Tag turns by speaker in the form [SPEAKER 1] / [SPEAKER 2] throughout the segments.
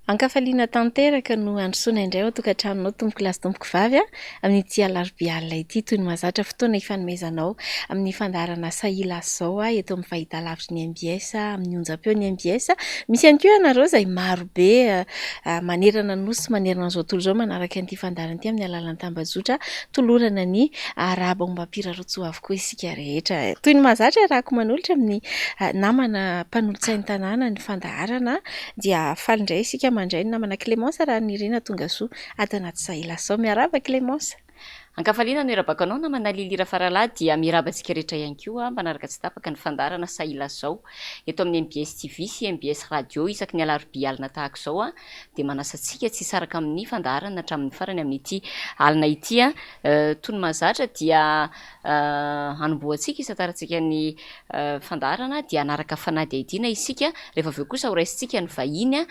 [SPEAKER 1] Ankafaliana tanteraka no handrosoana indray ao an-tokantranonao tompoko lahy sy tompoko vavy a, amin'ity alarobia alina ity toy ny mahazatra fotoana ifanomezanao amin'ny fandaharana Sahila Zao a, eto amin'ny fahitalavitry ny mbs, amin'ny onjam-peon'ny mbs. Misy ihany koa ianareo izay maro be manerana ny nosy sy manerana an'izao tontolo izao manaraka an'ity fandaharana ity amin'ny alalan'ny tambajotra tolorana ny arahaba ombam-pirarotsoa avokoa isika rehetra. Toy ny mahazatra iarahako manolotra amin'ny namana mpanolotsain'ny tanàna ny fandaharana. Dia faly indray isika mandray ny namana Clémence Rahanirina tongasoa ato anaty Sahilasao. Miarahaba Clémence.
[SPEAKER 2] Ankafaliana no iarabako anao namana Lily Rafaralahy dia miarahaba antsika rehetra ihany koa mpanaraka tsy tapaka ny fandaharana Sahilazao eto amin'ny mbs TV sy mbs Radio isaky ny alarobia alina tahaka izao dia manasa antsika tsy hisaraka amin'ny fandaharana hatramin'ny farany amin'ity alina ity. Toy ny mahazatra dia hanombohantsika hisantarantsika ny fandaharana dia hanaraka fanadihadiana isika, rehefa avy eo kosa horaisintsika ny vahiny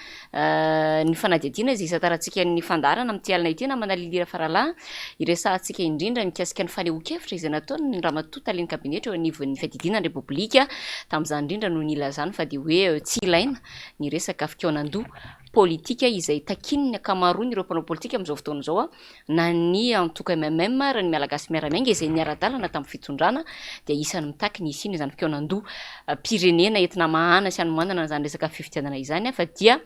[SPEAKER 2] ny fanadihadiana izay hisantarantsika ny fandaharana amin'ity alina ity namana Lily Rafaralahy, hiresahantsika indrindra mikasika ny fanehoan-kevitra izay nataon'ny ramatoa talen'ny kabinetra eo anivon'ny fiadidiana ny Repoblika, tamin'izany indrindra no nilazany fa dia hoe tsy ilaina ny resaka fikaonandoha politika izay takian'ny ankamaroan'ireo mpanao politika amin'izao fotoana izao. na ny antoko mmm ary ny Malagasy Miara-Miainga izay niara-dalana tamin'ny fitondrana dia isan'ny mitaky ny hisiana izany fikaonandoham-pirenena entina hamahana sy hanomanana an'izany resaka fifidianana izany fa dia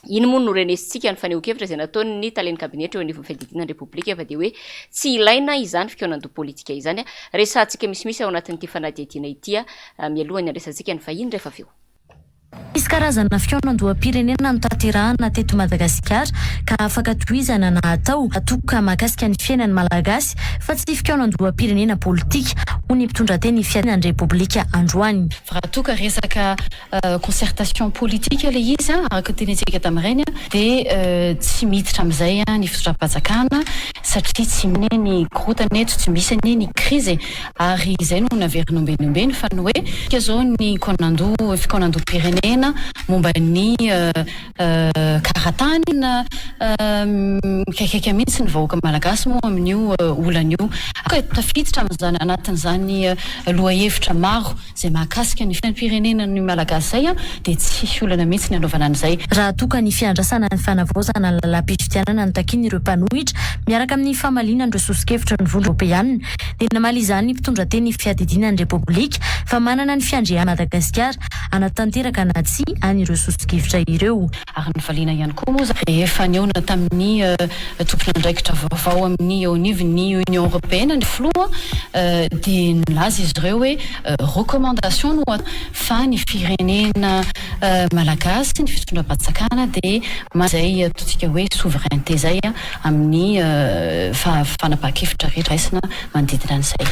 [SPEAKER 2] iny moa no renesintsika ny fanehoan-kevitra izay nataon'ny talen'ny kabinetra eo anivon'ny fiadidiana ny Repoblika fa dia hoe tsy ilaina izany fikaonandoha politika izany. Resahantsika misimisy ao anatin'ity fanadihadiana ity mialohan'ny handraisantsika ny vahiny rehefa avy eo.
[SPEAKER 3] Nisy karazana fikaonandoham-pirenena notanterahana teto Madagasikara ka afaka tohizana na atao toka mahakasika ny fiainan'ny Malagasy fa tsy fikaonandoham-pirenena politika, hoy ny mpitondra teny fiadiana ny Repoblika androany.
[SPEAKER 4] Fa raha toa ka resaka concertation politique ilay izy araka ny tenenintsika tamin'ireny dia tsy miditra amin'izay ny fitondram-panjakana satria tsy misy ny korontana eto, tsy misy anie ny crise e! Ary izay no naverina ombieny ombieny fa ny hoe isika izao ny kaonandoha, fikaonandoham-pirenena momba ny karatany na mikaikaika mihitsy ny vahoaka malagasy moa amin'io olana io. Ka tafiditra amin'izany anatin'izany lohahevitra maro izay mahakasika ny fiainam-pirenena ny malagasy izay dia tsy hisy olana mihitsy ny hanaovana an'izay.
[SPEAKER 3] Raha toa ka ny fiandrasana ny fanavaozana ny lalàm-pifidianana no takian'ireo mpanohitra miaraka amin'ny famaliana an'ireo soso-kevitry ny Vondrona Eoropeanina dia namaly izany ny mpitondra teny fiadidiana ny Repoblika fa manana ny fiandrianan'i Madagasikara hanatanteraka na tsia an'ireo soso-kevitra ireo.
[SPEAKER 4] Ary nivaliana ihany koa moa izany rehefa nihaona tamin'ny tompon'andraikitra vaovao amin'ny eo anivon'ny Union Européenne ny filoha dia nilaza izy ireo hoe recommandation no atao fa ny firenena malagasy, ny fitondram-panjakana dia manana izay ataontsika hoe souveraineté izay amin'ny fanapahan-kevitra rehetra raisina manodidina an'izay.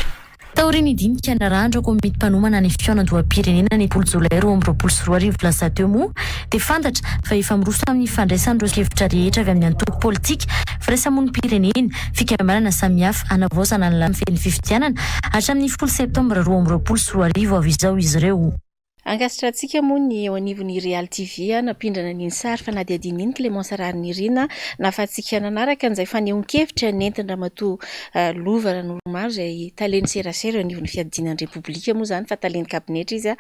[SPEAKER 3] Taorian'ny dinika narahan'ireo komity mpanomana ny fikaonandoham-pirenena ny 20 jolay 2022 lasa teo moa dia fantatra fa efa miroso amin'ny fandraisana ireo hevitra rehetra avy amin'ny antoko politika, firaisamonim-pirenena, fikambanana samihafa hanavaozana ny lalàna mifehy ny fifidianana hatramin'ny folo septambra 2022 avy izao izy ireo.
[SPEAKER 1] Ankasitrahantsika moa ny eo anivon'ny Real TV nampindrana an'iny sary fanadihadiana iny Clémence Raharinirina nahafahantsika nanaraka an'izay fanehoan-kevitra nentin-dRamatoa Lova Ranoromaro izay talen'ny serasera eo anivon'ny fiadiana ny Repoblika moa izany fa talen'ny kabinetra izy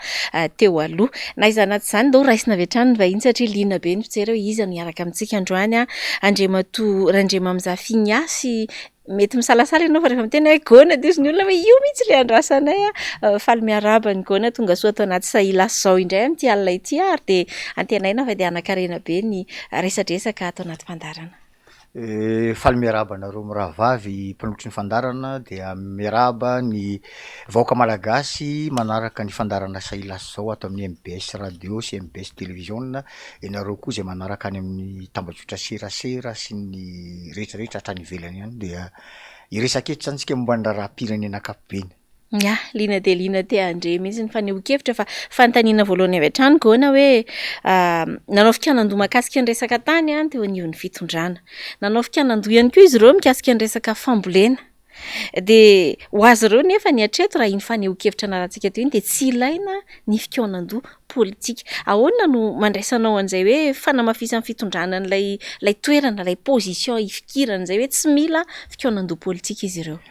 [SPEAKER 1] teo aloha. Na izany na tsy izany ndao raisina avy hatrany ny vahiny satria liana be ny mpijery hoe iza no hiaraka amintsika androany Andriamatoa Randriamamizafy Ignace Mety misalasala ianao fa rehefa miteny hoe Gona dia hozy ny olona hoe io mihitsy ilay andrasanay a. Faly miarahaba an'i Gona tonga soa ato anaty Sahilasy izao indray amin'ity alina ity ary dia antenaina fa dia hanan-karena be ny resadresaka ato anaty fandaharana.
[SPEAKER 5] Faly miarahaba anareo mirahavavy mpanolotry ny fandaharana dia miarahaba ny vahoaka malagasy manaraka ny fandaharana Sahilasy izao ato amin'ny mbs radio sy mbs televiziona. Ianareo koa izay manaraka any amin'ny tambajotra serasera sy ny rehetra rehetra hatrany ivelany any dia hiresaka eto izany isika momba ny raharaham-pirenena ankapobeny.
[SPEAKER 1] Ya, liana dia liana te handre mihitsy ny fanehoan-kevitra fa fanontaniana voalohany avy hatrany Gona hoe nanao fikaonandoha mahakasika ny resaka tany teo anivon'ny fitondrana. Nanao fikaonandoha ihany koa izy ireo mikasika ny resaka fambolena. Dia ho azy ireo nefa ny hatreto raha iny fanehoan-kevitra anarantsika teo iny dia tsy ilaina ny fikaonandoha politika. Ahoana no mandraisanao an'izay hoe fanamafisan'ny fitondrana an'ilay ilay toerana, ilay position ifikirana izay hoe tsy mila fikaonandoha politika izy ireo?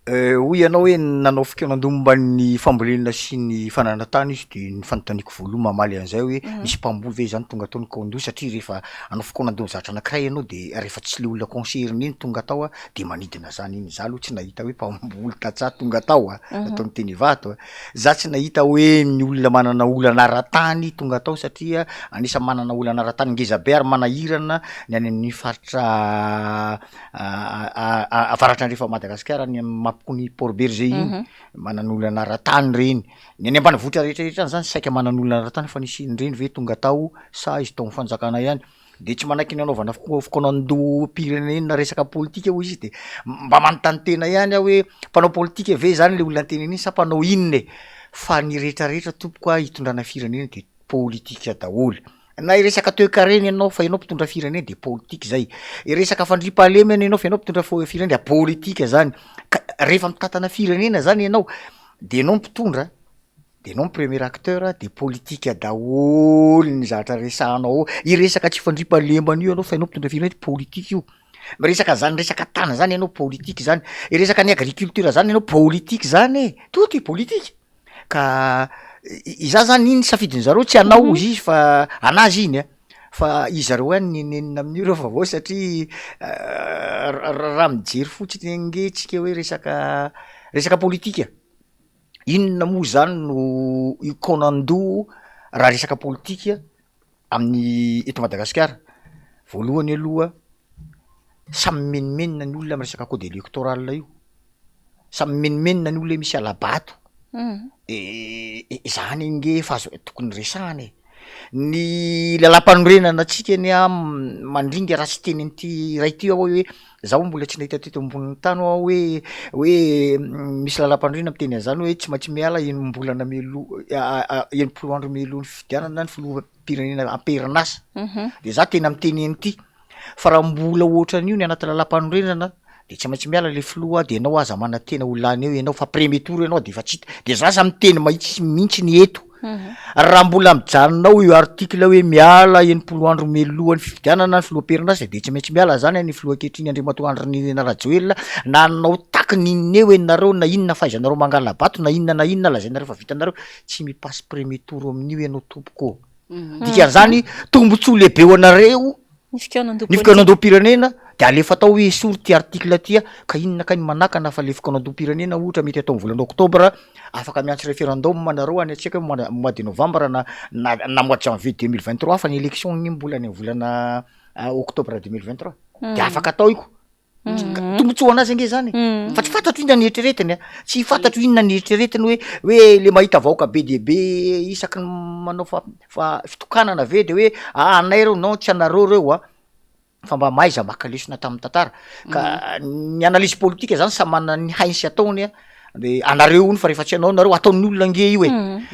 [SPEAKER 5] Hoy ianao hoe nanao fikaonandoha momba ny fambolena sy ny fananan-tany izy de ny fanontaniako voalohany mamaly an'izay hoe misy mpamboly ve zany tonga tao nikaondoha satria rehefa hanao fikaonandoha amin'ny zavatra anankiray ianao de rehefa tsy le olona concerné no tonga tao a de manidina zany iny, za aloha tsy nahita hoe mpamboly tantsaha tonga tao a, nataony teny Ivato a, za tsy nahita hoe ny olona manana olana ara-tany tonga tao satria anisan'ny manana olana ara-tany ngeza be ary manahirana ny any amin'ny faritra avaratra andrefan'i Madagasikara any amin'ny Mampikony Port Bergé iny, manana olana ara-tany ireny, ny any ambanivohitra rehetrarehetra any zany saika manana olana ara-tany fa nisy an'ireny ve tonga tao sa izy tao am'fanjakana ihany? De tsy manaiky ny hanaovana fikaonandoham-pirenena resaka politika hoy izy de mba manontany tena ihany aho hoe mpanao politika ve zany le olona niteny an'iny sa mpanao inona e? Fa ny rehetrarehetra tompoko a hitondrana firenena de politika daholo. Na hiresaka toekarena ianao fa ianao mpitondra firenena de politika zay, hiresaka fandriampahalemana ianao fa ianao mpitondra firenena de politika zany, ka rehefa mitantana firenena zany ianao de ianao mpitondra, de ianao premier acteur de politika daholo ny zavatra resahanao ao, hiresaka tsy fandriampahalemana io ianao fa ianao mpitondra firenena de politika io, miresaka zany resaka tany zany ianao politika zany, hiresaka ny agriculture zany ianao politika zany e, tout est politique. Ka izaho zany iny safidiny zareo tsy anao ozy izy fa anazy iny a, fa izareo ihany no nenenina amin'io reo fa vao satria raha mijery fotsiny ange tsika hoe resaka resaka politika, inona moa zany no hikaonandoha raha resaka politika amin'ny eto Madagasikara? Voalohany aloha samy mimenomenona ny olona amy resaka code electoral io. Samy mimenomenona ny olona hoe misy hala-bato, de zany ange efa azo tokony resahana e, ny lalam-panorenana antsika anie an mandringa raha tsy hiteny an'ity iray ity aho hoe zaho mbola tsy nahita teto ambonin'ny tany aho hoe hoe misy lalam-panorenana miteny an'zany hoe tsy maintsy miala enim-bolana mialoha 60 andro mialoha ny fifidianana ny filoham-pirenena am-perinasa, de za tena miteny an'ity. Fa raha mbola ohatran'io ny anaty lalam-panorenana de tsy maintsy miala le filoha de enao aza manantena ho lany eo enao fa premier tour enao de efa tsy hita, de za zany miteny mahitsy mihitsy ny eto, raha mbola mijanona ao io article hoe miala 60 andro mialohan'ny fifidianana ny filoham-pirenasa de tsy maintsy miala zany ny filoha ankehitriny Andriamatoa Andry Nirina Rajoelina na hanao taky ny inona eo enareo na inona fahaizanareo mangala-bato na inona na inona lazainareo fa vitanareo, tsy mi-passe premier tour amin'io enao tompoko ô. Dikan'izany tombotsoa lehibe ho anareo
[SPEAKER 1] Ny fikaonandoha
[SPEAKER 5] ny fikaonandoham-pirenena de alefa atao hoe esory ty article ty a, ka inona kay ny manakana fa le fikaonandoham-pirenena ohatra mety atao amin'ny volana oktobra, afaka miantso référendum nareo any tsy haiko hoe mois mois de novembre na na na mois de janvier 2023 fa ny élection anie mbola any amin'ny volana octobre 2023 de afaka atao io ko. Tombotsoa ho anazy ange zany e, fa tsy fantatro inona ny eritreretiny a, tsy fantatro inona ny eritreretiny hoe hoe le mahita vahoaka be dia be isaky ny manao fa- fa- fitokanana ve de hoe ah anay reo, non tsy anareo reo a, fa mba mahaiza maka lesona tamin'ny tantara, ka ny analyse politika zany samy manana ny hainy sy ataony a. De anareo hono fa rehefa tsy anao nareo ataon'ny olona ange io e,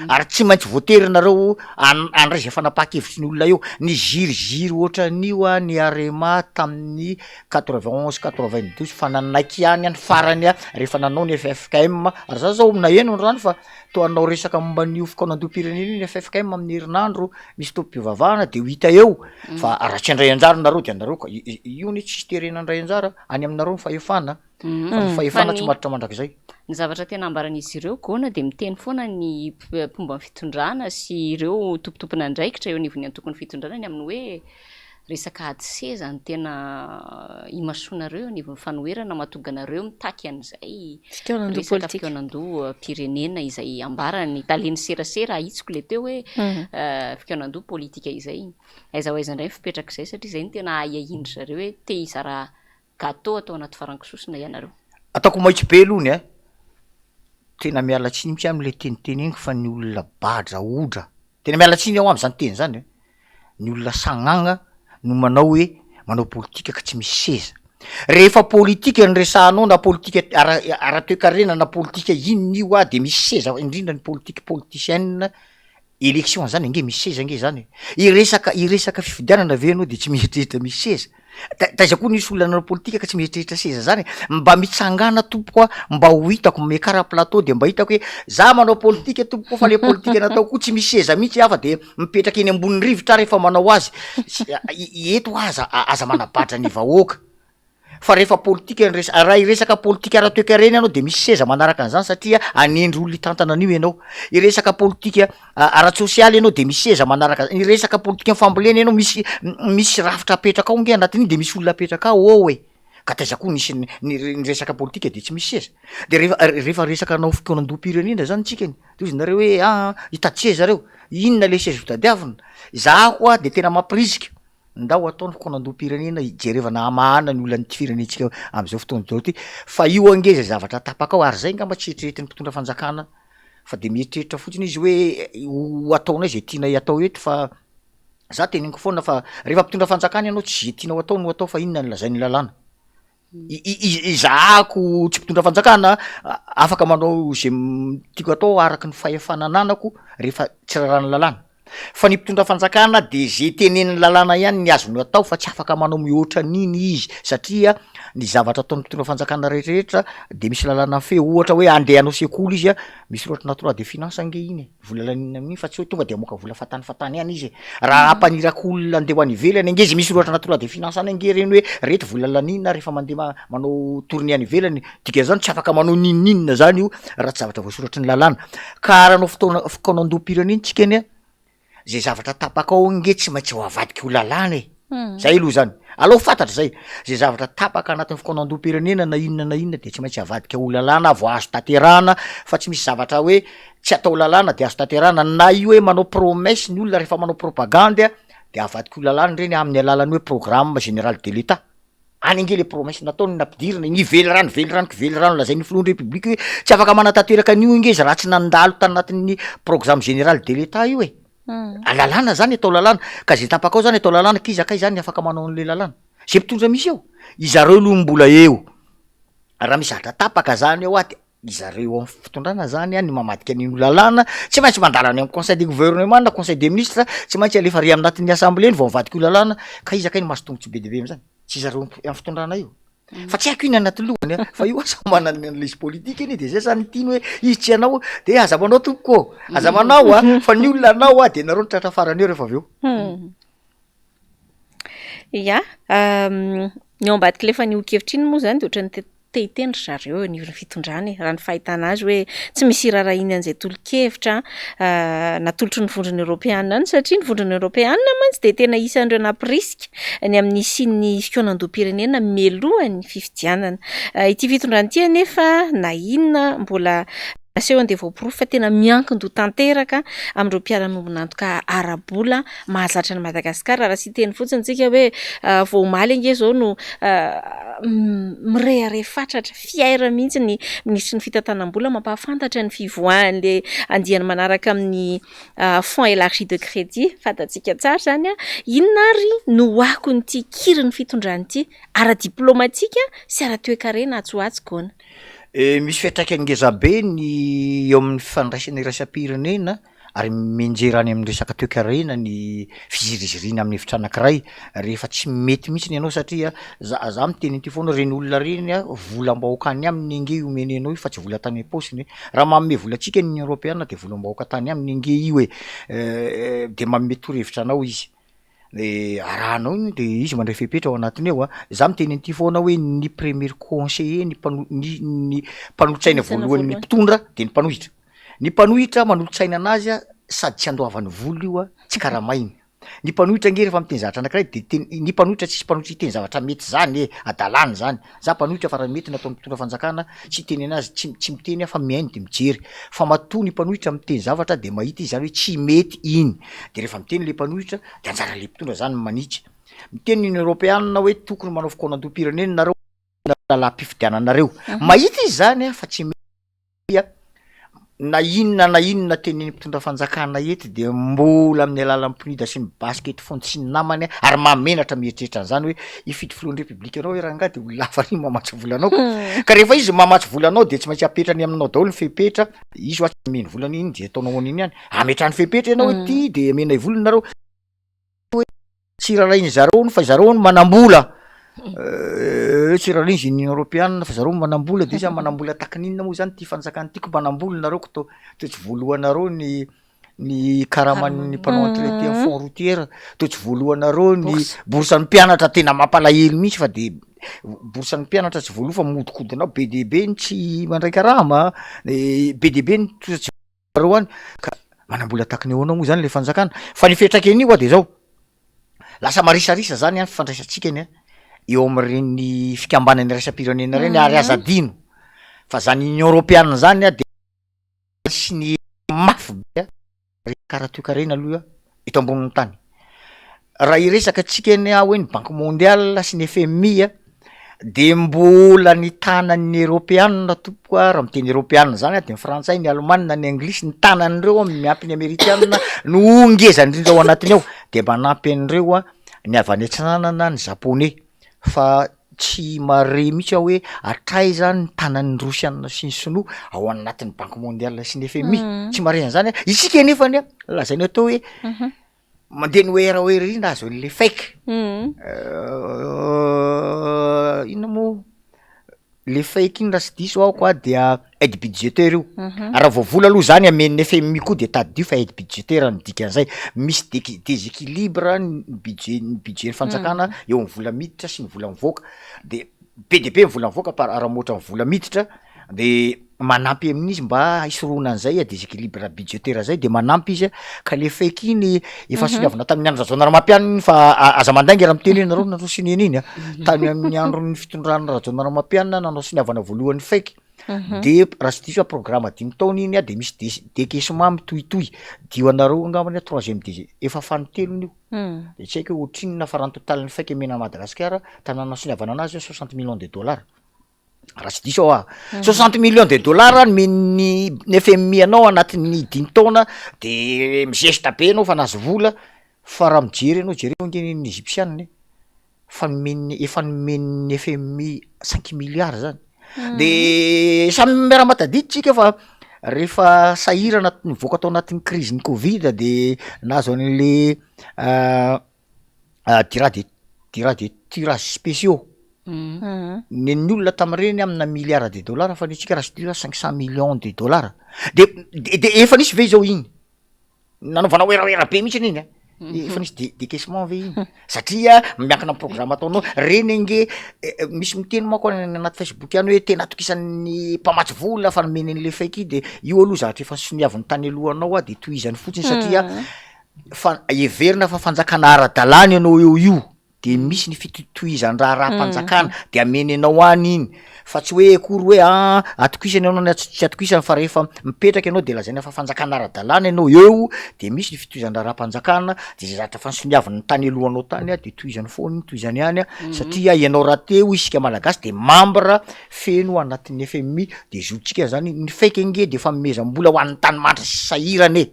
[SPEAKER 5] ary tsy maintsy voatery nareo an- handray zay fanapahan-kevitry ny olona eo, niziriziry ohatran'io a ny arema tamin'ny 91 92 fa nanaiky ihany any farany a rehefa nanao ny ffkm, ary za zao naheno androany fa toa hanao resaka momba an'io fikaonandoham-pirenena io ny ffkm amin'ny herinandro misy tompom-pivavahana de ho hita eo fa raha tsy handray anjara nareo de anareo ka, io anie tsisy terena handray anjara, any aminareo ny fahefana. Fa ny fahefana tsy maharitra mandrakizay.
[SPEAKER 2] Ny zavatra tena ambaran'izy ireo Gona dia miteny foana ny mpomba ny fitondrana sy ireo tompotompon'andraikitra eo anivon'ny antokon'ny fitondrana ny amin'ny hoe resaka ady seza no tena imasoanareo eo anivon'ny fanoherana mahatonga anareo mitaky an'izay resaka fikaonandoham-pirenena izay ambaran'ny talen'ny serasera ahitsiko ilay teo hoe fikaonandoha politika izay. Aiza ho aiza indray ny fipetrak'izay satria izay no tena ahiahian-dry zareo hoe te hizara Gâteau atao anaty farango sosona ianareo.
[SPEAKER 5] Ataoko maitso be aloha ny a! Tena miala tsiny mihitsy amle teny teneniko fa ny olona badra odra, tena miala tsiny aho amzany teny zany a, ny olona sagnagna no manao hoe manao politika ka tsy misy seza, rehefa politika no resahanao na politika ara- ara-toekarena na politika inona io a de misy seza indrindra ny politique politicienne Election zany ange misy seza ange zany e! Hiresaka hiresaka fifidianana ve ianao de tsy mieritreritra misy seza? Ta- taiza koa nisy olona nanao politika ka tsy mieritreritra seza zany e? Mba mitsangàna tompoko a, mba ho hitako, miakara plateau de mba hitako hoe za manao politika tompoko fa le politika nataoko koa tsy misy seza mihitsy aho fa de mipetraka eny ambonin'ny rivotra aho rehefa manao azy, eto aza aza manabatra ny vahoaka. Fa rehefa politika ny resa-, raha hiresaka politika ara-toekarena ianao de misy seza manaraka an'zany satria hanendry olona hitantana an'io ianao. Hiresaka politika ara-tsosialy ianao de misy seza manaraka, hiresaka politikan'ny fambolena ianao misy misy rafitra apetraka ao nge anatin'iny de misy olona apetraka ao ao e. Ka taiza koa nisy ny ny resaka politika de tsy misy seza? De rehefa rehefa resaka hanao fikaonandoham-pirenena zany tsika de hozy nareo hoe aa hitady seza reo, inona le seza ho tadiavina? Za hoa de tena mampirisika, ndao atao ny fikaonandoham-pirenena hijerevana hamahana ny olan'ity firenentsika am'zao fotoana zao ty, fa io ange zay zavatra tapaka ao ary zay ngamba tsy eritreretin'ny mpitondra fanjakana fa de mieritreritra fotsiny izy hoe ho ataonay zay tianay atao eto fa Za teneniko foana fa rehefa mpitondra fanjakana ianao tsy ze tianao atao no atao fa inona no lazain'ny lalàna. Izahako tsy mpitondra fanjakana afaka manao ze tiako atao araky ny fahefana ananako rehefa tsy raràn'ny lalàna. Fa ny mpitondra fanjakana de ze tenenin'ny lalàna ihany ny azony atao fa tsy afaka manao mihoatra an'iny izy satria ny zavatra ataon'ny mpitondra fanjakana rehetrarehetra de misy lalàna mifehy ohatra hoe andeha hanao sekoly izy a, misy loi na droit de finance ange iny e. Vola laniana amin'iny fa tsy hoe tonga de hamoaka vola fahatany fahatany ihany izy e. Raha hampaniraka olona andeha ho any ivelany ange izy misy ohatra anaty loi de finance any ange ireny hoe reto vola laniana rehefa mandeha manao tournée any ivelany, dikan'izany tsy afaka manao n'inon'inona zany io raha tsy zavatra voasoratry ny lalàna. Ka raha hanao fotoana fikaonandoham-pirenena tsika anie, zay zavatra tapaka ao ange tsy maintsy ho avadika ho lalàna e. Zay aloha zany, aleo fantatra zay, zay zavatra tapaka anatin'ny fikaonandoham-pirenena na inona na inona de tsy maintsy avadika ho lalàna vao azo tanterahana fa tsy misy zavatra hoe tsy atao lalàna de azo tanterahana, na io hoe manao promesse ny olona rehefa manao propagandy a de avadika ho lalàna ireny amin'ny alalan'ny hoe programme général de l'etat, any ange le promesse nataony nampidirina, ny velirano velirano kivelirano lazain'ny filohan'ny repoblika hoe tsy afaka manatanteraka an'io ange izy raha tsy nandalo tanatin'ny programme général de l'etat io e. Lalàna zany atao lalàna, ka zay tapaka ao zany atao lalàna, k'iza kay zany afaka manao an'le lalàna? Zay mpitondra misy eo, izareo aloha mbola eo, raha misy zavatra tapaka zany eo ah de izareo eo am'fitondrana zany an ny mamadika an'iny ho lalàna, tsy maintsy mandalo any am'conseil de gouvernement na conseil des ministres, tsy maintsy alefa ary anatin'ny assemblée iny vao mivadika ho lalàna, ka iza kay no mahazo tombotsoa be dia be am'zany? Tsy zareo am'fitondrana io. Fa tsy haiko iny anaty lohany a, fa io asa manana ny analyse politique anie de zay zany tiany hoe izy tsy hanao de aza manao tompoko ô, aza manao a, fa ny olona hanao a de nareo no tratra farany eo rehefa avy eo.
[SPEAKER 1] Ya, ny ao ambadik'ilay fanehoan-kevitra iny moa zany de ohatran'ny te- te hiteny ry zareo eo anivon'ny fitondrana e, raha ny fahitana azy hoe tsy misy iraharahiana an'izay tolo-kevitra natolotry ny vondrona eoropeana any satria ny vondrona eoropeana mantsy dia tena isan'ireo nampirisika ny amin'ny hisian'ny fikaonandoham-pirenena mialohan'ny fifidianana. Ity fitondrana ity anefa na inona mbola Asehony dia voaporofo fa tena miankin-doha tanteraka amin'ireo mpiara-miombon'antoka ara-bola mahazatra an'i Madagasikara. Raha tsy hiteny fotsiny isika hoe vao omaly ange izao no mirehareha fatratra, fier mihitsy ny minisitry ny fitantanam-bola mampahafantatra ny fivoahan'ilay andiany manaraka amin'ny fonds élargi de crédit. Fantatsika tsara izany. Inona ary no ho akon'ity kirin'ny fitondrana ity ara-diplaomatika sy ara-toekarena atsy ho atsy Gona?
[SPEAKER 5] Misy fiantraikany ngeza be ny eo amin'ny fifandraisana iraisam-pirenena ary mianjera any amin'ny resaka toekarena ny fiziriziriana amin'ny hevitra anankiray rehefa tsy mety mihitsy ianao satria za za miteny an'ity foana ireny olona ireny a volam-bahoaka any aminy ange io omeny anao io fa tsy vola tany am-paosiny, raha manome vola antsika ny Union Europeana de volam-bahoaka tany aminy ange io e, de manome torohevitra anao izy. De arahanao iny de izy mandray fepetra ao anatiny ao a, za miteny an'ity foana hoe ny premier conseiller ny mpano- ny ny mpanolotsaina voalohan'ny mpitondra de ny mpanohitra, ny mpanohitra manolotsaina anazy a sady tsy andoavany vola io a, tsy karamainy, ny mpanohitra ange rehefa miteny zavatra anakiray de teny ny mpanohitra tsisy mpanohitra hiteny zavatra mety zany e, adalana zany, za mpanohitra fa raha mety ny ataon'ny mpitondra fanjakana tsy hiteny anazy tsy tsy miteny aho fa mihaino de mijery, fa matoa ny mpanohitra miteny zavatra de mahita izy zany hoe tsy mety iny. De rehefa miteny le mpanohitra de anjaran'le mpitondra zany ny manitsy. Miteny ny Union Europeana hoe tokony manao fikaonandoham-pirenena nareo lalam-pifidiananareo. Mahita izy zany a fa tsy mety a, na inona na inona tenenin'ny mpitondra fanjakana eto de mbola amin'ny alalan'ny PNUD sy ny basket foot sy ny namany ary mahamenatra mieritreritra an'zany hoe hifidy filohan'ny repoblika anao hoe rangahy de olona hafa ry mamatsy vola anao ka rehefa izy mamatsy vola anao de tsy maintsy apetrany aminao daholo ny fepetra, izy hoa tsy omeny vola anie iny de ataonao an'iny ihany. Ametrahany fepetra ianao hoe ty de amenay vola nareo hoe tsy rarahiany zareo hono fa zareo hono manam-bola, tsy rarahiany izy union europeana fa zareo manam-bola de iza manam-bola tahaky ny inona moa zany ty fanjakana ty ko manam-bola nareo ko to toa tsy voalohanareo ny. ny karaman'ny mpanao entretien fonds routière, toa tsy voaloanareo ny bourse ny mpianatra tena mampalahelo mihitsy fa de bourse ny mpianatra tsy voaloa fa mihodinkodina ao be dia be ny tsy mandray karama, be dia be ny trosa tsy voaloanareo any ka manam-bola tahaka ny ahoana moa zany le fanjakana? Fa ny fiantraikan'io hoa de zao, lasa marisarisa zany an fifandraisantsika anie eo am'ireny fikambanana iraisam-pirenena ireny ary aza adino fa zany union europeana zany an de sy ny mafy be resaka ara-toekarena aloha eto ambonin'ny tany. Raha hiresaka antsika anie aho hoe ny banque mondiale sy ny FMI a, de mbola ny tanan'ny eropeanina tompoko a, raha miteny eropeanina zany aho de ny frantsay, ny alemana, ny anglisy, ny tanan'ireo miampy ny amerikanina no ngeza indrindra ao anatiny ao, de manampy an'ireo a ny avy any atsinanana ny japoney. Fa tsy mahare mihitsy aho hoe hatraiza ny tanan'ny rosiana sy ny sinoa ao anatin'ny banque mondiale sy ny FMI, tsy mahare an'zany aho, isika nefany a lazaina atao hoe mandeha ny werawera iny nahazo an'le FEC, inona moa le FEC iny raha tsy diso aho koa dia aide budgétaire io, raha vao vola aloha zany amen'ny FMI koa de tadidio fa aide budgétaire no dikan'izay, misy dequi- déséquilibre ny budget ny budget-n'ny fanjakana eo amin'ny vola miditra sy ny vola mivoaka, de be dia be ny vola mivoaka par raha mihoatra ny vola miditra de manampy amin'izy mba hisorohana an'izay déséquilibre budgétaire zay de manampy izy a, ka le FEC iny efa soniavina tamin'ny andro Rajaonarimampianina iny fa aza mandainga raha miteny hoe nareo nanao sonia an'iny a, tany amin'ny andron'ny fitondrana Rajaonarimampianina nanao soniavana voalohany FEC, de raha tsy diso aho programme dimy taona iny a de misy des- décaissement mitohitohy, dio anareo angambany a troisième dés- efa fanintelony io, de tsy haiko hoe ohatrinona fa raha ny totalin'ny FEC omena an'i Madagasikara tamin'ny nanasoniavana anazy hoe soixante millions de dollars. Raha tsy diso aho ah, soixante millions de dollars nomen'ny FMI anao anatin'ny dimy taona de mizesta be anao fa nahazo vola, fa raha mijery anao jereo ange ny Egyptiana e, fa nomen'ny efa nomen'ny FMI cinq milliards zany, de samy miara-mahatadidy tsika fa rehefa sahirana nivoaka tao anatin'ny krizin'ny covid de nahazo an'le dira de dira de tirage spéciaux, nen'ny olona tamin'ireny amina milliard de dollars fa ny antsika raha tsy diso aho cinq cent millions de dollars, de de efa nisy ve zao iny? Nanaovana werawera be mihitsy anie iny an, efa nisy de- décaissement ve iny? Satria miankina am'programme ataonao, reny ange misy miteny manko any anaty facebook any hoe tena atokisan'ny mpamatsy vola fa nomeny an'le FEC de io aloha zavatra efa soniaviny tany alohanao a de tohizany fotsiny satria fa heverina fa fanjakana ara-dalàna ianao eo io de misy ny fitohitohizan-draharaham-panjakana de ameny anao any iny fa tsy hoe akory hoe an atokisana ianao na tsy atokisana fa rehefa mipetraka ianao de lazaina fa fanjakana ara-dalàna ianao eo de misy ny fitohizan-draharaham-panjakana de zay zavatra efa nosoniaviny tany alohanao tany de tohizany foana iny tohizany ihany an satria ianao rahateo isika malagasy de membre feno anatin'ny FMI de zontsika zany ny FEC ange de fanomezam-bola ho an'ny tany mahantra sy sahirana e.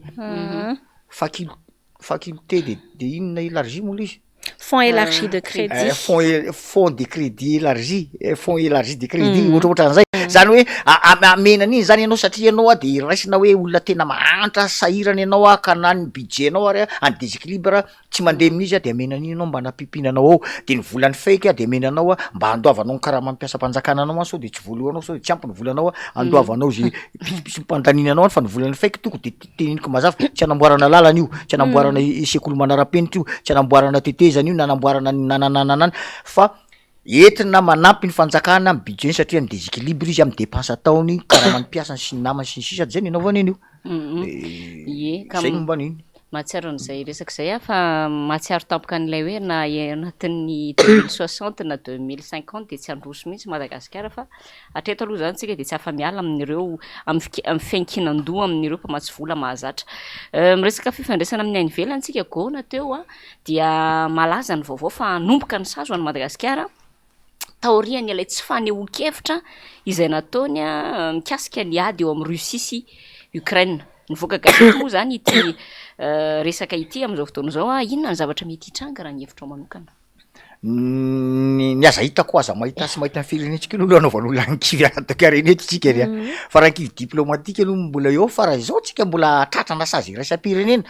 [SPEAKER 5] Facul- faculté de de inona élargie moa le izy?
[SPEAKER 1] Fonds élargi de crédit.
[SPEAKER 5] Fonds é- fonds de crédit élargi, fonds élargi de crédit ohatrohatran'zay, zany hoe a- a- amena an'iny zany ianao satria ianao a de raisina hoe olona tena mahantra sahirana ianao a ka na ny budget-nao ary a en déséquilibre tsy mandeha amin'izy a de amena an'iny ianao mba anampiampiana anao ao, de ny volan'ny FEC de amena anao a mba handoavanao ny karaman'ny mpiasam-panjakana anao any sao de tsy voaloanao sao de tsy ampy ny volanao a andoavanao ze pitsopitsom-pandaniana anao any fa ny volan'ny FEC toko de Teneniko mazava, tsy anamboarana lalana io, tsy anamboarana sekoly manara-penitra io, tsy anamboarana tetezana io, na anamboarana ny nananananana fa entina manampy ny fanjakana amin'ny budget-ny satria mi déséquilibre izy amin'ny dépense ataony, karaman'ny mpiasany sy ny namany sy ny sisa de zay ny anaovany an'io.
[SPEAKER 2] Ie, ka
[SPEAKER 5] Zay ny momba an'iny.
[SPEAKER 2] Mahatsiaro an'izay resaka izay aho fa mahatsiaro tampoka an'ilay hoe na anatin'ny 2060 na 2050 dia tsy handroso mihitsy Madagasikara fa Hatreto aloha izany isika dia tsy afa-miala amin'ireo amin'ny fiankinan-doha amin'ireo mpamatsy vola mahazatra. Miresaka fifandraisana amin'ny any ivelany isika Gona teo dia malaza ny vaovao fa hanomboka ny sazy ho an'i Madagasikara taorian'ny ilay tsy fanehoan-kevitra izay nataony mikasika ny ady eo amin'i Russie sy Ukraine. Nivoaka gazety moa izany ity resaka ity amin'izao fotoana izao. Inona ny zavatra mety hitranga raha ny hevitrao manokana?
[SPEAKER 5] Ny ny aza hitako aza mahita sy mahita ny firenentsika io aloha anaovan'olona ankivy ara-toekarena eto tsika ry a, fa raha ankivy diplomatika aloha mbola eo fa raha izao tsika mbola tratrana sazy iraisam-pirenena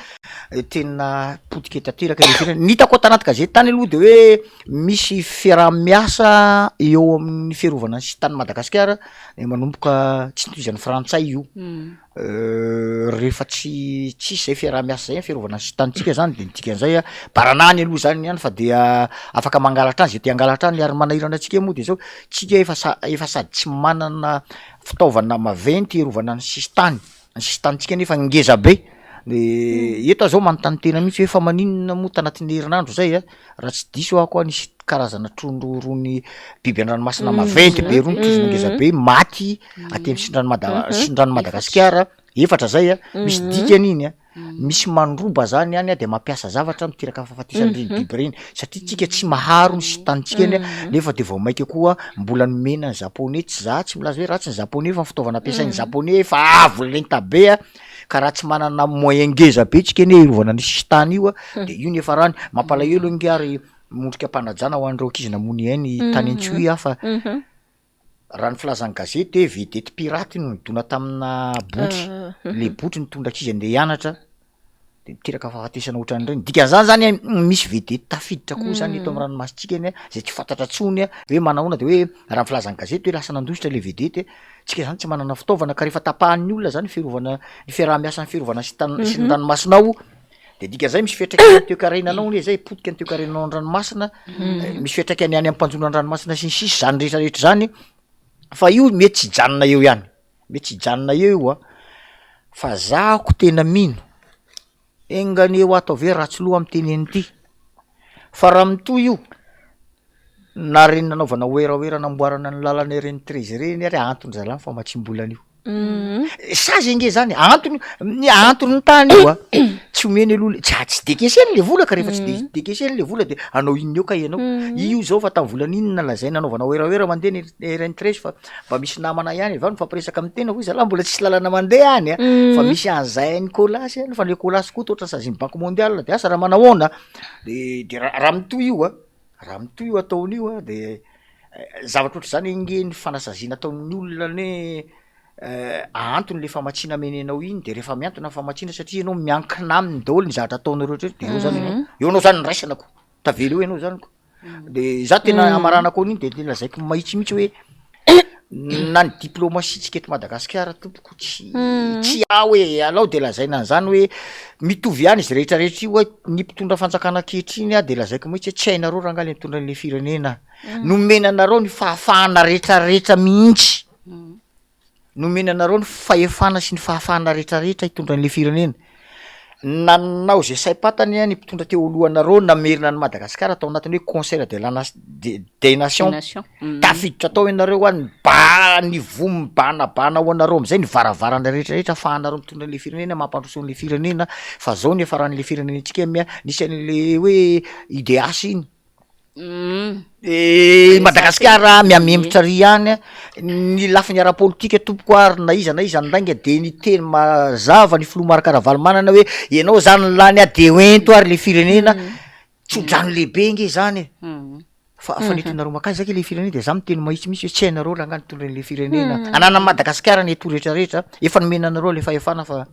[SPEAKER 5] tena potika tanteraka le firenena, ny hitako tanaty gazety tany aloha de hoe misy fiaraha-miasa eo amin'ny fiarovana ny sitan'i Madagasikara manomboka tsy tohizan'ny frantsay io. Rehefa tsy tsisy zay fiaraha-miasa zay fiarovana ny sisin-tanintsika zany de ny dikan'izay a baranahiny aloha zany any fa dia afaka mangalatra any zay te hangalatra any ary manahirana antsika moa de zao tsika efa sa- efa sady tsy manana fitaovana maventy hiarovana ny sisin-tany, ny sisin-tanintsika nefa ngeza be, de eto aho zao manontany tena mihitsy hoe fa maninona moa tanatin'ny herinandro zay a raha tsy diso aho koa nisy karazana trondro rony biby an-dranomasina maventy be rony trozona ngeza be maty aty am'sisin-drano Mada- sisin-dranon'i Madagasikara, efatra zay a, misy dikany iny a, misy mandroba zany any a de mampiasa zavatra miteraka fahafatesan'ireny biby reny satria tsika tsy maharo ny sisin-tanintsika eny a nefa de vao maika koa mbola nomena ny japonais, tsy za tsy milaza hoe ratsy ny japonais fa ny fitaovana ampiasain'ny japonais efa avo lenta be a, ka raha tsy manana moyen ngeza be tsika anie hiarovana an'io sisin-tany io a de io ny hiafarany, mampalahelo ange ary mondrika am-panajana ho an'ireo ankizy namoy ny ainy tany Antsohihy aho fa Raha ny filazan'ny gazety hoe vedette pirate no nidona tamina botry, le botry nitondra ankizy andeha hianatra de niteraka fahafatesana ohatran'ireny, dikan'izany zany a misy vedette tafiditra koa zany eto am'ranomasintsika eny a zay tsy fantatra tsony a hoe manahoana de hoe raha ny filazan'ny gazety hoe lasa nandositra le vedette, tsika zany tsy manana fitaovana ka rehefa tapahan'ny olona zany fiarovana ny fiaraha-miasan'ny fiarovana sy tan- sy ny ranomasina ao De dikan'izay misy fiantraikany amin'ny toekarenanao anie zay, potika ny toekarenanao an-dranomasina, misy fiantraikany any amin'ny mpanjono an-dranomasina sy ny sisa zany rehetrarehetra zany, fa io mety tsy hijanona eo ihany, mety tsy hijanona eo io an, fa zahako tena mino, enga anie ho ataovy hoe ratsy loha miteny an'ity, fa raha mitohy io, na reny nanaovana werawera namboarana ny lalana ireny treize ireny ary ahanton-dry zalahy ny famatsiam-bola an'io. Sazy ange zany antony ny antony tany io a tsy omeny aloha le tsy a- tsy dekeseny le vola ka rehefa tsy de- dekeseny le vola de anao inona eo kay ianao, io zao fa tamy volana inona lazaina anaovana werawera mandeha ny RN treize fa mba misy namana ihany avy any mifampiresaka amy tena hoy zalahy mbola tsisy lalana mandeha any a, fa misy an'zay Nicolas any fa Nicolas koa toa ohatran'ny sazin'ny banque mondiale de asa raha manahoana, de de raha raha mitohy io a, raha mitohy io ataony io a de Zavatra ohatr'izany ange ny fanasaziana ataon'ny olona anie ahantony le famatsiana ameny anao iny de rehefa mihantona ny famatsiana satria ianao miankina aminy daholo ny zavatra ataonao rehetra rehetra de eo zany ianao, eo anao zany niraisana ko, tavela eo ianao zany ko, de za tena hamaranako an'iny de tena lazaiko mahitsy mihitsy hoe na ny diplaomasintsika eto Madagasikara tompoko tsy tsy ao e, alao de lazaina an'zany hoe mitovy ihany izy rehetrarehetra io hoe ny mpitondra fanjakana ankehitriny a de lazaiko mihitsy hoe tsy hainareo rangahy le mitondra an'le firenena. Nomena anareo ny fahafahana retraretra mihitsy, nomena anareo ny fahefana sy ny fahafahana retraretra hitondra an'le firenena, nanao zay saim-patany ny mpitondra teo alohanareo namerina an'i Madagasikara tao anatin'ny hoe conseil de la nas- de des nations, tafiditra tao ianareo an, niba- nivoha mibanabana ho anareo am'zay ny varavarana retraretra afahanareo mitondra an'le firenena mampandroso an'le firenena, fa zao ny hiafaran'le firenentsika nisy an'le hoe IDH iny. I Madagasikara mihamembotra ary ihany ny lafiny ara-politika tompoko ary na iza na iza andainga de niteny mazava ny filoha Marc Ravalomanana hoe ianao zany lany aho de hoento ary le firenena, tso-drano lehibe nge zany e, fa fa nentinareo mankaiza akia le firenena de za miteny mahitsy mihitsy hoe tsy hainareo rangah nitondra an'le firenena, ananan'i Madagasikara ny atout retraretra, efa nomena anareo le fahefana fa.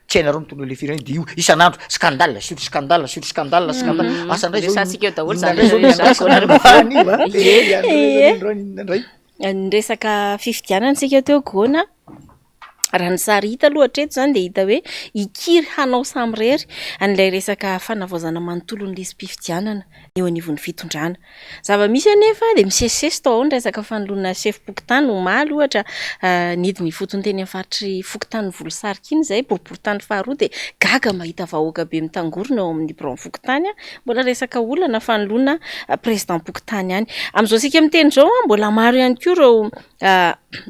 [SPEAKER 5] Tsy hainareo mitondra le firenena de io isan'andro scandale sur scandale sur scandale scandale asa ndray zao
[SPEAKER 2] Resahantsika eo daholo
[SPEAKER 5] inona
[SPEAKER 2] zany
[SPEAKER 5] ndray zao ny andrasana androany io a
[SPEAKER 1] Ie.
[SPEAKER 5] androany inona ndray
[SPEAKER 1] Ny resaka fifidianana tsika teo Gona, raha ny sary hita aloha hatreto zany dia hita hoe hikiry hanao samirery an'ilay resaka fanavaozana manontolo ny lisi-pifidianana eo anivon'ny fitondrana. Zava-misy anefa dia misesisesy tao ao ny resaka fanoloana sefom-pokontany omaly ohatra nidina ifotony teny amin'ny faritry fokontanin'i Volosarika iny izay boriborintany faharoa dia gaga mahita vahoaka be mitangorona ao amin'ny biraon'ny fokontany mbola resaka olana fanoloana prezidanm-pokontany ihany. Amin'izao isika miteny izao mbola maro ihany koa ireo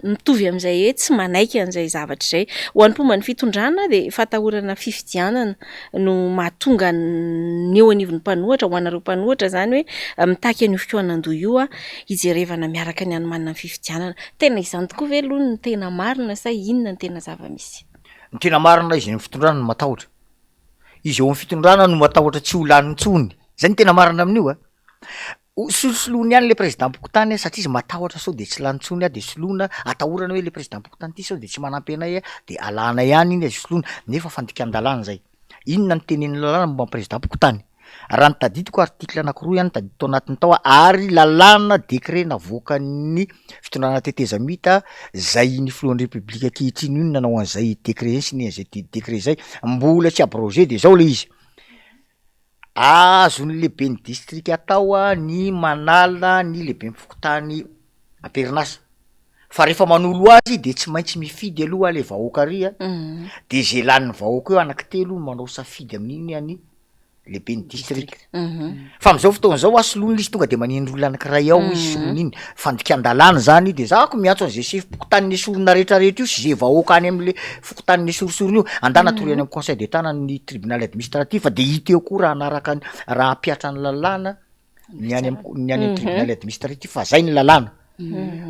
[SPEAKER 1] mitovy amin'izay hoe tsy manaiky an'izay zavatra izay. Ho an'ny mpomba ny fitondrana dia fahatahorana fifidianana no mahatonga ny eo anivon'ny mpanohatra, ho anareo mpanohatra izany hoe mitaky an'io fikaonandoha io hijerevana miaraka ny hanomanana ny fifidianana. Tena izany tokoa ve aloha no tena marina sa inona no tena zava-misy?
[SPEAKER 5] Ny tena marina izy eo amin'ny fitondrana no matahotra. Izy eo amin'ny fitondrana no matahotra tsy ho lany intsony. Zay no tena marina amin'io a. Ho solosoloiny ihany le président-pokontany satria izy matahotra sao de tsy lany intsony aho de soloina, atahorana hoe le président-pokontany ty sao de tsy manampy anay de alana ihany iny azo soloina, nefa fandikan-dalàna zay. Inona no tenenin'ny lalàna momba ny président-pokontany? Raha ny tadidiko article anakiroa ihany tadidiko tao anatiny tao ary lalàna décret navoakan'ny fitondrana tetezamita zay iny filohan'ny repoblika ankehitriny io no nanao an'izay décret zay sy ny an'izay décret zay mbola tsy abrogé de zao le izy, azon'ny lehiben'ny distrika atao ny manala ny lehiben'ny fokontany am-perinasa fa rehefa manolo azy de tsy maintsy mifidy aloha le vahoaka ary a, de ze lanin'ny vahoaka eo anaky telo no manao safidy amin'iny any lehiben'ny distrika. Fa am'zao fotoana zao a soloina izy tonga de manendry olona anakiray ao izy solon'iny, fandikan-dalàna zany de za ko miantso an'zay sefom-pokontany nesorina rehetrarehetra io sy ze vahoaka any am'le fokontany nesorisorina io, andana tory any am conseil d'etat na ny tribunal administratif de hita eo koa raha hanaraka ny raha hampihatra ny lalàna ny any am ny any am tribunal administratif fa zay ny lalàna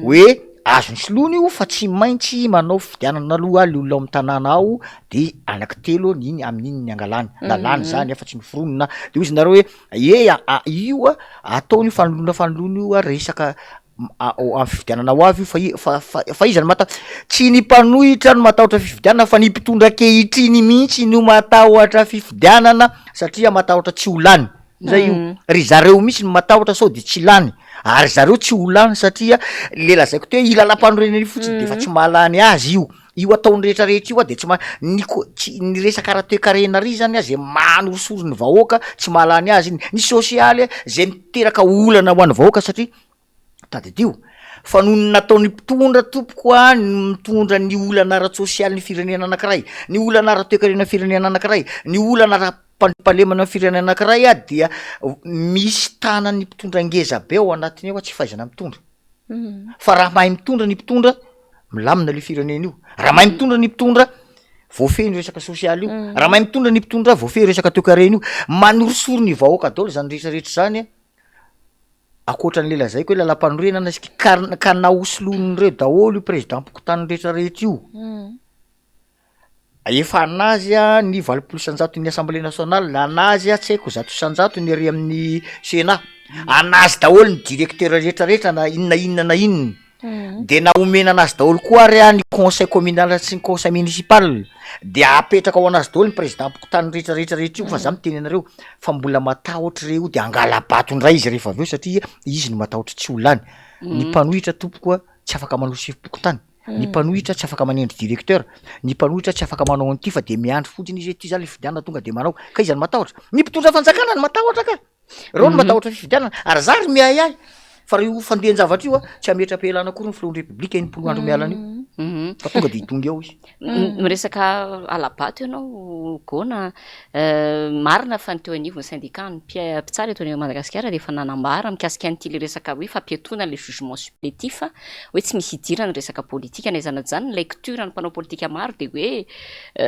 [SPEAKER 5] hoe azony soloina io fa tsy maintsy manao fifidianana aloha le olona ao am tanàna ao de anaky telo ny iny amin'iny ny angalany lalàna zany afa tsy noforonina de hozy nareo hoe ye a- io a ataony io fanoloana fanoloana io a resaka am fifidianana ho avy io fa i- fa fa fa iza no mata- tsy ny mpanohitra no matahotra fifidianana fa ny mpitondra ankehitriny mihitsy no matahotra fifidianana satria matahotra tsy ho lany. Zay io, ry zareo mihitsy no matahotra sao de tsy lany, ary zareo tsy ho lany satria le lazaiko teo hoe io lalam-panorenana io fotsiny de efa tsy mahalany azy io, io ataony rehetrarehetra io a de tsy ma- ny ko- tsy ny resaka ara-toekarena ry zany a zay manorisory ny vahoaka tsy mahalany azy iny, ny sosialy zay miteraka olana ho an'ny vahoaka satria Tadidio fa noho ny nataon'ny mpitondra tompoko a, ny mitondra ny olana ara-tsosialin'ny firenena anankiray, ny olana ara-toekarenan'ny firenena anankiray, ny olana ara-pandriampahalemana ny firenena anankiray a dia misy tanan'ny mpitondra ngeza be ao anatiny ao a tsy fahaizana mitondra, fa raha mahay mitondra ny mpitondra milamina le firenena io, raha mahay mitondra ny mpitondra voafehy ny resaka sosialy io, raha mahay mitondra ny mpitondra voafehy resaka toekarena io, manorisory ny vahoaka daholo zany rehetrarehetra zany a. Ankoatran'le lazaiko hoe lalam-panorenana sy ka ka na ho soloin'ireo daholo io président-pokontany rehetrarehetra io, efa anazy a ny 80 isan-jaton'ny assemblée nationale, anazy a tsy haiko 100 isan-jato ny ary amin'ny sénat, anazy daholo ny directeur rehetrarehetra na inona inona na inona. De na omena anazy daholo koa ary a ny conseil communal sy ny conseil municipal de apetraka ho anazy daholo ny président-pokontany rehetrarehetra rehetra io fa za miteny anareo fa mbola matahotra reo de angala-bato ndray izy rehefa avy eo satria izy no matahotra tsy ho lany, ny mpanohitra tompoko a tsy afaka manao sefom-pokontany, ny mpanohitra tsy afaka manendry directeur, ny mpanohitra tsy afaka manao an'ity fa de miandry fotsiny izy hoe ty zany le fifidianana tonga de manao, ka iza no matahotra? Ny mpitondra fanjakana no matahotra ka! Reo no matahotra fifidianana ary za ry miahiahy fa reo fandehan-javatra io a tsy hametra-pialana akory ny filohan'ny repoblika 60 andro miala an'io fa tonga de hitonga eo izy.
[SPEAKER 2] Miresaka hala-bato ianao Gona, marina fa ny teo anivon'ny syndicat ny mpitsara eto Madagasikara dia efa nanambara mikasika an'ity le resaka hoe fampiatoana le jugement supplétif hoe tsy misy idirana resaka politika na aiza na aiza ny lecture ny mpanao politika maro dia hoe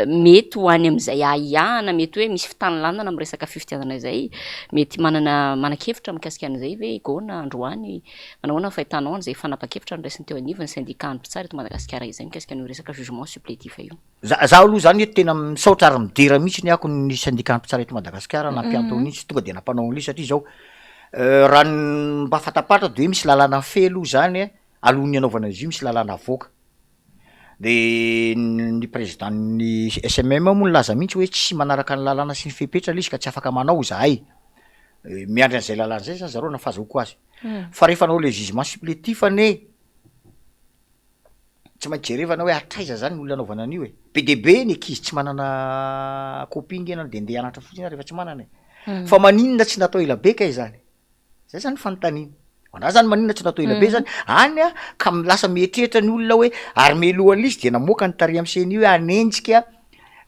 [SPEAKER 2] mety ho any amin'izay ahiahana, mety hoe misy fitanilanana amin'ny resaka fifidianana izay, mety manana manan-kevitra mikasika an'izay ve i Gona androany? Manahoana ny fahitanao an'izay fanapahan-kevitra noraisin'ny teo anivon'ny syndicat-n'ny mpitsara eto Madagasikara izay mikasika an'io resaka jugement supplétif io?
[SPEAKER 5] Za za aloha zany tena misaotra ary midera mihitsy ny ako ny syndicat-n'ny mpitsara eto Madagasikara nampianto an'iny sy tonga de nampanao an'ilay izy satria zao raha ny mba fantapantatra de hoe misy lalàna mifehy aloha zany a alohan'ny hanaovana izy io misy lalàna avoaka. De ny président-n'ny SMM moa nilaza mihitsy hoe tsy manaraka ny lalàna sy ny fepetra le izy ka tsy afaka manao izahay, miandry an'izay lalàna zay zany zareo na fahazoako azy, fa rehefa hanao le jugement supplétif anie tsy maintsy jerevana hoe hatraiza zany ny olona anaovana an'io e, be dia be ny ankizy tsy manana copie nge na de ndeha hianatra fotsiny ary efa tsy manana e, fa maninona tsy natao ela be kay zany? Zay zany fanontaniana. Anah zany maninona tsy natao ela be zany? Any a, ka lasa mieritreritra ny olona hoe ary mialohan'ilay izy de namoaka ny tary am'CENI hoe hanenjika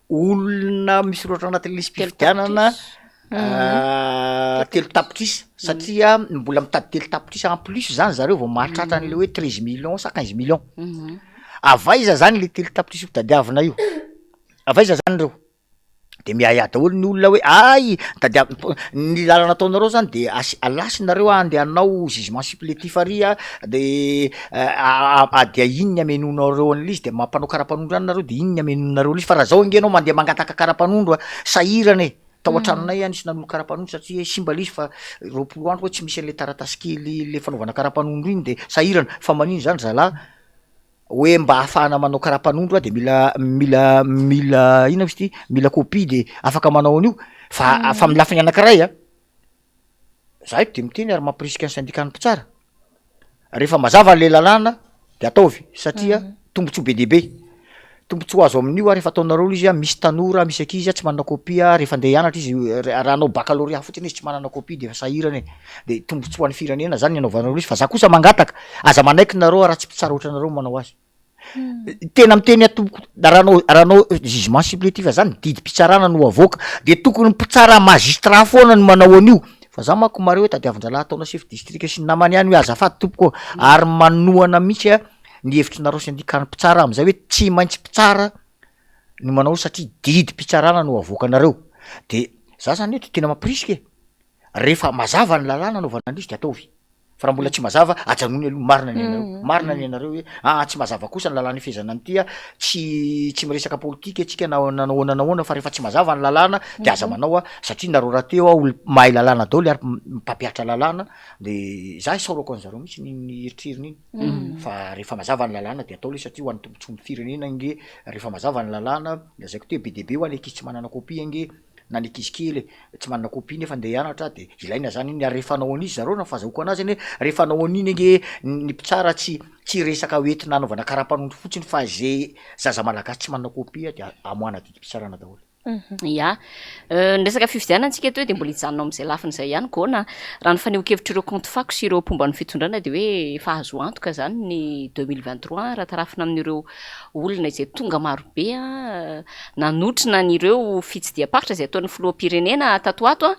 [SPEAKER 5] olona misoratra anatin'ny lisi-pifidianana 3 tapitrisa satria mbola mitady 3 tapitrisa en plus zany zareo vao mahatratra an'le hoe 13 millions sa 15 millions. Avy aiza zany le 3 tapitrisa hotadiavina io? Avy aiza zany reo? De miahiahy daholo ny olona hoe ay tadiav- ny lalana ataonareo zany de asi- alasinareo aho andeha hanao jugement supplétif ary a de dia iny ny amenonareo an'le izy de mampanao karapanondro ihany nareo de iny ny amenonareo an'izy fa raha zao ange anao mandeha mangataka karapanondro a sahirana e, tao an-tranonay aho nisy nanolo karapanondro satria simba le izy fa 20 andro hoe tsy misy an'le taratasy kely le fanaovana karapanondro iny de sahirana fa manino zany zalahy hoe mba ahafahana manao karapanondro a de mila mila mila inona izy ty mila copie de afaka manao an'io fa fa amy lafiny anakiray a. Za eto de miteny ary mampirisika ny syndicat-n'ny mpitsara, rehefa mazava le lalàna de ataovy satria tombotsoa be dia be, tombotsoa azo amin'io a rehefa ataonareo le izy a, misy tanora, misy ankizy a tsy manana copie a, rehefa andeha hianatra izy raha hanao baccalauréat fotsiny izy tsy manana copie de efa sahirana e, de tombotsoa ho an'ny firenena zany ny anaovanareo le izy fa za kosa mangataka aza manaiky nareo raha tsy mpitsara ohatranareo manao azy. Tena miteny aho tompoko, raha hanao raha hanao jugement supplétif zany didim-pitsarana no avoaka de tokony mpitsara magistrat foana no manao an'io, fa za manko mareo hoe tadiavin-drahalahy ataona chef district sy ny namany ihany hoe azafady tompoko ô, ary manohana mihitsy aho ny hevitry nareo syndicat ny mpitsara am'zay hoe tsy maintsy mpitsara no manao satria didim-pitsarana no avoakanareo, de za zany eto tena mampirisika e, rehefa mazava ny lalàna anaovana an'izy de ataovy. Fa raha mbola tsy mazava, ajanony aloha, marina ny anareo, marina ny anareo hoe aa tsy mazava kosa ny lalàna ifehezana an'ity a, tsy tsy miresaka politika antsika na na ahoana na ahoana fa rehefa tsy mazava ny lalàna de aza manao a, satria nareo rahateo a olo mahay lalàna daholo ary mpampihatra lalàna de za isaorako an'zareo mihitsy iny eritreriny iny, fa rehefa mazava ny lalàna de atao le satria ho an'ny tombotsoan'ny firenena ange rehefa mazava ny lalàna, lazaiko teo be dia be ho'a ny ankizy tsy manana copie ange na ny ankizy kely e, tsy manana copie nefa ndeha hianatra de ilaina zany iny ary rehefa hanao an'izy zareo raha ny fahazahoako anazy anie rehefa hanao an'iny ange ny mpitsara tsy tsy resaka hoentina hanaovana karapanondro fotsiny fa ze zaza malagasy tsy manana copie de amoahana didim-pitsarana daholo.
[SPEAKER 2] Ya. Ny resaka fifidianana tsika teo dia mbola hijanona ao amin'izay lafiny izay ihany Gona. Raha ny fanehoan-kevitr'ireo kaonty fako sy ireo mpomba ny fitondrana dia hoe efa azo antoka izany ny 2023 raha tarafina amin'ireo olona izay tonga marobe nanotrona an'ireo fitsidiham-paritra izay ataon'ny filoham-pirenena tato ho ato.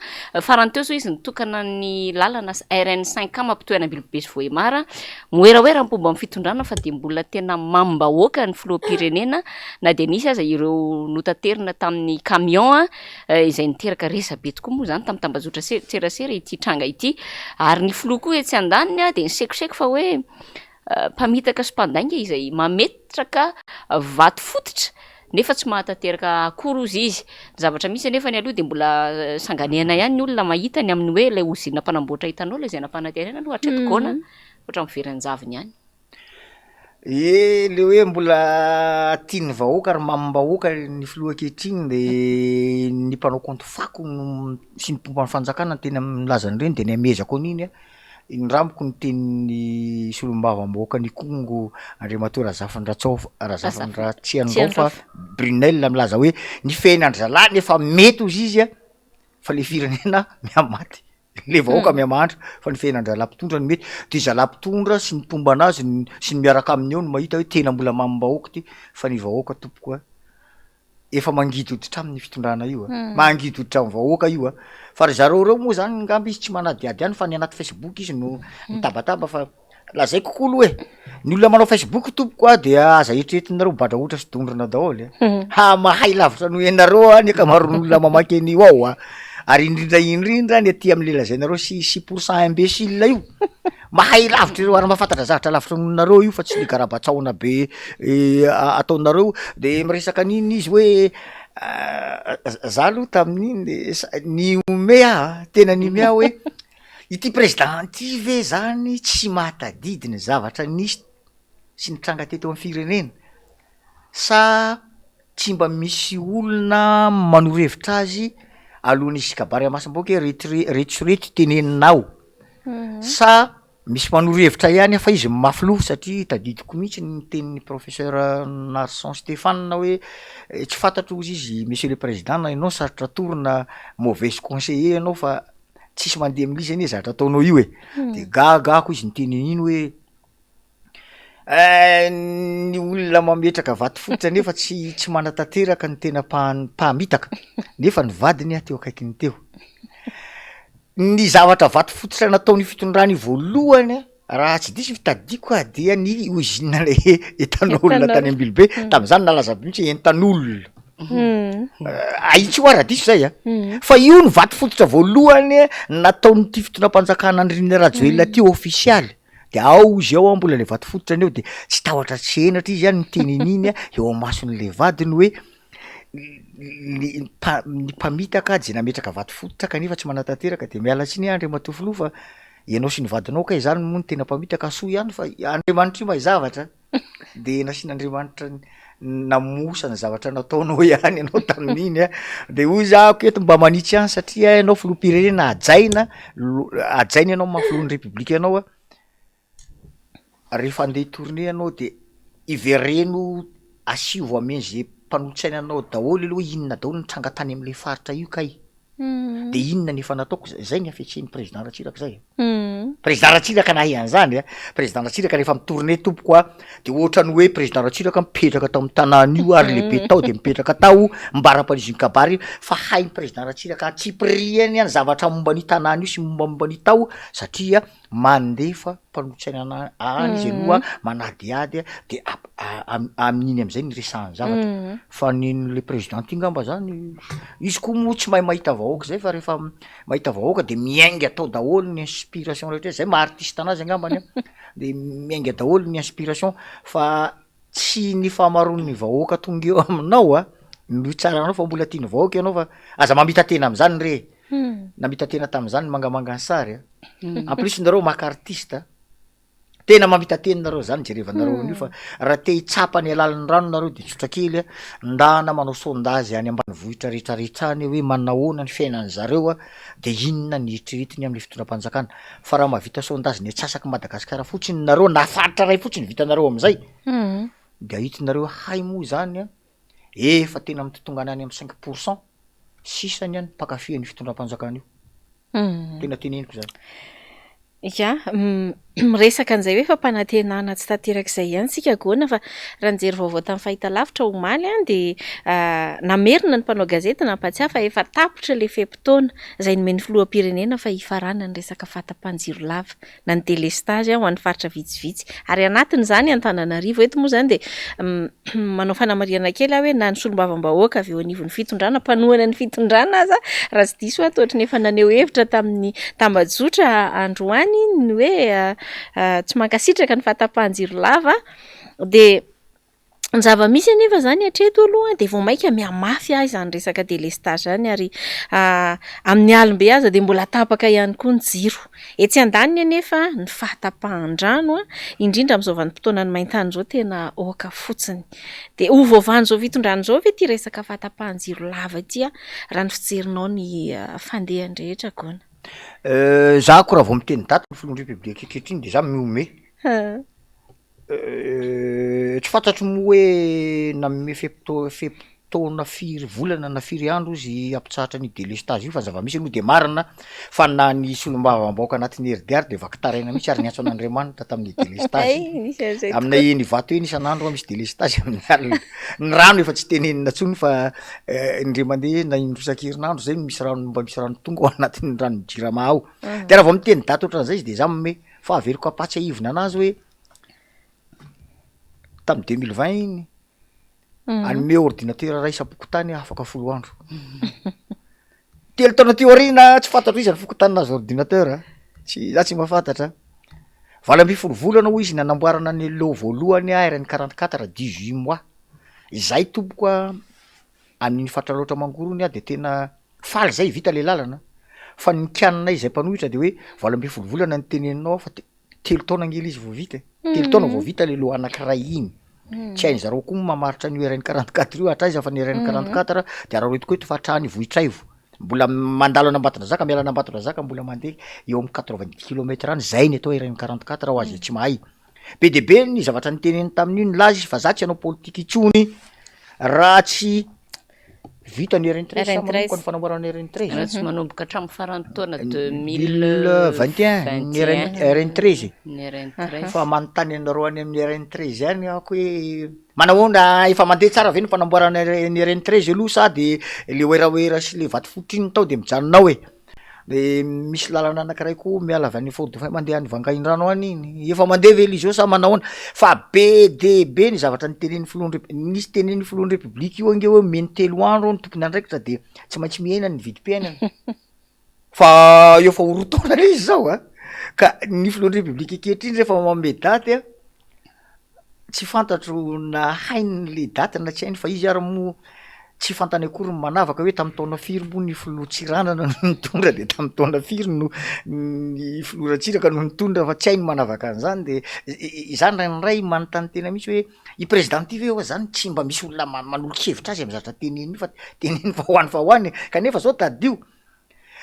[SPEAKER 2] Farany teo izao izy nitokana ny lalana RN 5 A mampitohy an'Ambilobe sy Vohemar. Moeraoera ny mpomba ny fitondrana fa dia mbola tena mamim-bahoaka ny filoham-pirenena na dia nisy aza ireo notaterina tamin'ny camion izay niteraka resabe tokoa moa izany tamin'ny tambajotra serasera ity tranga ity. Ary ny filoha koa etsy andaniny dia nisekoseko fa hoe mpamitaka sy mpandainga izay mametraka vato fototra nefa tsy mahatanteraka akory ozy izy. Ny zavatra misy anefa ny aloha dia mbola sanganehana ihany ny olona mahita ny amin'ny hoe ilay ozinina mpanamboatra ethanol izay nampanantenaina aloha hatreto gona ohatran'ny very an-javony ihany.
[SPEAKER 5] Ie, le hoe mbola tian'ny vahoaka ary mamim-bahoaka ny filoha ankehitriny de ny mpanao kaonty fako no sy ny mpomba ny fanjakana no tena milaza an'ireny de ny amehezako an'iny an. Indramiko ny tenin'ny solombavambahoakan'Ikongo Andriamatoa Razafindratsao Razafindratsiandraofa Brunelle milaza hoe ny fiainan-dry zalahy nefa mety hozy izy a, fa le firenena mihamaty, le vahoaka mihamahantra fa ny fiainan-dry zalahy mpitondra no mety, de zalahy mpitondra sy ny mpomba anazy sy ny miaraka aminy eo no mahita hoe tena mbola mamim-bahoaka ty fa ny vahoaka tompoko a. efa mangidy hoditra aminy fitondrana io a, mangidy hoditra amin'ny vahoaka io a, fa ry zareo reo moa zany ngamba izy tsy manadihady any fa ny anaty facebook izy no mitabataba fa lazaiko koa aloha e, ny olona manao facebook tompoko a de aza eritreretinareo badraotra sy dondrona daholo e, ha mahay lavitra noho ianareo a ny ankamaroan'olona mamaky an'io ao a, ary indrindra indrindra ny aty am'le lazainareo six six pour cent imbecile io. Mahay lavitra ireo ary mahafantatra zavatra lavitra noho nareo io fa tsy le garabatsaona be ataonareo de miresaka an'iny izy hoe za aloha tamin'iny de sa- nihomehy aho a, tena nihomehy aho hoe ity président ty ve zany tsy mahatadidy ny zavatra nisy sy nitranga teto amin'ny firenena sa tsy mba misy olona manoro hevitra azy alohan'izy hikabary amasombahoaka hoe reto re- reto sy reto teneninao Sa misy manoro hevitra ihany aho fa izy mafy loha satria tadidiko mihitsy ny tenin'ny professeur Narson Stéphane hoe tsy fantatro hozy izy monsieur le président na ianao sarotra atoro na mauvaise conseiller ianao fa tsisy mandeha amin'izy anie zavatra ataonao io e, de gaga aho ko izy niteny an'iny hoe Ny olona mametraka vato fototra nefa tsy tsy manatanteraka ny tena mpamitaka nefa ny vadiny a teo akaikiny teo. Ny zavatra vato fototra nataon'io fitondrana io voalohany a, raha tsy diso ny fitadidiako a dia ny usine le ethanol tany Ambilobe, tam'zany nalaza be mihitsy hoe ethanol. Ahitsy hoa raha diso zay a, fa io no vato fototra voalohany nataon'ity fitondram-panjakana Andry Nirina Rajoelina ty ofisialy. De ao izy ao an mbola le vato fototra eo de tsy tahotra tsy henatra izy an niteny an'iny an eo amason'le vadiny hoe ny mpa- ny mpamitaka de nametraka vato fototra kanefa tsy manatanteraka de miala tsiny aho andriamatoa filoha fa ianao sy ny vadinao kay zany moa no tena mpamitaka soa ihany fa Andriamanitra io mahay zavatra. de nasian'Andriamanitra namosa ny zavatra nataonao ihany ianao tamin'iny a, de hoy za ko eto mba manitsy ihany satria ianao filoham-pirenena hajaina, hajaina ianao maha filohan'ny repoblika anao a, rehefa andeha hi-tourner ianao de ivereno asivo ameno ze mpanolotsaina anao daholo aloha hoe inona daholo ny tranga tany am'le faritra io kay. De inona ny efa nataoko, zay ny hafetsen'ny président Ratsiraka zay. Président Ratsiraka nahay an'zany a, président Ratsiraka rehefa mi-tourner tompoko a, de ohatran'ny hoe président Ratsiraka mipetraka tao am'tanàna io ary lehibe tao de mipetraka tao, mbaram-panizy ny kabary, fa hain'ny président Ratsiraka antsipiriany ny zavatra momba an'io tanàna io sy mombamomba an'io tao satria mandefa mpanolotsaina ana any izy aloha manadihady de amin'iny am'zay no iresahany zavatra, fa nen'le président ty ngamba zany, izy koa moa tsy mahay mahita vahoaka zay fa rehefa mahita vahoaka de miainga tao daholo ny inspiration rehetra, zay maha artiste anazy angambany an, de miainga daholo ny inspiration fa tsy ny fahamaroan'ny vahoaka tonga eo aminao an no hitsaranao fa mbola tian'ny vahoaka ianao fa aza mamita-tena am'zany re e. Namita-tena tamin'izany ny mangamanga ny sary a. En plus nareo maka artiste, tena mamita-tena nareo zany jerevanareo an'io fa raha te hitsapa ny alalin'ny rano nareo de tsotra kely a, ndana manao sondage any ambanivohitra retraretra any hoe manahoana ny fiainan'ny zareo a, de inona ny eritreretiny amin'ny fitondram-panjakana, fa raha mahavita sondage ny antsasaky Madagasikara fotsiny nareo na faritra ray fotsiny vitanareo am'zay, de ahitinareo hay moa zany a. Efa tena mitotongana any amin'ny cinq pour cent sisany ny mpankafy an'io fitondram-panjakana io. Tena teneniko izany.
[SPEAKER 1] Ya, miresaka an'izay hoe fampanantenana tsy tanteraka izay ihany isika Gona fa raha nijery vaovao tamin'ny fahitalavitra omaly an dia namerina ny mpanao gazety nampatsiahy fa efa tapitra ilay fe-potoana izay nomen'ny filoham-pirenena fa hifarana ny resaka fahatapahan-jiro lava. na ny delestazy ho an'ny faritra vitsivitsy. Ary anatin'izany Antananarivo. Eto moa izany dia manao fanamarihana kely aho hoe na ny solombavambahoaka avy eo anivon'ny fitondrana, mpanohana ny fitondrana aza, raha tsy diso aho, toa ohatran'ny efa naneho hevitra tamin'ny tambajotra androany ny hoe tsy mankasitraka ny fahatapahan-jiro lava. Dia Ny zava-misy anefa izany hatreto aloha dia vao mainka mihamafy ahy izany resaka délestage izany ary amin'ny alim-be aza dia mbola tapaka ihany koa ny jiro. Etsy andaniny anefa ny fahatapahan-drano indrindra amin'izao vanim-potoanan'ny main-tany izao tena aoka fotsiny. Dia ho voavahan'izao fitondrana izao ve ity resaka fahatapahan-jiro lava ity raha ny fijerinao ny fandehany rehetra Gona?
[SPEAKER 5] Za ko raha vao miteny daty ny filohan'ny repoblika ankehitriny de za mihomehy. Tsy fantatro moa hoe nanome fe-potoa- fe-potoana firy volana na firy andro izy hampitsahatra an'io delestazy io fa ny zava-misy aloha de marina fa na ny solombavambahoaka anatin'ny RD ary de vaky taraina mihitsy ary niantso an'Andriamanitra tamin'ny delestazy,
[SPEAKER 1] Nisy an'izay tokoa.
[SPEAKER 5] aminay eny Ivato eny isan'andro misy delestazy amin'ny alina, ny rano efa tsy tenenina intsony fa indray mandeha na indroa isan-kerinandro zay no misy rano mba misy rano tonga ao anatin'ny ranon'ny jirama ao, de raha vao miteny daty ohatran'izay izy de za mihomehy fa averiko ampahatsiahivina anazy hoe Tamin'ny 2020 iny, hanome ordinateur iray isam-pokontany aho afaka folo andro. Telo taona aty aoriana tsy fantatro iza ny fokontany nahazo ordinateur a, tsy za tsy mahafantatra. 18 volana hoy izy nanamboarana ny lot voalohany RN 44 18 mois. Izay tompoko a, amin'iny faritra Alaotra Mangoro iny aho de tena faly zay vita le lalana, fa ny kianinay izay mpanohitra de hoe 18 volana no teneninao fa te- Telo taona ange le izy vao vita e, telo taona vao vita le lot anakiray iny, tsy hainy zareo koa mamaritra an'io RN 44 io hatraiza fa ny RN 44 de araraotiko eto fa hatrany Vohitraivo, mbola mandalo an'Ambatondrazaka miala an'Ambatondrazaka mbola mandeha eo amin'ny 90 kilomètre any, zay ny atao RN 44 ho azy tsy mahay. Be dia be ny zavatra noteneniny tamin'io, nilaza izy fa za tsy hanao politika intsony raha tsy Vita ny RN 13 sa manomboka ny fanamboarana ny RN 13?
[SPEAKER 2] Raha tsy manomboka hatramin'ny faran'ny taona
[SPEAKER 5] 2021 ny RN RN 13.
[SPEAKER 2] Ny RN 13.
[SPEAKER 5] Fa manontany anareo any amin'ny RN 13 any aho hoe manahoana efa mandeha tsara ve ny fanamboarana ny RN 13 aloha sa de le werawera sy le vato fotsy iny tao de mijanona ao e? De misy lalana anakiray koa miala avy any Fort Dauphin mandeha any Vangaindrano any iny, efa mandeha ve le izy eo sa manahoana? Fa be de be ny zavatra notenenin'ny filohan'ny rep- nisy tenenin'ny filohan'ny repoblika io ange hoe omeny telo andro ny tompon'andraikitra de tsy maintsy mihena ny vidim-piainana, fa efa ho roa taona le izy zao a, ka ny filohan'ny repoblika ankehitriny rehefa manome daty a, tsy fantatro na hainy le daty na tsy hainy fa izy ary moa. Tsy fantany akory ny manavaka hoe tamin'ny taona firy moa ny filoha Tsiranana no nitondra de tamin'ny taona firy no ny filoha Ratsiraka no nitondra fa tsy hay ny manavaka an'izany de izaho indraindray manontany tena mihitsy hoe i président ty ve oa zany tsy mba misy olona manolo-kevitra azy amin'ny zavatra teneniny io fa teneniny fa ho any fa ho any e, kanefa zao tadidio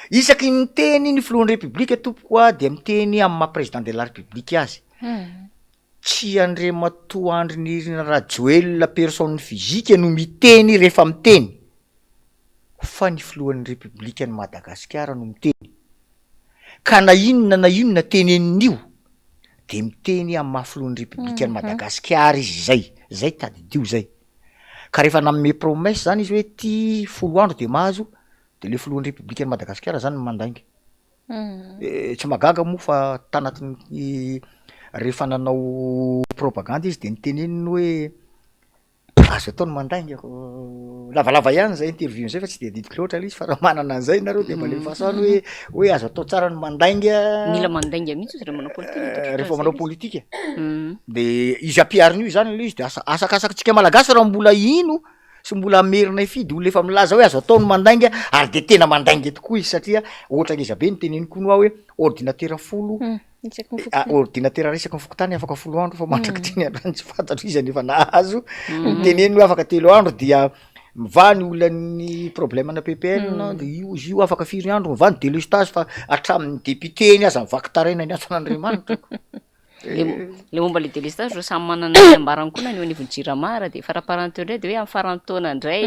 [SPEAKER 5] isaky ny miteny ny filohan'ny repoblika tompoko a de miteny amin'ny maha président de la république azy. Tsy Andriamatoa Andry Nirina Rajoelina personne physique no miteny rehefa miteny fa ny filohan'ny Repoblikan'i Madagasikara no miteny. Ka na inona na inona tenenin'io de miteny amin'ny maha filohan'ny Repoblikan'i Madagasikara izy izay, zay tadidio zay. Ka rehefa nanome promesse zany izy hoe ty folo andro de mahazo de le filohan'ny Repoblikan'i Madagasikara zany no mandainga. Tsy mahagaga moa fa tanatin'ny rehefa nanao propagandy izy de niteneniny hoe azo atao ny mandainga ko, lavalava ihany zay interview zay fa tsy de adidiko loatra le izy fa raha manana an'zay nareo de mba alefaso any hoe hoe azo atao tsara ny mandainga,
[SPEAKER 2] Mila mandainga mihitsy izy raha manao politika
[SPEAKER 5] rehefa manao politika, de izy ampiharina io zany le izy de asa- asakasakantsika malagasy raha mbola hino Tsy mbola hamerina hifidy olona efa milaza hoe azo atao ny mandainga ary de tena mandainga tokoa izy satria ohatra ngeza be ny teneniko hono aho hoe ordinateur folo ordinateur iray isaky ny fokontany afaka folo andro fa mandrak'ity ny androany tsy fantatro iza no efa nahazo, niteneniny hoe afaka telo andro dia mivaha ny olan'ny problème ana PPN de io izy io afaka firy andro mivaha ny délestage fa hatramin'ny député-ny aza mivaky taraina niantso an'Andriamanitra ko.
[SPEAKER 2] Le momba le délestage reo samy manana ny ambarany koa na ny eo anivon'ny jirama ary de faraparany teo indray de hoe amin'ny faran'ny taona indray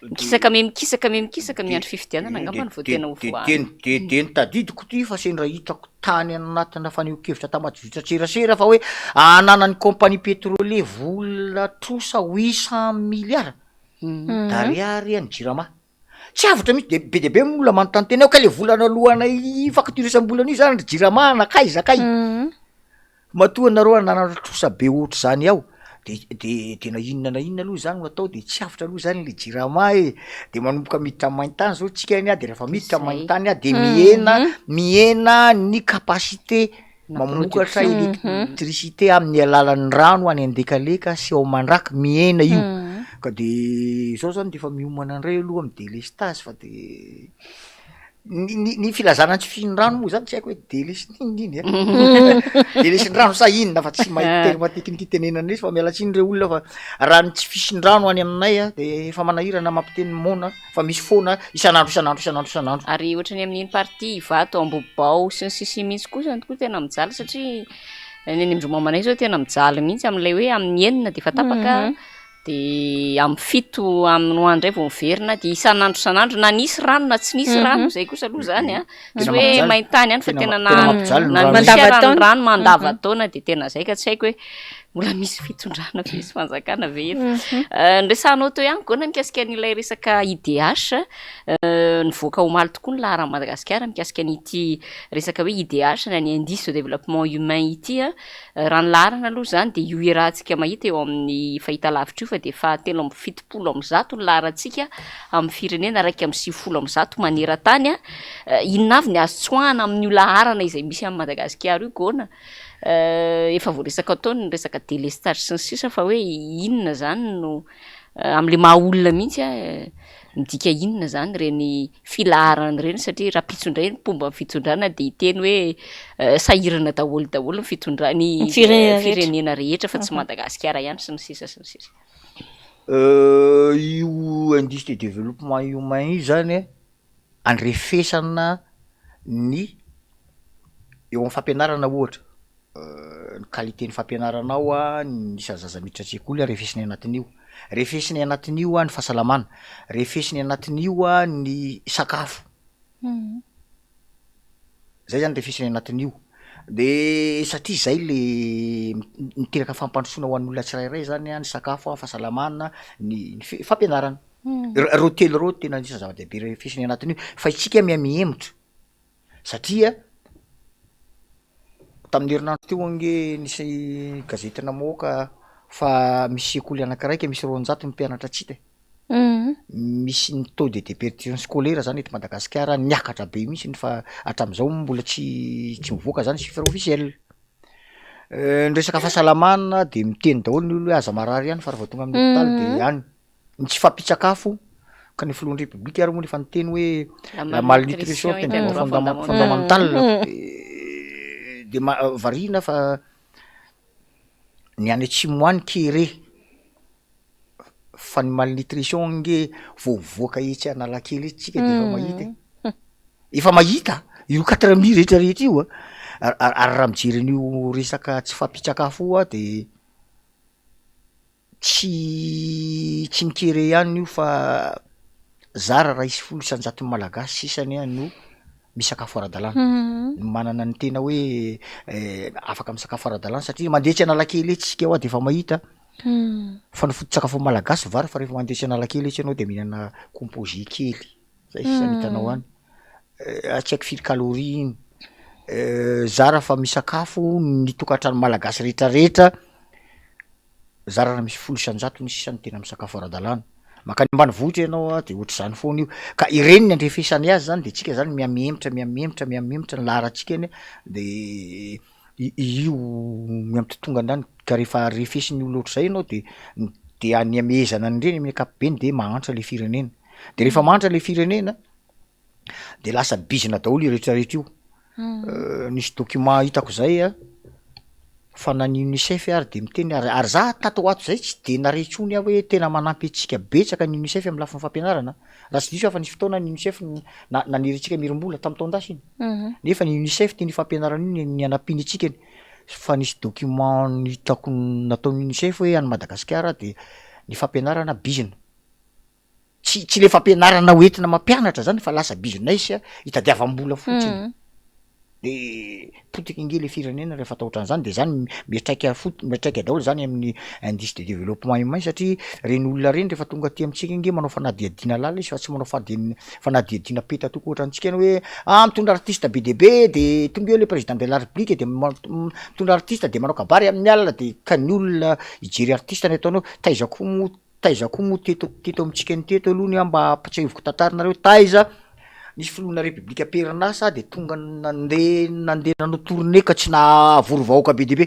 [SPEAKER 2] mikisaka me mikisaka me mikisaka miandry fifidianana angamba no vao tena ho voahana.
[SPEAKER 5] De de ny tadidiko ty fa sendra hitako tany anatina fanehoan-kevitra tambajotran-tserasera fa hoe ananan'ny compagnie pétrolier vola trosa huit cent milliards d'ariary ny jirama. Tsy avotra mihitsy de be dia be moa olona manontany tena hoe kay le vola naloanay facture isam-bolana io zany ry jirama nankaiza kay? Matoa nareo ananana trosa be ohatr'izany ao de de de na inona na inona aloha zany no atao de tsy avotra aloha zany le jirama e, de manomboka miditra main-tany zao tsika anie de rehefa miditra main-tany de mihena mihena ny capacité Mamokatra électricité amin'ny alalan'ny rano any Andekaleka sy ao Mandraka, mihena io, ka de zao zany de efa miomana ndray aloha amy délestage fa de ny ny ny filazana ny tsy fisian'ny rano moa zany tsy haiko hoe délestin'inona iny an, délestin-drano sa inona fa tsy mahay terme technique itenenana an'izy fa miala tsiny re olona fa raha ny tsy fisian-drano any aminay an de efa manahirana mampiteny ny moana. fa misy foana isan'andro isan'andro isan'andro isan'andro.
[SPEAKER 2] Ary ohatran'ny amin'iny partie Ivato, Ambohibao sy ny sisa iny mihitsy koa zany tokoa tena mijaly satria ny any amin-dry mamanay zao tena mijaly mihitsy amin'ilay hoe amin'ny enina de efa tapaka de amin'ny fito amin'ny roa indray vao miverina de isan'andro isan'andro na nisy rano na tsy nisy rano zay kosa aloha zany an, tsy
[SPEAKER 5] Tena
[SPEAKER 2] hoe
[SPEAKER 5] mampijaly.
[SPEAKER 2] main-tany ihany fa
[SPEAKER 5] Tena
[SPEAKER 2] tena
[SPEAKER 5] ma-
[SPEAKER 2] na
[SPEAKER 5] tena mampijaly ny
[SPEAKER 2] na
[SPEAKER 5] rano.
[SPEAKER 2] nisy ara ny
[SPEAKER 1] Mandavantaona.
[SPEAKER 2] rano mandavantaona de tena zay ka tsy haiko hoe Mbola misy fitondrana ve sy fanjakana ve eto? Noresahanao teo ihany Gona mikasika an'ilay resaka IDH, nivoaka omaly tokoa ny laharan'i Madagasikara mikasika an'ity resaka hoe IDH na ny indice de développement humain ity. Raha ny laharana aloha izany dia io iarahantsika mahita eo amin'ny fahitalavitra io fa dia fahatelo amby 170 ny laharantsika amin'ny firenena 191 maneran-tany. Inona avy ny azo tsoahana amin'io laharana izay misy amin'i Madagasikara io Gona? Efa voaresaka tao ny resaka délestage sy ny sisa fa hoe inona zany no am'le maha olona mihitsy a, midika inona zany ireny filaharana ireny satria rahampitso indray ny mpomba ny fitondrana de hiteny hoe sahirana daholo daholo ny fitondra- ny
[SPEAKER 1] Ny firenena rehetra.
[SPEAKER 2] firenena rehetra fa tsy Madagasikara ihany sy ny sisa sy ny sisa.
[SPEAKER 5] Io indice de développement humain io zany a, andrefesana ny eo amin'ny fampianarana ohatra, ny qualité ny fampianarana ao an, ny isan'ny zaza miditra an-tsekoly an refesina anatin'io, refesina anatin'io an ny fahasalamana, refesina anatin'io an ny sakafo, zay zany refesina anatin'io, de satria zay le miteraka fampandrosoana ho an'ny olona tsirairay zany an ny sakafo an, fahasalamana, ny fampianarana. Reo telo reo tena anisan'ny zava-dehibe refesina anatin'io fa isika miha mihemotra satria tamin'ny herinandro teo ange nisy gazety namoaka fa misy sekoly anakiraika misy 200 ny mpianatra tsy hita e, misy ny taux de déperdition scolaire zany eto Madagasikara niakatra be mihitsiny fa hatram'izao mbola tsy tsy mivoaka zany chiffre officiel. Ny resaka fahasalamana de miteny daholo ny olona hoe aza marary ihany fa raha vao tonga amin'ny hopitaly de any. Ny tsy fahampian-tsakafo. Ka ny filohan'ny repoblika ary moa efa niteny hoe la malnutrition est un droit fondamental de variana fa ny any atsimo any kere fa ny malnutrition ange vao mivoaka etsy Analakely etsy tsika de efa mahita e, efa mahita io quatre mille rehetra rehetra io a, ary raha mijery an'io resaka tsy fahampian-tsakafo io aho de Tsy tsy ny kere ihany io fa zara raha hisy 10% malagasy sisa anie no misakafo ara-dalàna, no manana ny tena hoe afaka misakafo ara-dalàna satria mandeha etsy Analakely etsy isika hoa de efa mahita fa ny foto-tsakafon'ny malagasy vary fa rehefa mandeha etsy Analakely etsy ianao de mihinana composé kely, zay sisa no hitanao any, tsy haiko firy calorie iny, zara fa misakafo ny tokantrano malagasy retraretra. Zara raha misy 10% ny sisa no tena misakafo ara-dalàna. Mankany ambanivohitra ianao a de ohatr'izany foana io, ka ireny ny andrefesany azy zany de tsika zany mihamihemotra mihamihemotra mihamihemotra ny laharantsika eny de io mihamitotongana any ka rehefa refesin'ny olona ohatr'izay ianao de de any amehezana an'ireny amin'ny ankapobeny de mahantra le firenena, de rehefa mahantra le firenena de lasa bizina daholo io retraretra io, nisy document hitako zay a, fa na ny Unicef ary de miteny ary, ary za tato ho ato zay tsy de nare intsony aho hoe tena manampy antsika betsaka ny Unicef am lafiny fampianarana, raha tsy diso aho fa nisy fotoana ny Unicef na- nanery antsika mirim-bola tam taon-dasa iny, nefa ny Unicef teny fampianarana io ny anampiany antsika iny, fa nisy document hitako nataon'ny Unicef hoe any Madagasikara de ny fampianarana bizina. Tsy tsy le fampianarana ho entina mampianatra zany fa lasa business hitadiavam-bola fotsiny. De potika ange le firenena rehefa atao ohatran'zany de zany miantraika fot- miantraika daholo zany amin'ny indice de développement humain satria reny olona reny rehefa tonga aty amintsika ange manao fanadihadiana lalina izy fa tsy manao fadin- fanadihadiana petatoko ohatrantsika eny hoe ah mitondra artiste be dia be de tonga eo le président de la république de ma- mitondra artiste de manao kabary amin'ny alina de ka ny olona hijery artiste ny ataonao, taiza koa moa Taiza koa moa teto teto amintsika ny teto aloha ny aho mba ampatsiahiviko tantara nareo taiza nisy filohana repoblika am-perinasa de tonga nandeha nandeha nanao tournée ka tsy nahavory vahoaka be dia be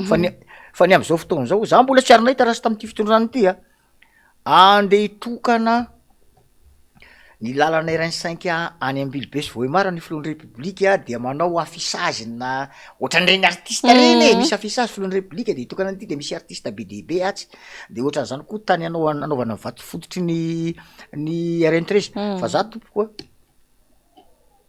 [SPEAKER 5] fa ny fa ny am'zao fotoana zao za mbola tsy ary nahita raha tsy tamin'ity fitondrana ity a, andeha hitokana Ny lalana RN cinq any Ambilobe sy Vohemar ny filohan'ny repoblika dia manao affichage na ohatran'ireny artiste reny e, misy affichage filohan'ny repoblika de hitokana an'ity de misy artiste be dia be atsy, de ohatran'izany koa tany anao anaovana ny vato fototry ny ny RN 13 fa za tompoko a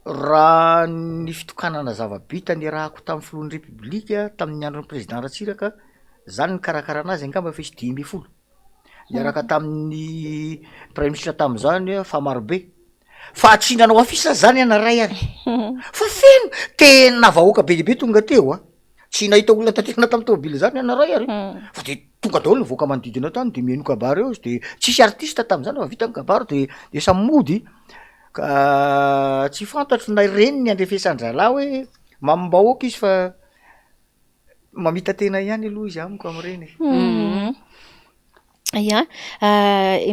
[SPEAKER 5] raha ny fitokanana zava-bita niarahako tamin'ny filohan'ny repoblika tamin'ny andron'ny président Ratsiraka za nikarakara anazy angamba efa hisy 15. niaraka tamin'ny praiminisitra tamin'izany fa marobe fa tsy nanao affiche zany ianao ray ary fa feno tena vahoaka be dia be tonga teo a, tsy nahita olona taterina tamin'ny tômôbila zany ianao ray ary fa de tonga daholo ny vahoaka manodidina tany de mihaino kabary eo izy de tsisy artiste tamin'izany fa vita ny kabary de de samy mody ka tsy fantatro na ireny ny andrefesan-drahalahy hoe mamim-bahoaka izy fa Mamita-tena ihany aloha izy amiko amin'ireny e.
[SPEAKER 1] Ya,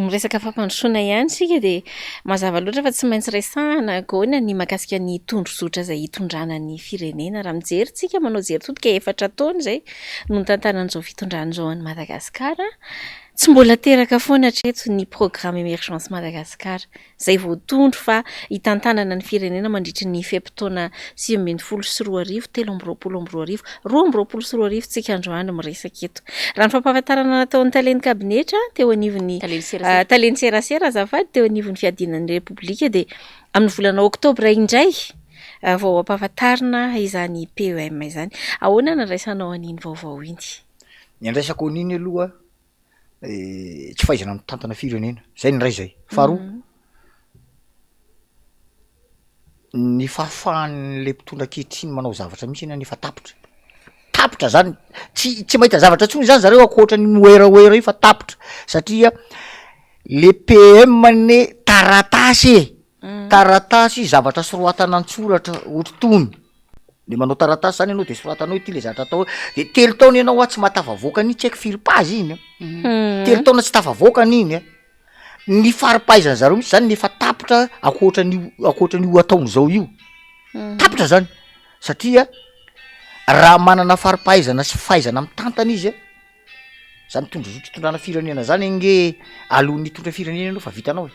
[SPEAKER 1] miresaka fampandrosoana ihany isika dia mazava loatra fa tsy maintsy resahana Gôna ny mahakasika ny tondrozotra izay hitondrana ny firenena. Raha mijery tsika manao jery todika efatra taona izay no nitantanan'izao fitondrana izao an'i Madagasikara, tsy mbola teraka foana hatreto ny programme Emergence Madagascar. izay voatondro fa hitantanana ny firenena mandritry ny fe-potoana 2019, 2023, 2022 tsika androany miresaka eto. Raha ny fampahafantarana nataon'ny talen'ny kabinetra teo anivon'ny talen'ny serasera azafady teo anivon'ny fiadiana ny Repoblika dia amin'ny volana oktobra indray vao hampahafantarina izany PEM izany. Ahoana no andraisanao an'iny vaovao iny?
[SPEAKER 5] Ny andraisako an'iny aloha tsy fahaizana mitantana firenena, zay ny iray zay, faharoa ny fahafahan'le mpitondra ankehitriny manao zavatra mihitsy anie efa tapitra, tapitra zany, tsy tsy mahita zavatra intsony zany zareo ankoatran'ny miwerawera io fa tapitra satria le PM anie taratasy e, taratasy zavatra soratana an-tsoratra ohatr'itony. De manao taratasy zany ianao de soratanao ity le zavatra atao de telo taona ianao hoa tsy mahatafavoaka an'iny tsy haiko firy page iny an, telo taona tsy tafavoaka an'iny an, ny fari-pahaizany zareo mihitsy zany efa tapitra ankoatran'io ankoatran'io ataony zao io, tapitra zany satria raha manana fari-pahaizana sy fahaizana mitantana izy an. Zany tondrozotra itondrana firenena zany ange alohan'ny hitondra firenena ianao fa vitanao e.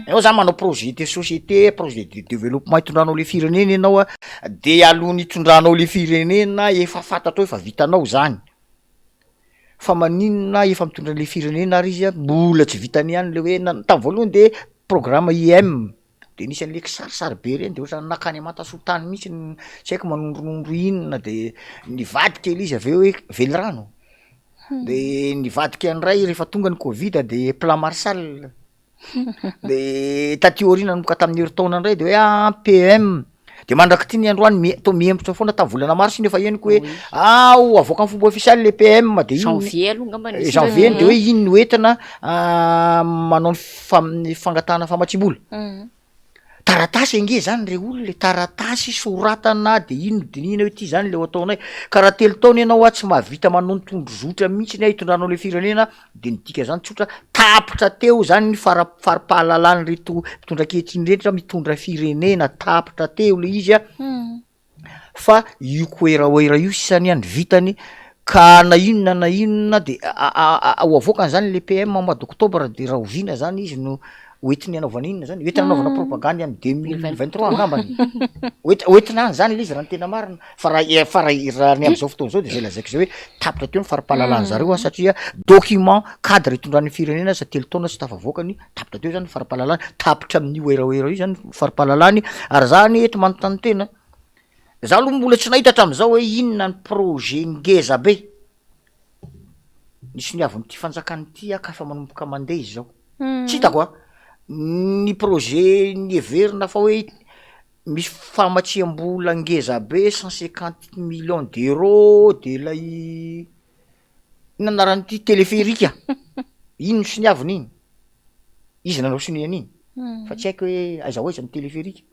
[SPEAKER 5] Ianao zany manao projet de société, projet de développement hitondranao le firenena ianao a, de alohan'ny hitondranao le firenena efa fantatrao efa vitanao zany. Fa maninona efa mitondra an'le firenena ary izy a mbola tsy vitany ihany le hoe na- tam voalohany de programme IEM de nisy an'le kisarisary be reny de ohatran'ny nakany Mantasoa tany mihitsy ny tsy haiko manondronondro inona de nivadika le izy avy eo hoe velirano, de nivadika indray rehefa tonga ny covid de plan Marshall, de taty aoriana nanomboka tamin'ny herintaona indray de hoe ah PM, de mandrak'ity ny androany mi- toa mihemotra foana tamin'ny volana mars iny efa henoko hoe ao avoaka amin'ny fomba ofisialy le PM de iny
[SPEAKER 2] Janvier aloha angamba nisy
[SPEAKER 5] janvier de hoe iny no entina manao ny fam- ny fangatahana famatsiam-bola. Taratasy ange zany re olona e, taratasy soratana de iny no dinihina hoe ty zany le ho ataonay, ka raha telo taona ianao a tsy mahavita manao ny tondrozotra mihitsiny a hitondranao le firenena de ny dika zany tsotra tapitra teo zany ny fara- fari-pahalalan'ireto mpitondra ankehitriny reto mitondra firenena, tapitra teo le izy a. Fa io koeraoera io sisa anie ny vitany ka na inona na inona de ho avoakany zany le PM mois d'octobre de rahoviana zany izy no hoentiny hanaovana inona zany, hoentiny hanaovana propagandy am 2023 angambany, hoent- hoentina any zany le izy raha ny tena marina fa raha fa raha raha ny am'zao fotoana zao de zay lazaiko zay hoe tapitra teo ny fari-pahalalan zareo a satria document cadre itondran'ny firenena aza telo taona tsy tafavoakany, tapitra teo zany ny fari-pahalalany, tapitra amin'io eraoera io zany ny fari-pahalalany ary za anie eto manontany tena, za aloha mbola tsy nahita hatram'zao hoe inona ny projet ngeza be nisoniavin'ity fanjakana ity ah ka efa manomboka mandeha izy zao, tsy hitako an, ny projet niheverina fa hoe misy famatsiam-bola ngeza be 150 millions d'euros de lay inona anaran'ity téléphérique, iny nosoniavina iny, iza nanao sonia an'iny? Fa tsy haiko hoe aiza ho aiza ny téléphérique.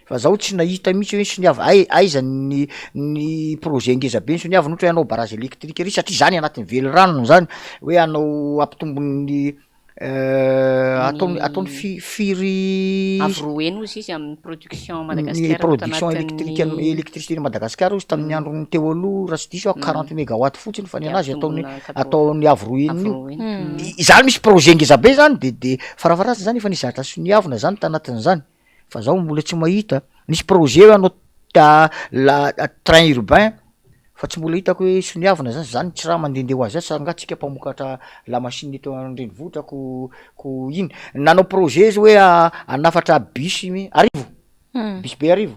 [SPEAKER 5] Fa zaho tsy nahita mihitsy hoe soniava ai- aiza ny ny projet ngeza be nosoniavina ohatra hoe hanao barrage électrique ery satria zany anatin'ny veliranony zany hoe hanao hampitombo ny ataony ataony fi- firy
[SPEAKER 2] Avo roa heny hozy izy amin'ny production
[SPEAKER 5] ny
[SPEAKER 2] Madagasikara tato
[SPEAKER 5] production électrique
[SPEAKER 2] anatin'ny
[SPEAKER 5] électricité ny Madagasikara hozy tamin'ny andron'ny teo aloha raha tsy diso aho 40 mégawatt fotsiny fa ny anazy ataony
[SPEAKER 2] Ampitomboina quatre
[SPEAKER 5] ataony avo roa heny
[SPEAKER 2] avo
[SPEAKER 5] io.
[SPEAKER 2] roa heny.
[SPEAKER 5] Izany misy projet ngeza be zany de de farafaharatsiny zany efa nisy zavatra soniavina zany tanatin'izany. Fa zaho mbola tsy mahita, nisy projet hoe hanao ta- la train urbain fa tsy mbola hitako hoe soniavina zany, zany tsy raha mandehandeha ho azy sa nga tsika mpamokatra lamasina eto an-drenivohitra ko ko ino, nanao projet izy hoe hanafatra bus arivo, bus be arivo,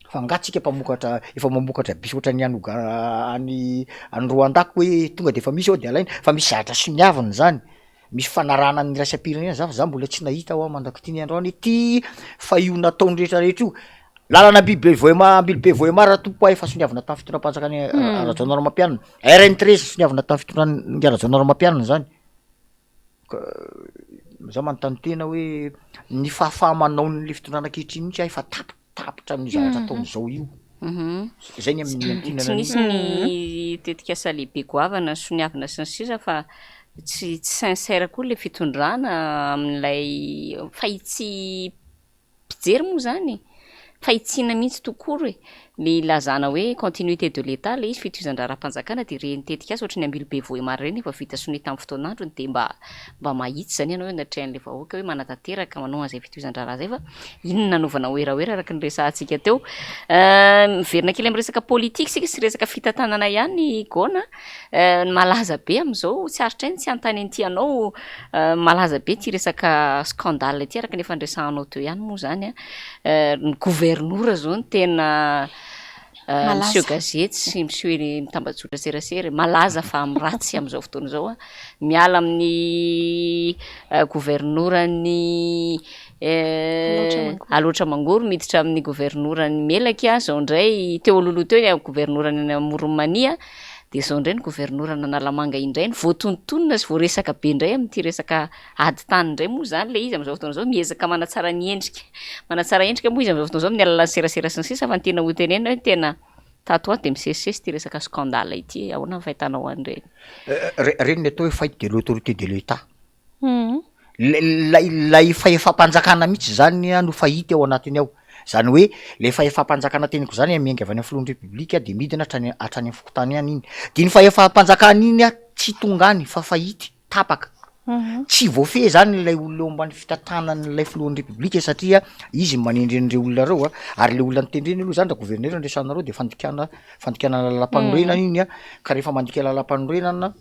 [SPEAKER 5] fa nga tsika mpamokatra efa mamokatra bus ohatran'ny any Oga- any any Rwanda ko hoe tonga de efa misy ao de alaina, fa misy zavatra soniavina zany. Misy fanarahana ny iraisam-pirenena zany fa za mbola tsy nahita hoa mandrak'ity ny androany ity fa io nataony rehetra rehetra io, lalana Ambilobe Vohemar Ambilobe Vohemar tompoko a efa soniavina tamin'ny fitondram-panjakana Rajaonarimampianina, RN 13 soniavina tamin'ny fitondran'i Rajaonarimampianina zany, ka za manontany tena hoe ny fahafaha-manaon'le fitondrana ankehitriny mihitsy ah efa tapitapitra amin'io zavatra ataony zao io. Zay ny amin'ny ankinana
[SPEAKER 2] Tsy nisy ny tetikasa lehibe goavana soniavina sy ny sisa fa tsy tsy sincère koa ilay fitondrana amin'ilay fahitsim-pijery moa izany e, fahitsiana mihitsy tout court e, le ilazana hoe continuité de l'Etat ilay izy fitohizan-draharaham-panjakana dia ireny tetikasa ohatry ny Ambilobe Vohemar ireny efa vita sonia tamin'ny fotoan'androny dia mba mba mahitsy izany ianao eo anatrehan'ilay vahoaka hoe manatanteraka manao an'izay fitohizan-draharaha izay fa iny no nanaovana werawera araka ny resahantsika teo. Miverina kely amin'ny resaka politika isika sy resaka fitantanana ihany Gona. Ny malaza be amin'izao, tsy aritray ny tsy hanontany an'ity anao, malaza be ity resaka scandale ity araka ny efa niresahanao teo ihany moa izany. Ny governora izao no tena miseho gazety sy miseho eny amin'ny tambajotra serasera, malaza fa amin'ny ratsy amin'izao fotoana izao. Miala amin'ny governoran'ny Alaotra Mangoro miditra amin'ny governoran'i Melaky, izao indray teo alohaloha teo ny governoran'i Amoron'i Mania, dia izao indray ny governoran'Analamanga indray no voatonontonona sy voaresaka be indray amin'ity resaka ady tany indray moa izany ilay izy amin'izao fotoana izao, miezaka manatsara ny endrika, manatsara endrika moa izy amin'izao fotoana izao amin'ny alalan'ny serasera sy ny sisa fa ny tiana hotenenina hoe tena tato ho ato dia misesisesy ity resaka scandale ity, ahoana ny fahitanao an'ireny?
[SPEAKER 5] Ireny ny atao hoe faillite de l'autorité de l'Etat. Ilay ilay fahefam-panjakana mihitsy zany no fahita ao anatiny ao, zany hoe le fahefam-panjakana teneniko zany miainga avy any amin'ny filohan'ny repoblika de midina hatrany hatrany amin'ny fokontany any iny, de iny fahefam-panjakana iny an. tsy tonga any fa faillite, tapaka. Tsy voafehy zany ilay olona eo ambany fitantanan'ilay filohan'ny repoblika satria izy no manendry an'ireo olona ireo a, ary le olona notendreny aloha zany raha gouverneur no resahanareo de fandikana fandikana lalàmpanorenana iny a, ka rehefa mandika lalàmpanorenana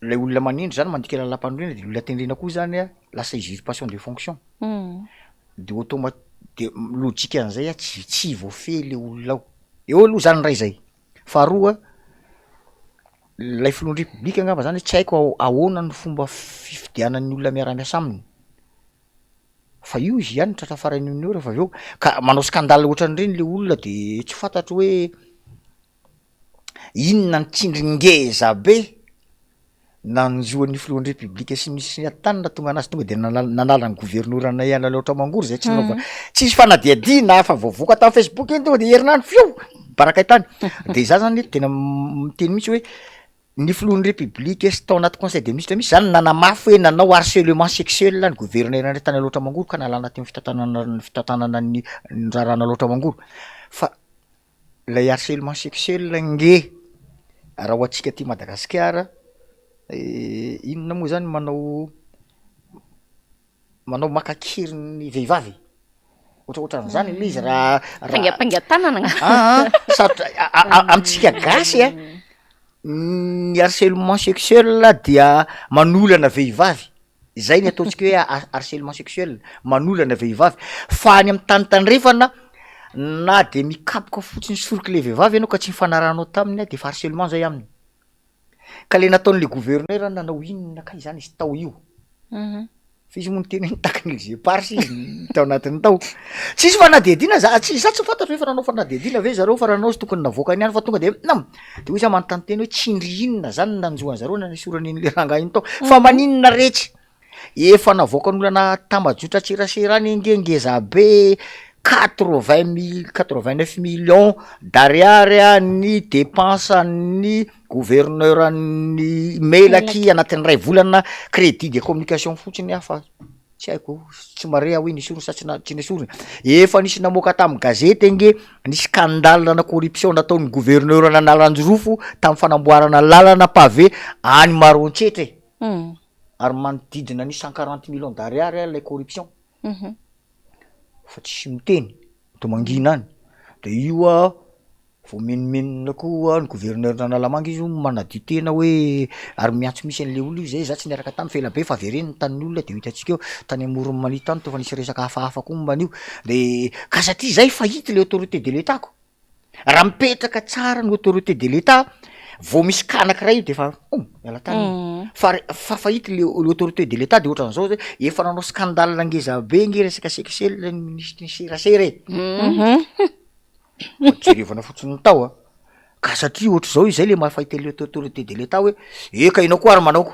[SPEAKER 5] lay olona manendry zany mandika lalàmpanorenana de olona tendrena koa zany a lasa usurpation de fonction, de automa- de lojikan'zay a tsy tsy voafehy le olona ao, eo aloha zany ray zay, faharoa lay filohan'ny repoblika angamba zany tsy haiko ahoana ny fomba fifidianan'ny olona miara-miasa aminy, fa io izy ihany no tratra farany amin'io rehefa avy eo, ka manao scandale ohatran'ireny le olona de tsy fantatro hoe inona ny tsindry ngeza be nanjo an'io filohan'ny repoblika sy ny minisitry ny atitany nahatonga anazy tonga de nanala nanala ny governoranay any Alaotra Mangoro zay tsy nanaovana tsisy fanadihadiana fa vao voaka tamin'ny facebook iny tonga de herinandro fio baraka tany de za zany tena miteny mihitsy hoe ny filohan'ny repoblika sy tao anaty conseil des ministres mihitsy zany nanamafy hoe nanao harcèlement sexuel ny governoranay tany Alaotra Mangoro ka nalana teo amin'ny fitantanana ny fitantanana ny ny raharahan'Alaotra Mangoro fa Ilay harcèlement sexuel nge raha ho antsika aty Madagasikara inona moa zany manao manao maka an-keriny vehivavy? Ohatrohatran'izany le izy raha raha
[SPEAKER 2] Faingampaingan-tanana angamba.
[SPEAKER 5] Aa sarotra amintsika gasy a, ny harcèlement sexuel dia manolana vehivavy. Izay ny ataontsika hoe harcèlement sexuel, manolana vehivavy, fa any amin'ny tany tandrefana na de mikapoka fotsiny sorok'le vehivavy ianao ka tsy nifanarahanao taminy de efa harcèlement zay aminy, ka le nataon'le gouverneur nanao inona kay zany izy tao io? Fa izy moa niteny hoe nitaky ny îles éparses izy tao anatiny tao, tsisy fanadihadiana za tsy za tsy fantatro hoe efa nanao fanadihadiana ve zareo fa raha nanao izy tokony navoakany ihany fa tonga de nam, de hoy za manontany tena hoe tsindry inona zany nanjo an'zareo nanesorany an'le rangahy iny tao, fa maninona retsy? Efa navoakan'olona tambajotran-tserasera any ange ngeza be quatre vingt mille quatre vingt neuf millions d'ariary ny depense an'ny gouverneur an'ny Melaky anatin'ny ray volana crédit de communication fotsiny ah fa tsy haiko tsy mare aho hoe nesorina sa tsy na- tsy nesorina, efa nisy namoaka tamin'ny gazety ange ny scandale ana corruption nataon'ny gouverneur an'Analanjirofo tamin'ny fanamboarana lalana pavé any Maroantsetra e, ary manodidina ny 140 millions d'ariary ilay corruption. Fa tsisy miteny, de mangina any, de io a vao mimenomenona koa ny gouverneur an'Analamanga izy hono manadio tena hoe ary miantso misy an'le olona io zay za tsy niaraka taminy fa ela be fa avereno ny tanin'ny olona de ho hitantsika eo, tany Amoron'i Mania tany toa efa nisy resaka hafahafa koa momba an'io, de ka satria zay faillite le autorité de l'etat ko. Raha mipetraka tsara ny autorité de l'etat vao misy cas anakiray io de efa hum miala tany iny, fa re- fa faillite le l'autorité de l'etat de ohatran'izao zay, efa nanao scandale ngeza be nge resaka sexuel ny minisitry ny serasera e, fa jerevana fotsiny ny tao a, ka satria ohatr'izao izy zay le maha faillite le autorité de l'etat hoe eka enao koa ary manao ko.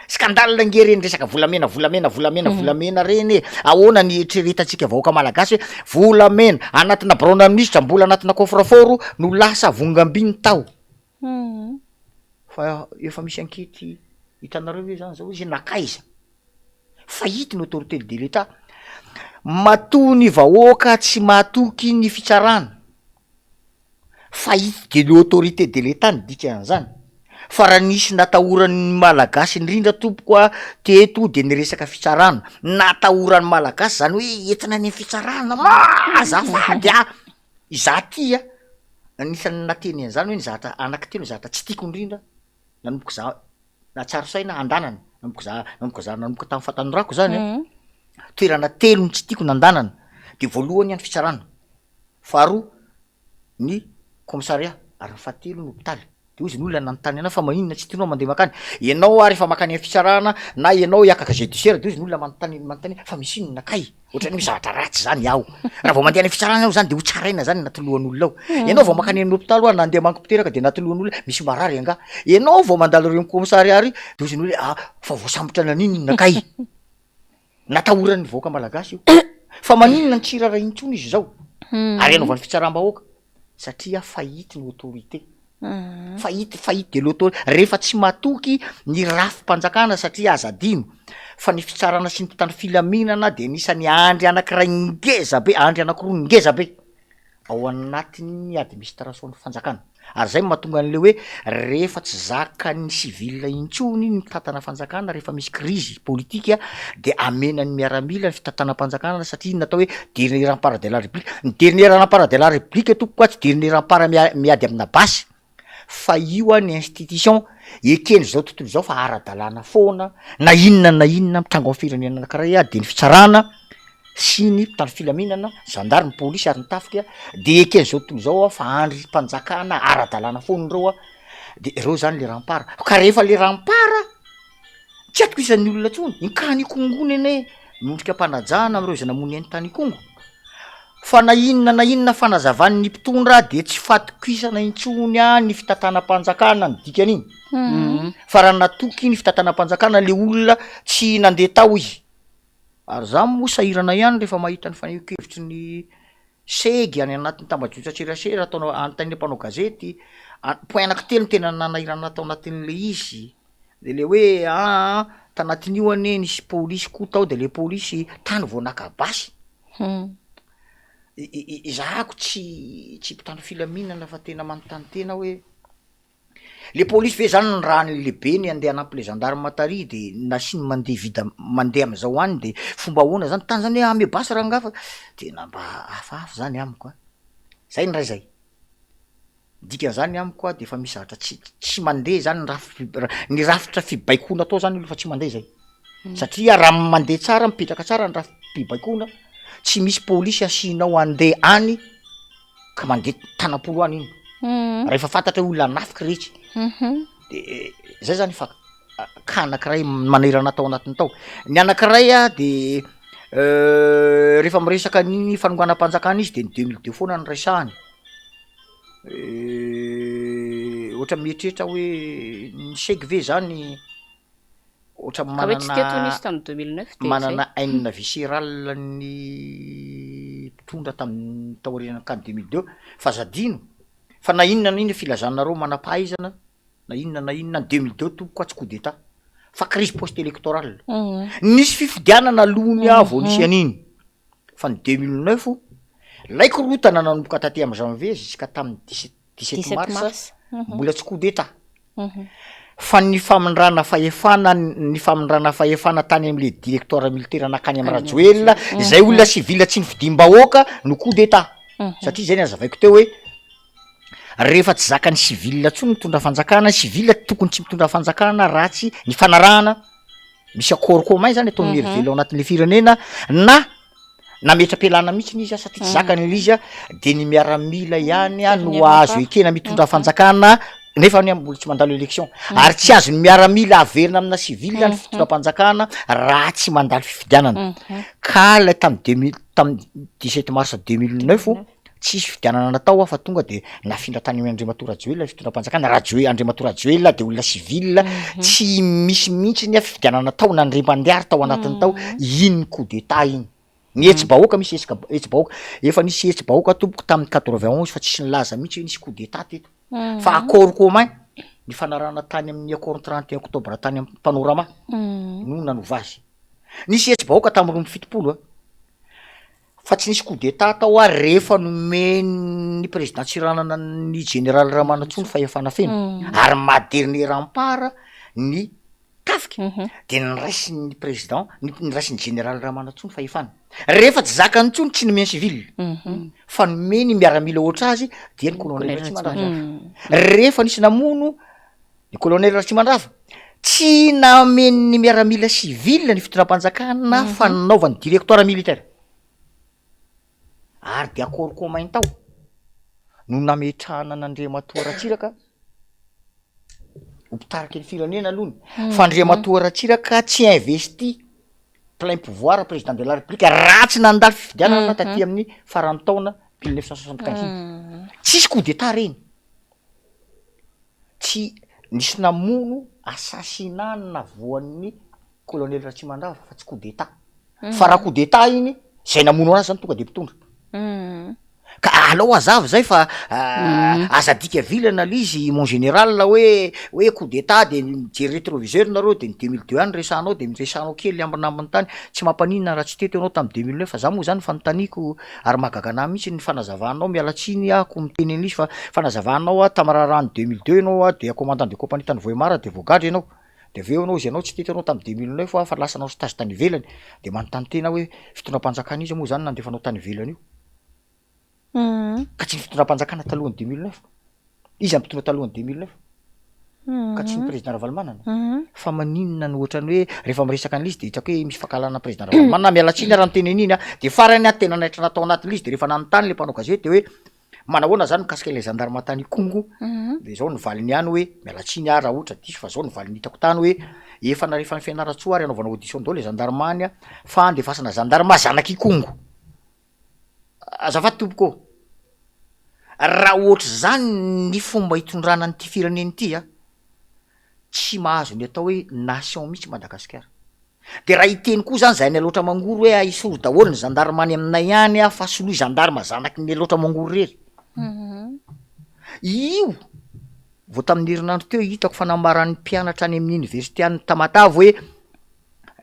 [SPEAKER 5] Scandale nge reny resaka volamena volamena volamena volamena reny e! Ahoana ny eritreretantsika vahoaka malagasy hoe volamena anatina biraona minisitra mbola anatina coffre fort no lasa vongambiny tao? Fa efa misy ankety hitanareo ve zany zao izy nankaiza? Faillite ny autorité de l'etat, matoa ny vahoaka tsy mahatoky ny fitsarana. Faillite de l'autorité de l'Etat ny dikan'izany, fa raha nisy natahoran'ny Malagasy indrindra tompoko a teto de ny resaka fitsarana, natahoran'ny Malagasy zany hoe entina any amin'ny fitsarana ma azafady a! Izaho ty a, anisan'ny nateny an'izany hoe ny zavatra anankitelo ny zavatra tsy tiako indrindra nanomboka za nahatsiaro saina andanana, nanomboka za nanomboka za nanomboka tamin'ny fahatanorako zany a, toerana telo no tsy tiako nandanana, de voalohany any fitsarana. Faharoa ny commissariat ary ny fahatelo ny hopitaly. De hozy ny olona nanontany anah fa maninona tsy tianao mandeha makany? Ianao ary efa makany amin'ny fitsarana na ianao hiakaka judiciaire de hozy ny olona manontany manontany hoe fa misy inona kay? Ohatran'ny hoe zavatra ratsy zany aho. Raha vao mandeha any amin'ny fitsarana aho zany de ho tsaraina zany anaty lohan'olona ao. Ianao vao makany amin'ny hopitaly hoa na andeha manko mpiteraka de anaty lohan'olona misy marary angaha? Ianao vao mandalo ireny commissariat ry de hozy ny olona hoe ah fa voasambotra naninona kay? Natahoran'ny vahoaka malagasy io. Fa maninona ny tsy raharaha intsony izy izao? Ary anaovany fitsaram-bahoaka? Satria faillite ny autorité. Faillite, faillite de l'autorité. Rehefa tsy matoky ny rafi-panjakana satria aza adino fa ny fitsarana sy ny mpitandro filaminana dia anisan'ny andry anankiray ngeza be, andry anankiroa ngeza be. Ao anatin'ny administration-n'ny fanjakana. Ary zay no mahatonga an'le hoe rehefa tsy zakan'ny civil intsony ny mitantana fanjakana rehefa misy crise politika de amena ny miaramila ny fitantanam-panjakana satria iny natao hoe dernier rempart de la république, ny dernier rempart de la république tompoko a tsy dernier rempart mia- miady amina basy fa io a ny institution eken'izao tontolo izao fa ara-dalàna foana na inona na inona mitranga ao firenena anakiray a de ny fitsarana sy ny mpitandro filaminana, zandary, ny polisy ary ny tafika de eken'izao tontolo izao a fa andrim-panjakana ara-dalàna foana ireo a, de ireo zany le rempart, ka rehefa le rempart tsy atokisan'ny olona intsony, ny cas an'Ikongo iny anie miondrika am-panajana amin'ireo izay namono ainy tany Ikongo, fa na inona na inona fanazavan'ny mpitondra de tsy fatokisana intsony a ny fitantanam-panjakana ny dikan'iny, fa raha natoky ny fitantanam-panjakana le olona tsy nandeha tao izy. Ary za moa sahirana ihany rehefa mahita ny fanehoan-kevitry ny segy any anatin'ny tambajotran-tserasera ataonao anontaniana mpanao gazety, point anankitelo no tena nanahirana tao anatin'le izy, de le hoe aa tanatin'io anie nisy polisy koa tao de le polisy tany vao naka basy, izahako tsy tsy mpitandro filaminana fa tena manontany tena hoe. Le polisy ve zany ny raha ny lehibeny andeha hanampy le gendarme tary de nasiany mandeha vide mandeha am'zao any de fomba ahoana zany tany zany hoe ame basy rangaha fa tena mba hafahafa zany amiko a, zay ny ray zay, dikan'zany amiko a de efa misy zavatra tsy tsy mandeha zany ny rafi- ny rafitra fibaikoana atao zany aloha fa tsy mandeha zay. Satria raha mandeha tsara mipetraka tsara ny rafi-pibaikoana, tsy misy polisy asianao andeha any ka mandeha tanam-polo any iny, rehefa fantatra hoe olona hanafika retsy, de zay zany fa cas anakiray manerana tao anatiny tao, ny anakiray a de rehefa miresaka an'iny fanonganam-panjakana izy de ny 2002 foana no resahany, ohatra mieritreritra hoe ny segy ve zany Ohatran'ny
[SPEAKER 2] Ka hoe tsy teto hono
[SPEAKER 5] manana
[SPEAKER 2] izy tamin'ny 2009 dia izay.
[SPEAKER 5] manana haine viscérale ny mpitondra tamin'ny taorian'ny can 2002 fa aza adino fa na inona na inona filazanareo manam-pahaizana na inona na inona ny 2002 tompoko a tsy coup d'etat fa crise post électorale nisy fifidianana alohany aho vao nisy an'iny fa ny 2009 lay korontana nanomboka taty amin'ny janvier jusqu'à tamin'ny 17 17 mars mbola tsy coup d'etat fa ny famindrana fahefana ny famindrana fahefana tany am'le directoire militaire nakany am Rajoelina zay olona civil tsy nifidim-bahoaka no coup d'etat satria zay ny azavaiko teo hoe rehefa tsy zakan'ny civil ntsony mitondra fanjakana civil tokony tsy mitondra fanjakana raha tsy ny fanarahana misy accord commun zany ataon'ny hery velona ao anatin'le firenena na nametra-pialana mihitsiny izy a satria tsy zakany le izy a de ny miaramila ihany a no azo ekena mitondra fanjakana nefa ny mbola tsy mandalo élection ary tsy azon'ny miaramila averina amina civil ny fitondram-panjakana raha tsy mandalo fifidianana ka lay tamy deux mille tamy 17 mars 2009 tsisy fifidianana natao a fa tonga de nafindra tany amy Andriamatoa Rajoelina ny fitondram-panjakana Rajoe- Andriamatoa Rajoelina de olona civil tsy misy mihitsy ny a fifidianana natao na ndre mandeha ary tao anatiny tao iny coup d'état iny ny hetsi-bahoaka misy hetsika hetsi-bahoaka efa nisy hetsi-bahoaka tompoko tamin'ny 91 fa tsisy nilaza mihitsy hoe nisy coup d'état teto fa accord commun ny fanarahana tany amin'ny accord 31 octobre tany amin'ny panorama no nanova azy nisy hetsi-bahoaka tamin'ny 72 a fa tsy nisy coup d'état tao ary rehefa nomen'ny président Tsiranana ny général Ramanantsoa ny fahefana feno ary maha dernier rempart ny tafika de niraisin'ny président niraisin'ny général Ramanantsoa ny fahefana rehefa tsy zakany intsony tsy nomeny civil fa nomeny miaramila ohatry azy dia ny colonel Ratsimandrava rehefa nisy namono ny colonel Ratsimandrava tsy namen'ny miaramila civil ny fitondram-panjakana fa nanaovany directoire militaire ary de accord commun tao no nametrahana an'Andriamatoa Ratsiraka ho mpitariky ny firenena alohany fa Andriamatoa Ratsiraka tsy investi plein pouvoir président de la république raha tsy nandalo fifidianana taty amin'ny faran'ny taona 1975 iny tsisy coup d'état reny tsy nisy namono assassinat navoan'ny colonel Ratsimandrava fa tsy coup d'état fa raha coup d'état iny zay namono anazy zany tonga de mpitondra. Ka alao hazava zay fa aza adika vilana le izy mon général hoe hoe coup d'état de mijery rétroviseur nareo de ny 2002 any resahanao de miresahanao kely ambinambiny tany, tsy mampaninona raha tsy teto ianao tamy 2009 fa za moa zany fanontaniako ary mahagaga anahy mihitsy ny fanazavanao, miala tsiny ahako miteny an'izy fa fanazavanao a tamy raharahan'ny 2002 ianao a de commandant de compagnie tany Vohemar de voagadra ianao, de avy eo ianao izy ianao tsy teto ianao tamy 2009 a fa lasa nanao stage tany ivelany, de manontany tena hoe fitondram-panjakana iza moa zany nandefa anao tany ivelany io? Ka tsy ny fitondram-panjakana talohan'ny 2009? Iza ny mpitondra talohan'ny 2009? Ka tsy ny président Ravalomanana? Fa maninona no ohatrany hoe rehefa miresaka an'izy de hitako hoe misy fankahalana président Ravalomanana, miala tsiny raha miteny an'iny a, de farany a tena naitra natao anatin'izy izy de rehefa nanontany le mpanao gazety de hoe manahoana zany mikasika ilay gendarme tany Ikongo? De zao ny valiny ihany hoe miala tsiny aho raha ohatra diso fa zao ny valiny hitako tany hoe efa nalefa any Fianarantsoa ary anaovana audition daholo le gendarme any a fa andefasana gendarme zanak'Ikongo. Azafady tompoko ô, raha ohatr'izany ny fomba hitondrana an'ity firenena ity a, tsy mahazo ny atao hoe nation mihitsy Madagasikara. De raha hiteny koa zany zahay any Alaotra Mangoro hoe ahisory daholo ny gendarme any aminay any a fa soloy gendarme zanaky ny Alaotra Mangoro rery. Io vao tamin'ny herinandro teo hitako fa nambaran'ny mpianatra any amin'ny université any Tamatave hoe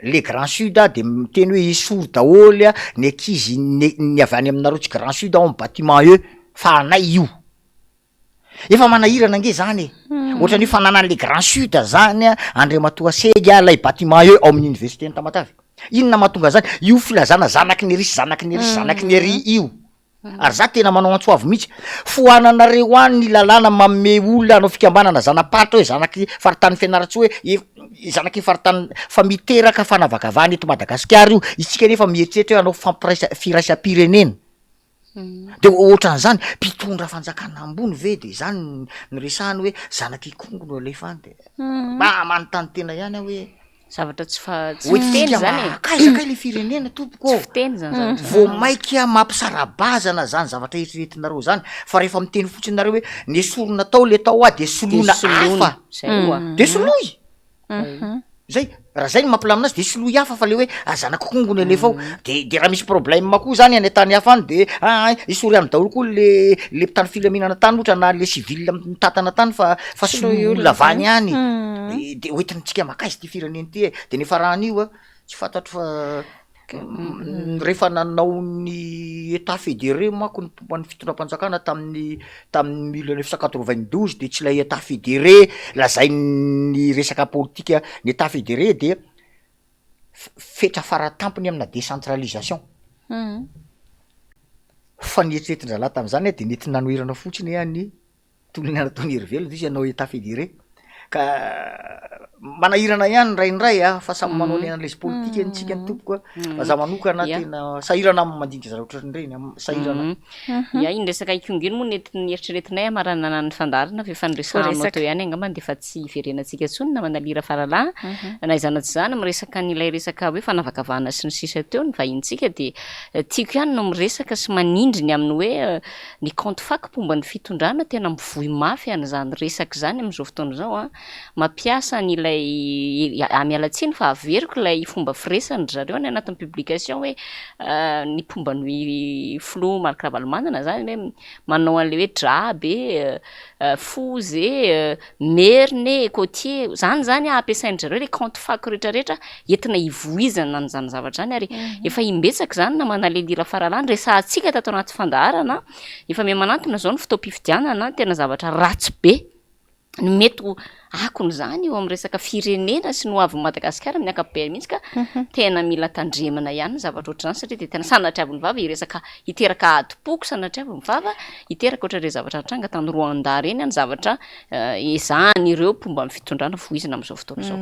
[SPEAKER 5] le grand sud de miteny hoe esory daholo a ny ankizy ny ny avy any aminareo tsy grand sud ao amy bâtiment E fa anay io. Efa manahirana ange zany e, ohatran'ny hoe fananan'le grand sud zany a Andriamatoa Segy a lay bâtiment E ao amin'ny université ny Tamatave. Inona mahatonga zany? Io filazana zanaky ny ery sy zanaky ny ery sy zanaky ny ery io. Ary za tena manao antso avo mihitsy, foananareo any ny lalàna manome olona hanao fikambanana zana-paritra hoe zanaky faritanin'i Fianarantsoa hoe ef- zanaky faritany fa miteraka fanavakavahana eto Madagasikara io, isika nefa mieritreritra hoe hanao fampiraisa- firaisam-pirenena. De ohatran'izany, mpitondra fanjakana ambony ve de zany no resahany hoe zanak'Ikongo no alefa any de mba manontany tena ihany aho hoe
[SPEAKER 2] Zavatra tsy fa tsy
[SPEAKER 5] hoe
[SPEAKER 2] fiteny
[SPEAKER 5] tsika
[SPEAKER 2] zany e.
[SPEAKER 5] makaiza kay le firenena tompoko
[SPEAKER 2] Tsy
[SPEAKER 5] ô.
[SPEAKER 2] fiteny zany zavatra
[SPEAKER 5] Vao
[SPEAKER 2] zany.
[SPEAKER 5] maika mampisara-bazana zany zavatra eritreretinareo zany fa rehefa miteny fotsiny nareo hoe nesorina tao le tao ah de
[SPEAKER 2] De
[SPEAKER 5] soloina
[SPEAKER 2] soloina,
[SPEAKER 5] hafa
[SPEAKER 2] zay oa.
[SPEAKER 5] de soloy. Zay, raha zay no mampilamina azy de soloy hafa fa le hoe ah zanak'Ikongo no alefa ao de de raha misy problème koa zany any an-tany hafa any de aa esory any daholo koa le le mpitandro filaminana tany ohatra na le civil mitantana tany fa fa soloy olona avy any ihany de de hoentintsika makaiza ty firenena ty e, de nefa raha an'io a tsy fantatro fa rehefa nanao ny état fédéré manko ny mpomba ny fitondram-panjakana tamin'ny tamin'ny 1992 de tsy ilay état fédéré lazain'ny resaka politika, ny état fédéré de fetra faratampony amina décentralisation. Fa ny eritreretin-drahalahy tam'zany a de nety nanoherana fotsiny a ny tolona nataon'i Hery izy hanao état fédéré ka manahirana ihany indraindray a fa samy manao ny analyse politique antsika ny tompoko a fa za manokana tena sahirana amy mandinika zavatra ohatran'ireny sahirana.
[SPEAKER 2] Ya, iny resaka Ikongo iny moa nety nieritreretinay hamaranana ny fandaharana fa efa noresahanao teo ihany angamba de efa tsy hiverenantsika intsony namana Lira Faralahy. Na izany na tsy izany miresaka an'ilay resaka hoe fanavakavahana sy ny sisa teo ny vahintsika de tiako ihany no miresaka sy manindry ny amin'ny hoe ny compte fako mpomba ny fitondrana tena mivoy mafy an'izany resaka izany amin'izao fotoana izao a, mampiasa an'ilay miala tsiny fa averiko ilay fomba firesany ry zareo any anatin'ny publication hoe ny mpomba ny filoha Marc Ravalomanana zany hoe manao an'le hoe draby e, foza e, merina e, côtier, zany zany ampiasain-dry zareo le compte fako rehetrarehetra entina hivoizana an'izany zavatra zany ary efa imbetsaka zany namana le Lira Faralahy resahantsika tato anaty fandaharana efa miha-manantona zao ny fotoam-pifidianana tena zavatra ratsy be ny mety ho akony zany eo amin'ny resaka firenena sy ny ho avin'i Madagasikara amin'ny ankapobeny mihitsy ka tena mila tandremana ihany ny zavatra ohatr'izany satria de tena sanatriavin'ny vava hiresaka hiteraka adim-poko sanatriavin'ny vava hiteraka ohatran'ireny zavatra nitranga tany Rwanda reny ny zavatra ezahan'ireo mpomba ny fitondrana voizina amin'izao fotoana izao.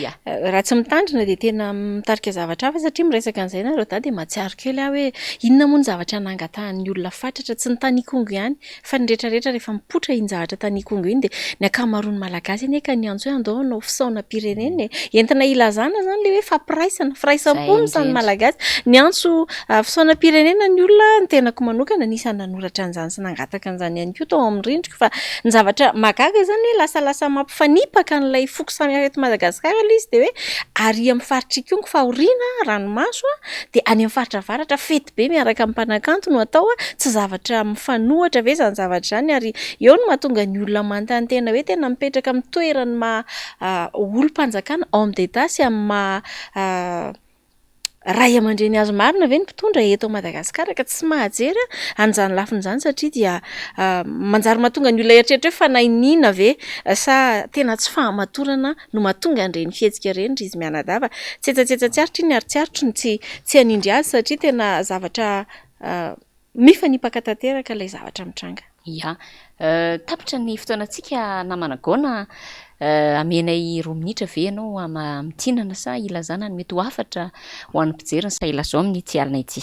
[SPEAKER 2] Ya.
[SPEAKER 1] Raha tsy mitandrina de tena mitarika zavatra hafa satria miresaka an'izay nareo dahy de mahatsiaro kely aho hoe inona moa ny zavatra nangatahan'ny olona fatratra tsy ny tany Ikongo ihany fa ny rehetrarehetra rehefa mipoitra iny zavatra tany Ikongo iny de ny ankamaroan'ny Malagasy anie ka niantso hoe andao hanao fisaonam-pirenena e. Entina ilazana izany ilay hoe fampiraisana, firaisam-po ny samy Malagasy. Niantso fisaonam-pirenena ny olona, ny tenako manokana anisan'ny nanoratra an'izany sy nangataka an'izany ihany koa tao amin'ny rindriko fa ny zavatra mahagaga izany hoe lasalasa mampifanipaka an'ilay foko samihafa eto Madagasikara ilay izy dia hoe ary amin'ny faritr'Ikongo fahoriana, ranomaso, dia any amin'ny faritra avaratra fety be miaraka amin'ny mpanakanto no atao, tsy zavatra mifanohitra ve izany zavatra izany ary eo no mahatonga ny olona manontany tena hoe tena mipetraka amin'ny toeran'ny maha olom-panjakana, homme d'Etat sy amin'ny maha ray aman-dreny azy marina ve ny mpitondra eto Madagasikara ka tsy mahajery an'izany lafiny izany satria dia manjary mahatonga ny olona hieritreritra hoe fanahy ve sa tena tsy fahamatorana no mahatonga an'ireny fihetsika ireny ry izy mianadahy fa tsetsatsetsa tsy aritra iny ary tsy aritro ny tsy tsy hanindry azy satria tena zavatra mifanipaka tanteraka ilay zavatra mitranga.
[SPEAKER 2] Ya. Tapitra ny fotoanantsika namana Gona a. Amenay roa minitra ve ianao hamintinana sa hilazana ny mety ho hafatra ho an'ny mpijery ny Sahy Lazao amin'ity alina ity?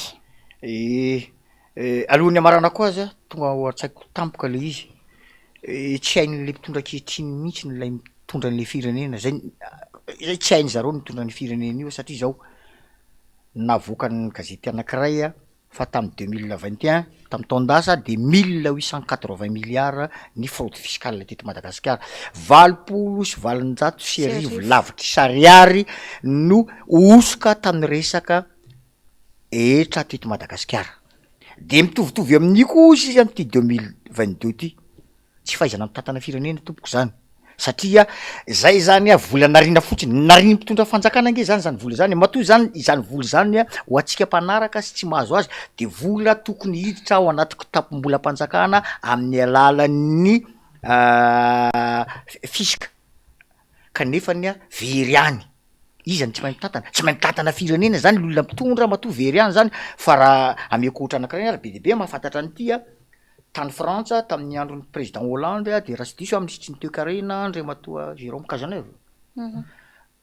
[SPEAKER 5] Alohan'ny hamaranako azy a, tonga ao an-tsaiko tampoka ilay izy, tsy hain'ilay mpitondra ankehitriny mihitsy ilay mitondra an'ilay firenena, zay zay tsy hainy zareo ny mitondra an'io firenena io satria zao, navoakan'ny gazety anakiray a fa tamin'ny 2021, tamin'ny taon-dasa de mille huit cent quatre vingt milliards ny fraude fiscale teto Madagasikara, 1880 lavitrisa ariary no hosoka tamin'ny resaka hetra teto Madagasikara, de mitovitovy amin'io koa ozy izy am'ty 2022 ty, tsy fahaizana mitantana firenena tompoko zany, satria zay zany a vola nariana fotsiny, narian'ny mpitondra fanjakana ange zany zany vola zany e, matoa zany izany vola izany a ho antsika mpanaraka sy tsy mahazo azy de vola tokony hiditra ao anaty kitapom-bolam-panjakana amin'ny alalan'ny fisc kanefany a very any, iza no tsy mahay mitantana? Tsy mahay mitantana firenena zany ny olona mpitondra matoa very any zany, fa raha ameko ohatra anakiray ary be dia be mahafantatra an'ity a, tany Frantsa tamin'ny andron'ny président Hollande de raha tsy diso aho minisitry ny toekarena Andriamatoa Jérôme Cazeneuve,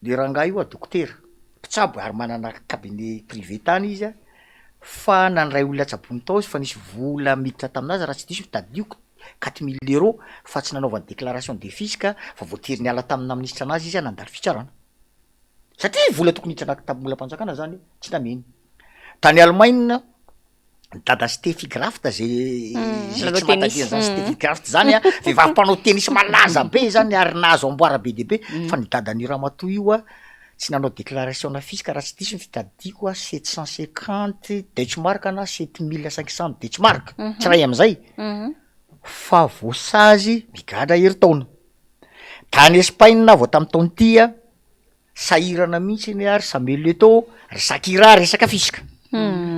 [SPEAKER 5] de rangahy io a dokotera, mpitsabo ary manana cabinet privé tany izy a, fa nandray olona tsaboiny tao izy fa nisy vola miditra taminazy raha tsy diso tadidiko quatre mille euros fa tsy nanaovany déclaration de fisc fa voatery niala tamin'ny naha minisitra anazy izy nandalo fitsarana, satria vola tokony hiditra anaty kitapom-bolam-panjakana zany tsy nameny, tany Allemagne. Dada Steffi Graf zay zay tsy mahatadidy an'zany Steffi Graf zany a, vehivavy mpanao tennis malaza be zany ary nahazo amboara be dia be, fa ny dadan'io ramatoa io a tsy nanao déclaration-na fisc raha tsy diso ny fitadidiako a 750 deutsche mark na 7500 deutsche mark, tsy ray am'zay, fa voasazy migadra herintaona. Tany Espaina vao tamin'ny taona ity a. Sahirana mihitsy anie ary Samuel Eto'o ry Shakira resaka fisc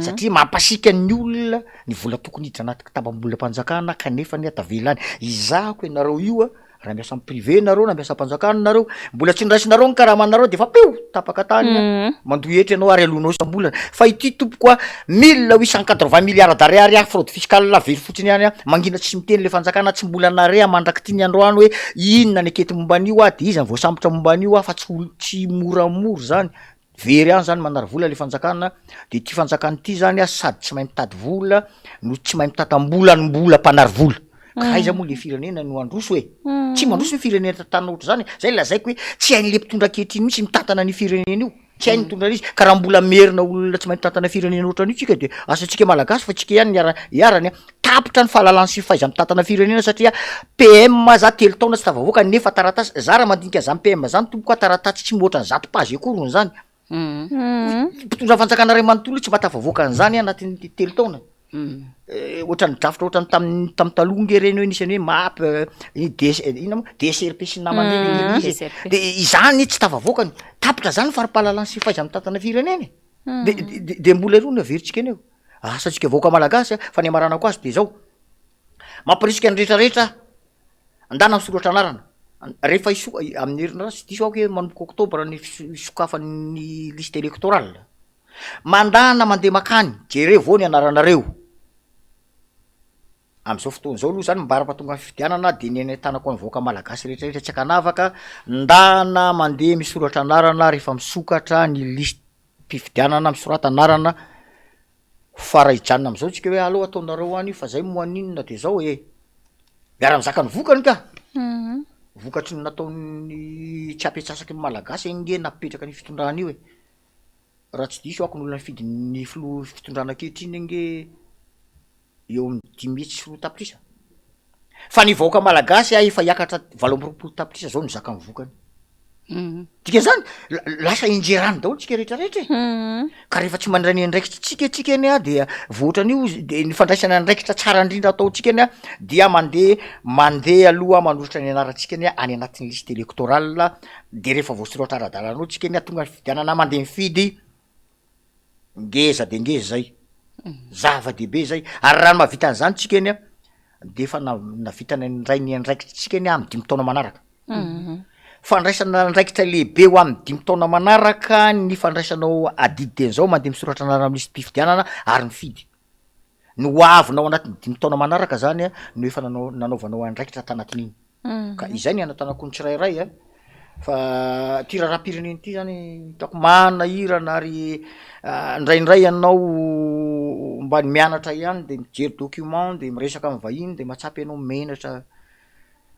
[SPEAKER 5] satria mampasiaka ny olona ny vola tokony hiditra anaty kitapam-bolam-panjakana kanefa anie tavela any. Izahako ianareo io a, raha miasa am privé nareo na miasa am-panjakana nareo, mbola tsy noraisinareo ny karamanareo de efa pio! tapaka tany a, mandoa hetra ianao ary aloanao isam-bolana, fa ity tompoko a 1880 milliards d'ariary a fraude fiscale very fotsiny ihany a, mangina tsy miteny le fanjakana tsy mbola nare mandrak'ity ny androany hoe inona ny ankety momba an'io a, de iza ny voasambotra momba an'io a, fa tsy olo tsy moramora zany, very any zany manary vola le fanjakana, de ity fanjakana ity zany a sady tsy mahay mitady vola no tsy mahay mitantam-bola no mbola mpanary vola, ka aiza moa le firenena no handroso e, tsy mandroso ny firenena tantanina ohatr'izany, zay lazaiko hoe tsy hain'le mpitondra ankehitriny mihitsy mitantana an'io firenena io. Tsy hainy mitondra an'izy, ka raha mbola merina olona tsy mahay mitantana firenena ohatran'io tsika de asa tsika malagasy fa tsika ihany niara iharany a, tapitra ny fahalalana sy fahaiza mitantana firenena satria PM za telo taona tsy tafavoaka nefa taratasy, za raha mandinika zany PM zany tompoko a taratasy tsy mihoatra ny zato page akory zany, mpitondra fanjakana ray manontolo io tsy mahatafavoaka an'zany anatin'ny telo taona. Ohatran'ny drafitra ohatran'ny tamin'ny tamin'ny taloha nge reny hoe nisy an'ny hoe map, i DS inona moa DSRP sy ny namany reny nge le izy e, de izany tsy tafavoakany, tapitra zany ny fari-pahalalana sy fahaiza-mitantana firenena e, de de de mbola eroa no averintsika eny eo, asa antsika vahoaka malagasy a, fa ny hamaranako azy de zao, mampirisika ny rehetrarehetra aho, andana misoratra anarana, rehefa hisoka- amin'ny herinandro tsy diso aho hoe manomboka oktobra ny fiso- fisokafan'ny liste électorale. Mandana mandeha makany, jereo vao ny anaranareo. Amin'izao fotoana izao aloha zany mbara-pahatonga ny fifidianana de ny anentanako ny vahoaka malagasy rehetra rehetra tsy ankanavaka, ndana mandeha misoratra anarana rehefa misokatra ny lisi-pifidianana misorata anarana, fa raha hijanona am'zao tsika hoe aleo ataonareo any io fa zay moa aninona de zao e, miara mizaka ny vokany ka. Vokatry ny nataon'ny tsy ampetsasaky ny Malagasy ange nampipetraka an'io fitondrana io e. Raha tsy diso ako ny olona nifidy ny filoha fitondrana ankehitriny ange eo amin'ny 205 tapitrisa. Fa ny vahoaka malagasy efa hiakatra 28 tapitrisa zao ny zaka ny vokany. Dikan'izany lasa injerany daholo tsika rehetra rehetra e. Ka rehefa tsy mandray ny andraikitsika tsika anie a dia voatran'io izy de ny fandraisana andraikitra tsara indrindra ataontsika anie a dia mandeha mandeha aloha manoratra ny anarantsika anie any anatin'ny liste électorale de rehefa voasoratra ara-dalàna ao tsika anie tonga ny fifidianana mandeha mifidy Ngeza de ngeza zay, zava-dehibe zay, ary raha mahavita an'zany tsika anie de efa na- nahavita nandray ny andraikitsika anie am'dimy taona manaraka, fandraisana andraikitra lehibe ho amin'ny dimy taona manaraka ny fandraisanao adidy dieny zao mandeha misoratra anarana am'lisi-pifidianana ary mifidy. Ny ho avinao anatin'ny dimy taona manaraka zany a no efa nanao nanaovanao andraikitra tanatin'iny. Ka izay ny anatanako ny tsirairay a, fa ty raharaham-pirenena ity zany hitako manahirana ary indraindray ianao mba mianatra ihany de mijery document de miresaka amin'ny vahiny de mahatsapa ianao menatra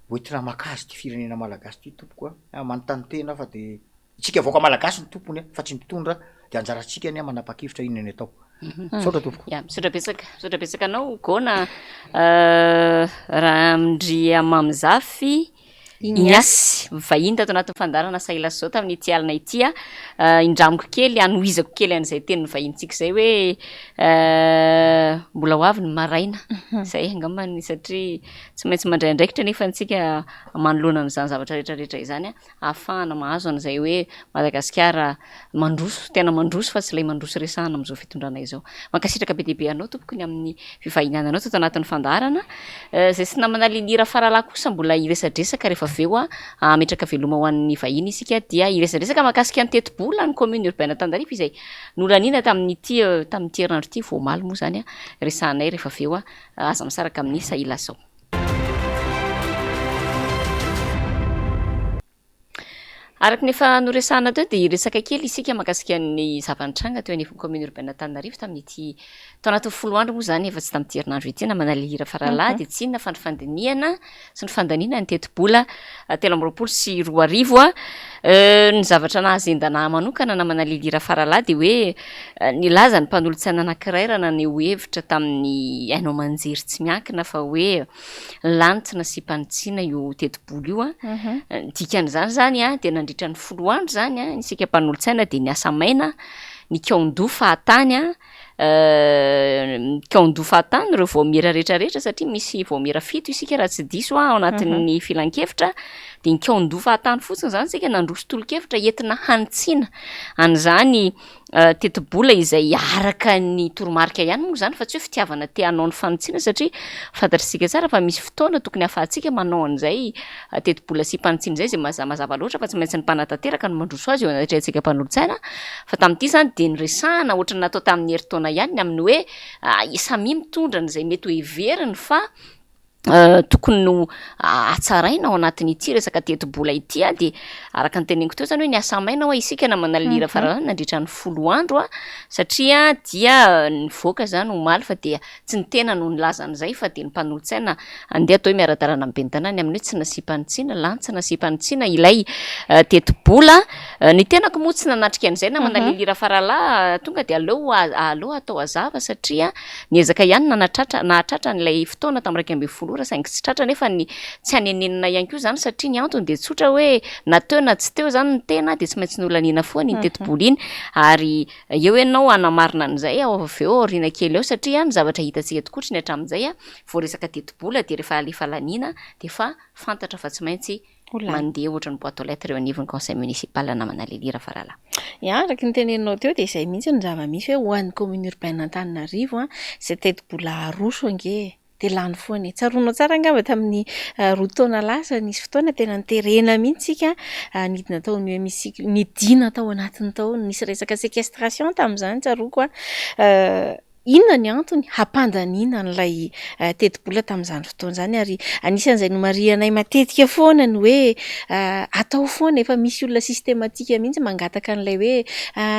[SPEAKER 5] hoentina maka azy ty firenena malagasy ty tompoko a, manontany tena aho fa de Isika vahoaka malagasy no tompony fa tsy mpitondra de anjarantsika anie manapa-kevitra inona ny atao. Misaotra tompoko.
[SPEAKER 2] Ya, misaotra betsaka, misaotra betsaka anao Gona Randriamamizafy Ignace, vahiny tato anatin'ny fandaharana Sahilasy izao tamin'ity alina ity. Indramiko kely, hanohizako kely an'izay tenin'ny vahinintsika izay hoe mbola ho avy ny maraina. Izay angambany satria tsy maintsy mandray andraikitra anefa antsika manoloana an'izany zavatra rehetrarehetra izany. ahafahana mahazo an'izay hoe Madagasikara mandroso, tena mandroso fa tsy ilay mandroso resahana amin'izao fitondrana izao. Mankasitraka be dia be anao tompoko ny amin'ny fivahiniananao tato anatin'ny fandaharana. Izay sy namana Lily Rafaralahy kosa mbola hiresadresaka rehefa avy eo hametraka veloma ho an'ny vahiny isika dia hiresadresaka mahakasika ny tetibola ny commune urbaine Antananarivo izay nolaniana tamin'ity tamin'ity herinandro ity vao omaly moa izany resahanay rehefa avy eo. Aza misaraka amin'ny Sahilazao. Araka ny efa noresahana teo dia hiresaka kely isika mahakasika ny zava-nitranga teo anivon'ny commune urbaine Antananarivo tamin'ity tao anatin'ny folo andro moa izany efa tsy tamin'ity herinandro ity namana Lehira Faralahy dia tsy inona fa ny fandinihana sy ny fandaniana ny tetibola 2023 a. Ny zavatra nahazendana ahy manokana namana Lehira Faralahy dia hoe Nilaza ny mpanolotsaina anankiray raha naneho hevitra tamin'ny haino aman-jery tsy miankina fa hoe lany tsy nasiam-panitsiana io tetibola io. Ny dikan'izany izany dia nandritra ny folo andro izany isika mpanolotsaina dia niasa maina, nikaon-doha fahatany, nikaon-doha fahatany ireo vaomiera rehetrarehetra satria misy vaomiera fito isika raha tsy diso aho ao anatin'ny filankevitra, dia nikaon-doha fahatany fotsiny izany isika nandroso tolo-kevitra entina hanitsiana an'izany tetibola izay araka ny toromarika ihany moa izany fa tsy hoe fitiavana te hanao ny fanitsiana satria fantatr'isika tsara fa misy fotoana tokony hahafahantsika manao an'izay tetibola asiam-panitsiana izay, izay maza- mazava loatra fa tsy maintsy ny mpanatanteraka no mandroso azy eo anatrehantsika mpanolotsaina fa tamin'ity izany dia niresahana ohatran'ny natao tamin'ny herintaona ihany ny amin'ny hoe samia mitondra an'izay mety ho heveriny fa tokony ho hatsaraina ao anatin'ity resaka tetibola ity a, de araka ny teneniko teo zany hoe niasa maina hoa isika namana Lira Faralana nandritra ny folo andro a, satria dia nivoaka zany omaly fa dia tsy ny tena no nilaza an'izay fa dia ny mpanolotsaina andeha atao hoe miara-dalana amin'ny ben'ny tanàna ny amin'ny hoe tsy nasiam-panitsiana, lany tsy nasiam-panitsiana ilay tetibola. Ny tenako moa tsy nanatrika an'izay namana Lily Rafaralahy, tonga dia aleo aleo atao hazava satria Niezaka ihany nanatratra nahatratra an'ilay fotoana tamin'ny 11 ora saingy tsy tratra nefa ny tsy hanenenana ihany koa izany satria ny antony dia tsotra hoe na teo na tsy teo izany ny tena dia tsy maintsy nolaniana foana iny tetibola iny ary eo ianao hanamarina an'izay ao avy eo aoriana kely ao satria ny zavatra hitantsika tokoa hatry ny hatramin'izay vao resaka tetibola dia rehefa alefa laniana dia efa fantatra fa tsy maintsy
[SPEAKER 1] Ho lany.
[SPEAKER 2] Mandeha ohatran'ny boîte aux lettres eo anivon'ny conseil municipal namana Lily Rafaralahy.
[SPEAKER 1] Ya, araka ny teneninao teo dia izay mihitsy no zava-misy hoe ho an'ny commune urbaine Antananarivo an, izay tetibola aroso ange e, dia lany foana e. Tsaroanao tsara angamba tamin'ny roa taona lasa nisy fotoana tena noterena mihitsy isika nidina tao amin'ny hémicycle, nidina tao anatiny tao, nisy resaka séquestration tamin'izany tsaroako an. Inona ny antony hampandaniana an'ilay tetibola tamin'izany fotoana izany? Ary anisan'izay nomarihanay matetika foana ny hoe atao foana, efa misy olona systématique mihitsy mangataka an'ilay hoe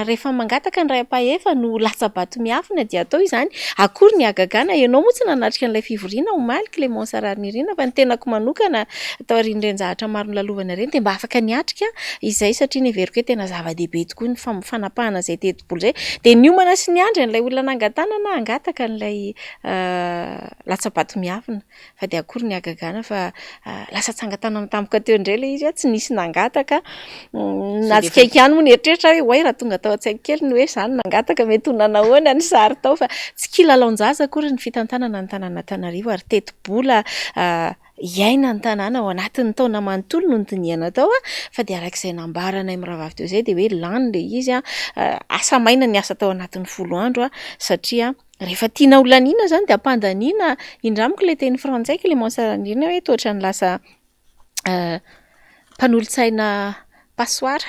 [SPEAKER 1] rehefa mangataka ny ray ampahefa no latsa-bato miafina dia atao izany. Akory ny hagagana, ianao moa tsy nanatrika an'ilay fivoriana omaly Clémence Raharinirina fa ny tenako manokana taorian'ireny zavatra maro nolalovana ireny dia mba afaka niatrika izay satria neveriko hoe tena zava-dehibe tokoa ny fanapahana izay tetibola izay. Dia niomana sy niandry an'ilay olona nangatanana hangataka an'ilay latsa-bato miafina. Fa dia akory ny hagagana fa lasa tsangan-tanana tampoka teo indray ilay izy, tsy nisy nangataka. Nahatsikaiky ihany moa ny eritreritra hoe oay raha tonga tao an-tsaiko kely ny hoe izaho no nangataka mety ho nanahoana ny sary tao fa tsy kilalaon-jaza akory ny fitantanana ny tanàn'Antananarivo ary tetibola hiaina ny tanàna ao anatin'ny taona manontolo no nodinihana tao fa dia araka izay nambaranay mirahavavy teo izay dia hoe lany ilay izy, asa maina ny asa tao anatin'ny folo andro satria rehefa tiana ho laniana izany dia ampandaniana, indramiko ilay teny frantsay Clémence Randriana hoe toa ohatran'ny lasa mpanolotsaina passoire.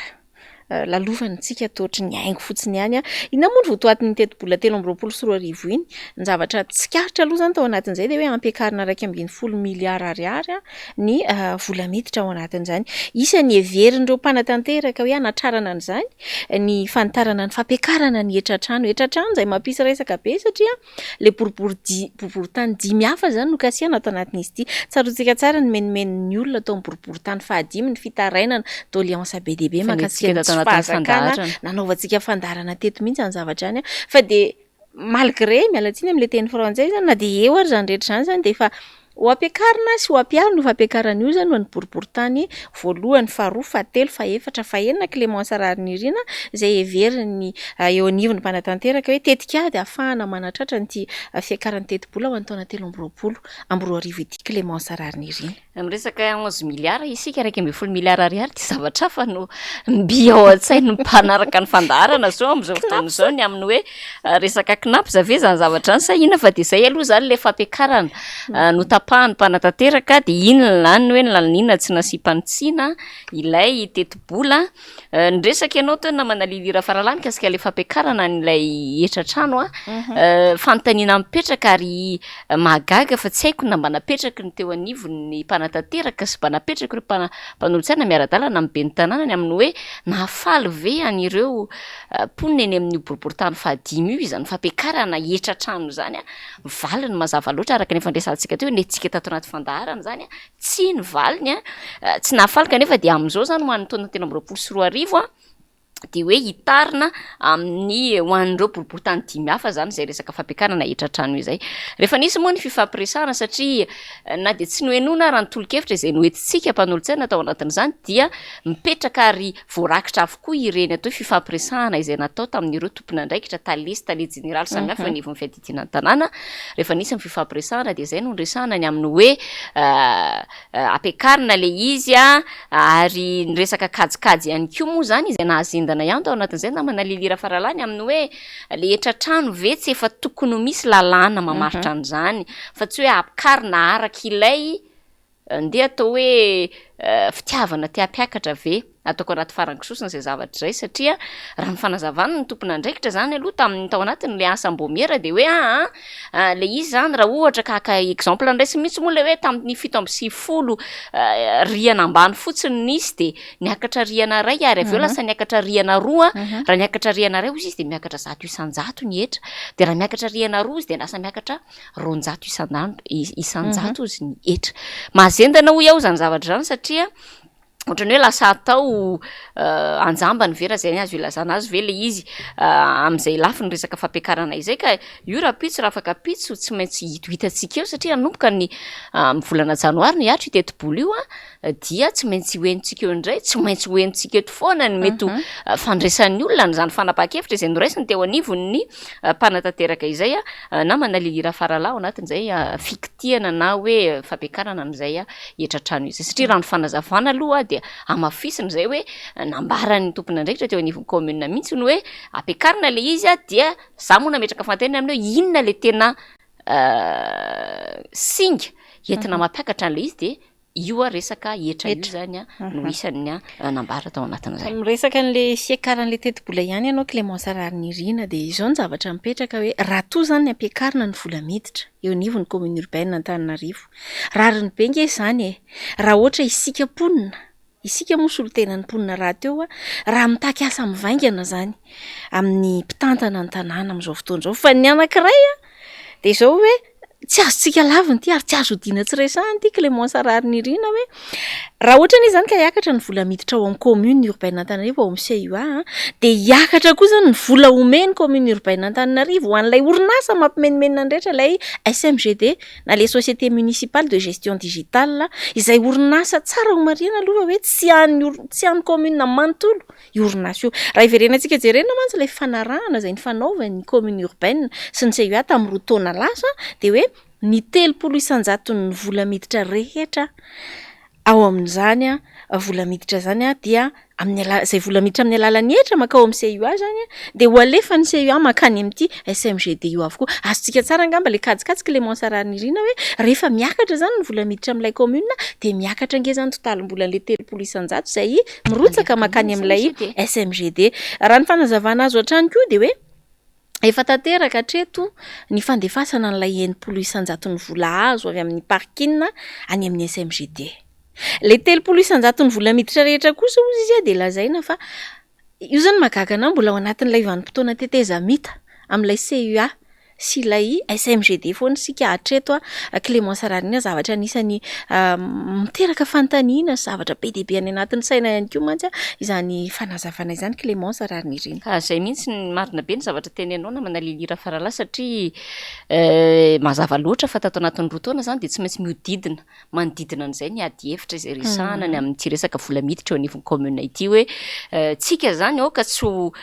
[SPEAKER 1] Lalovana tsika toa ohatry ny haingo fotsiny ihany. Inona moa ny votoatin'ny tetibola 2023 iny? Ny zavatra tsikaritra aloha izany tao anatin'izay dia hoe ampiakarina 11 miliara ariary ny vola miditra ao anatin'izany. Isan'ny heverin'ireo mpanatanteraka hoe hanatrarana an'izany ny fanitarana ny fampiakarana ny hetra-trano. Hetra-trano izay mampisy resaka be satria Ilay boribory di- boriborintany dimy hafa izany no kasihana ato anatin'izy ity. Tsaroantsika tsara ny menomenon'ny olona tao amin'ny boriborintany fahadimy, ny fitarainana, doléance be dia be
[SPEAKER 2] Efa
[SPEAKER 1] mahakasika
[SPEAKER 2] nentintsika
[SPEAKER 1] ny
[SPEAKER 2] tato
[SPEAKER 1] tsy
[SPEAKER 2] anatin'ny
[SPEAKER 1] fahazakana
[SPEAKER 2] fandaharana.
[SPEAKER 1] nanaovantsika fandaharana teto mihitsy izany zavatra izany. Fa dia malgré, miala tsiny amin'ilay teny frantsay izany, na dia eo ary izany rehetra izany izany dia efa Ho ampiakarina sy ho ampiharina io fampiakarana io izany ho an'ny boriborintany voalohany, faharoa, fahatelo, fahefatra, fahenina, Clémence Raharinirina, izay heverin'ny eo anivon'ny mpanatanteraka hoe tetikady ahafahana manatratra an'ity fiakaran'ny tetibola ho an'ny taona 2023 ity, Clémence Raharinirina.
[SPEAKER 2] Miresaka 11 milliards isika, 11 milliards ariary dia zavatra hafa no mby ao an-tsain'ny mpanaraka ny fandaharana izao amin'izao fotoana izao ny amin'ny hoe Resaka Cnaps ve izany zavatra izany sa inona fa dia izay aloha izany ilay fampiakarana notapahan'ny mpanatanteraka dia iny ny lany hoe nolaniana tsy nasiam-panitsiana ilay tetibola. Niresaka ianao teo namana Lily Rafaralahy mikasika ilay fampiakarana an'ilay hetra trano a. Fanontaniana mipetraka ary mahagaga fa tsy haiko na mba napetraky ny teo anivon'ny mpanatanteraka sy mba napetraky ireo mpanolotsaina miara-dalana amin'ny ben'ny tanàna ny amin'ny hoe nahafaly ve an'ireo mponina eny amin'io boriborintany fahadimy io izany fampiakarana hetra trano izany, valiny mazava loatra araka ny efa niresahantsika teo, nentintsika tato anaty fandaharana izany, tsia ny valiny, tsy nahafaly kanefa dia amin'izao izany ho an'ny taona 2023 dia hoe hitarina amin'ny ho an'ireo boriborintany dimy hafa izany izay resaka fampiakarana hetra trano izay. Rehefa nisy moa ny fifampiresahana satria na dia tsy nohenoina ara ny tolo-kevitra izay noentintsika mpanolotsaina tao anatin'izany dia mipetraka ary Voarakitra avokoa ireny atao hoe fifampiresahana izay natao tamin'ireo tompon'andraikitra, tale sy tale jeneraly samihafa eo anivon'ny fiadidiana ny tanàna. Rehefa nisy ny fifampiresahana dia izay no niresahana ny amin'ny hoe ampiakarina ilay izy ary ny resaka kajikajy ihany koa moa izany izay nahazendana ihany tao anatin'izay namana Lily Rafaralahy ny amin'ny hoe ilay hetra-trano ve tsy efa tokony ho misy lalàna mamaritra an'izany fa tsy hoe ampikarina araka ilay Ndeha atao hoe fitiavana te hampiakatra ve? Ataoko anaty farango sosona izay zavatra izay satria raha ny fanazavana ny tompon'andraikitra izany aloha tamin'ny tao anatin'ilay asam-baomiera dia hoe aa ilay izy izany raha ohatra ka haka exemple niraisiny mihitsy moa ilay hoe tamin'ny 97 rihana ambany fotsiny nisy dia niakatra rihana iray ary avy eo lasa niakatra rihana roa, raha niakatra rihana iray hozy izy dia miakatra 100% ny hetra, dia raha miakatra rihana roa izy dia lasa miakatra 200 isan'andro, isan-jato ozy ny hetra. Mahazendana hoy aho izany zavatra izany satria ohatran'ny hoe lasa atao anjambany ve raha izay ny azo ilazana azy ve ilay izy amin'izay lafiny resaka fampiakarana izay ka io rahampitso raha afaka ampitso tsy maintsy ho hitantsika eo satria hanomboka ny amin'ny volana janoary ny hihatra io tetibola io dia tsy maintsy ho henontsika eo indray, tsy maintsy ho henontsika eto foana ny mety ho fandraisan'ny olona an'izany fanapahan-kevitra izay noraisiny teo anivon'ny mpanatanteraka izay namana Lily Rafaralahy ao anatin'izay fikitihana na hoe fampiakarana an'izay hetra trano izay. Satria raha ny fanazavana aloha dia hamafisina izay hoe nambaran'ny tompon'andraikitra teo anivon'ny commune mihitsy ny hoe ampiakarina ilay izy dia za moa nametraka fanontaniana amin'ny hoe inona ilay tena singa entina mampiakatra an'ilay izy dia. Io resaka hetra io izany no isan'ny nambara tao anatin'izay.
[SPEAKER 1] Miresaka an'ilay fiakaran'ilay tetibola ihany ianao Clémence Raharinirina dia izao ny zavatra mipetraka hoe raha toa izany ampiakarina ny vola miditra eo anivon'ny commune urbaine Antananarivo, rariny be nge izany e! Raha ohatra isika mponina, isika moa solontenan'ny mponina rahateo, raha mitaky asa mivaingana izany amin'ny mpitantana ny tanàna amin'izao fotoana izao fa ny anankiray dia izao hoe tsy azontsika lavina ity ary tsy azo odiana tsy resahina ity Clémence Raharinirina hoe raha ohatra anie izany ka hiakatra ny vola miditra ao amin'ny commune urbaine Antananarivo ao amin'ny CUA a, dia hiakatra koa izany ny vola omen'ny commune urbaine Antananarivo ho an'ilay orinasa mampimenomenona ny rehetra ilay SMGD na ilay société municipale de gestion digitale izay orinasa tsara homarihina aloha fa hoe tsy an'ny ori- tsy an'ny commune manontolo io orinasa io. Raha hiverenantsika jerena mantsy ilay fifanarahana izay nifanaovan'ny commune urbaine sy ny CUA tamin'ny roa taona lasa dia hoe ny 30 isan-jaton'ny vola miditra rehetra ao amin'izany vola miditra izany dia amin'ny ala- izay vola miditra amin'ny alalan'ny hetra mankao amin'ny CUA izany dia ho alefan'ny CUA mankany amin'ity SMGD io avokoa. Azontsika tsara angamba ilay kajikajy Clémence Raharinirina hoe rehefa miakatra izany ny vola miditra amin'ilay commune dia miakatra ange izany totalim-bolan'ilay 30% izay mirotsaka mankany amin'ilay SMGD. Raha ny fanazavana azo hatrany koa dia hoe efa tanteraka hatreto ny fandefasana an'ilay 60 isan-jaton'ny vola azo avy amin'ny parking any amin'ny SMGD. Ilay 30 isan-jaton'ny vola miditra rehetra kosa hozy izy dia lazaina fa io izany mahagaga anah mbola ao anatin'ilay vanim-potoana tetezamita amin'ilay CUA sy ilay SMGD foana isika hatreto a. Clémence Raharina, zavatra anisan'ny miteraka fanontaniana sy zavatra be dia be any anatin'ny saina ihany koa mantsy izany fanazavana izany Clémence Raharinirina.
[SPEAKER 2] Ka izay mihitsy ny marina be ny zavatra teneninao namana Lily Rafaralahy satria mazava loatra fa tato anatin'ny roa taona izany dia tsy maintsy mihodidina manodidina an'izay ny ady hevitra izay resahana ny amin'ity resaka vola miditra eo anivon'ny commune ity hoe tsika zany aoka tsy ho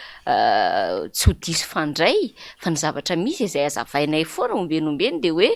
[SPEAKER 2] tsy ho diso fandray fa ny zavatra misy izay azavainay foana ombeny ombeny dia hoe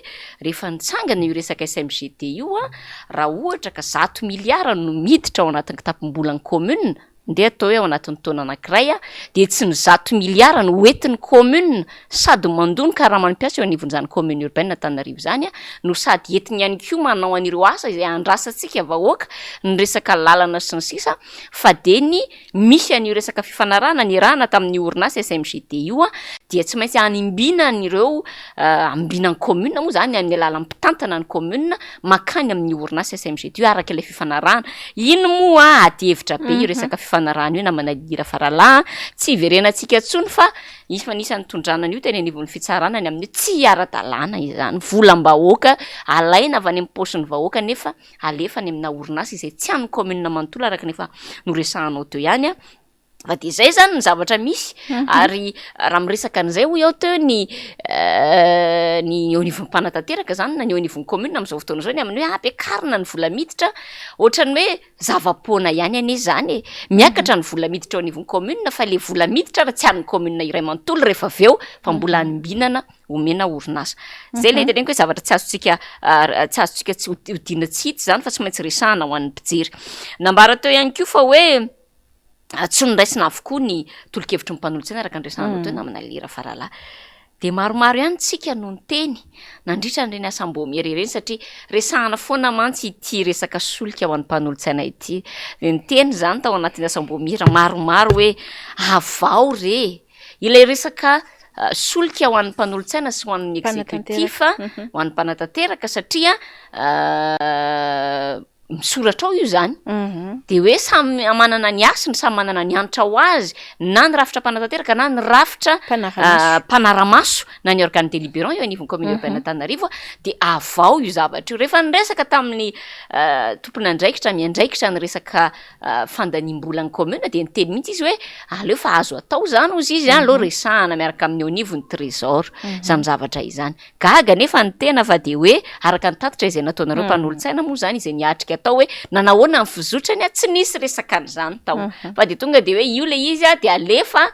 [SPEAKER 2] rehefa nitsangana io resaka SMGD io a raha ohatra ka 100 miliara no miditra ao anatin'ny kitapom-bolan'ny commune Ndeha atao hoe ao anatin'ny taona anankiray dia tsy ny 100 miliara no hoentin'ny commune sady mandoa ny karaman'ny mpiasa eo anivon'izany commune urbaine Antananarivo izany no sady entiny ihany koa manao an'ireo asa izay andrasantsika vahoaka ny resaka lalana sy ny sisa fa dia ny misy an'io resaka fifanarahana niarahana tamin'ny orinasa SMGD io dia tsy maintsy animbinan'ireo ambinan'ny commune moa izany amin'ny alalan'ny mpitantana ny commune mankany amin'ny orinasa SMGD io araka ilay fifanarahana. Iny moa ady hevitra be io resaka fifanarahana io namana Lira Faralahy a, tsy hiverenantsika intsony fa efa nisy nitondrana an'io teny anivon'ny fitsarana ny amin'ny hoe tsy ara-dalàna izany, volam-bahoaka alaina avy any amin'ny paosin'ny vahoaka nefa alefa any amina orinasa izay tsy an'ny commune manontolo araka ny efa noresahanao teo ihany. Fa dia izay izany ny zavatra misy ary raha miresaka an'izay hoy aho teo ny ny eo anivon'ny mpanatanteraka izany na ny eo anivon'ny commune amin'izao fotoana izao ny amin'ny hoe ampiakarina ny vola miditra, ohatran'ny hoe zava-poana ihany anie izany e! Miakatra ny vola miditra eo anivon'ny commune fa ilay vola miditra ary tsy an'ny commune iray manontolo rehefa avy eo fa mbola anombinana omena orinasa. Izay ilay teneniko hoe zavatra tsy azontsika tsy azontsika tsy odiana tsy hita izany fa tsy maintsy resahana ho an'ny mpijery. Nambara teo ihany koa fa hoe tsy noraisina avokoa ny tolo-kevitry ny mpanolotsaina araka ny resahanao teo namana Lera Faralahy. Dia maromaro ihany tsika no niteny nandritra an'ireny asam-baomiera ireny satria resahana foana mantsy ity resaka solika ho an'ny mpanolotsaina ity. Dia niteny izany tao anatin'ny asam-baomiera maromaro hoe avao re ilay resaka solika ho an'ny mpanolotsaina sy ho an'ny exécutif, ho an'ny mpanatanteraka satria misoratra ao io zany de hoe samy manana ny hasiny, samy manana ny hanitra ho azy, na ny rafitra mpanatanteraka na ny rafitra mpanara-maso na ny organe délibérant eo anivon'ny commune urbaine Antananarivo de avao io zavatra io. Rehefa niresaka tamin'ny tompon'andraikitra miandraikitra ny resaka fandaniam-bolan'ny commune de niteny mihitsy izy hoe aleo fa azo atao zany hozy izy aleo resahana miaraka amin'ny eo anivon'ny trésor zany zavatra izany. Gaga anefa ny tena fa dia hoe araka ny tatitra izay nataonareo mpanolotsaina moa izany izay niatrika tao hoe nanahoana ny fizotrany a, tsy nisy resaka an'izany tao fa dia tonga dia hoe io ilay izy a, dia alefa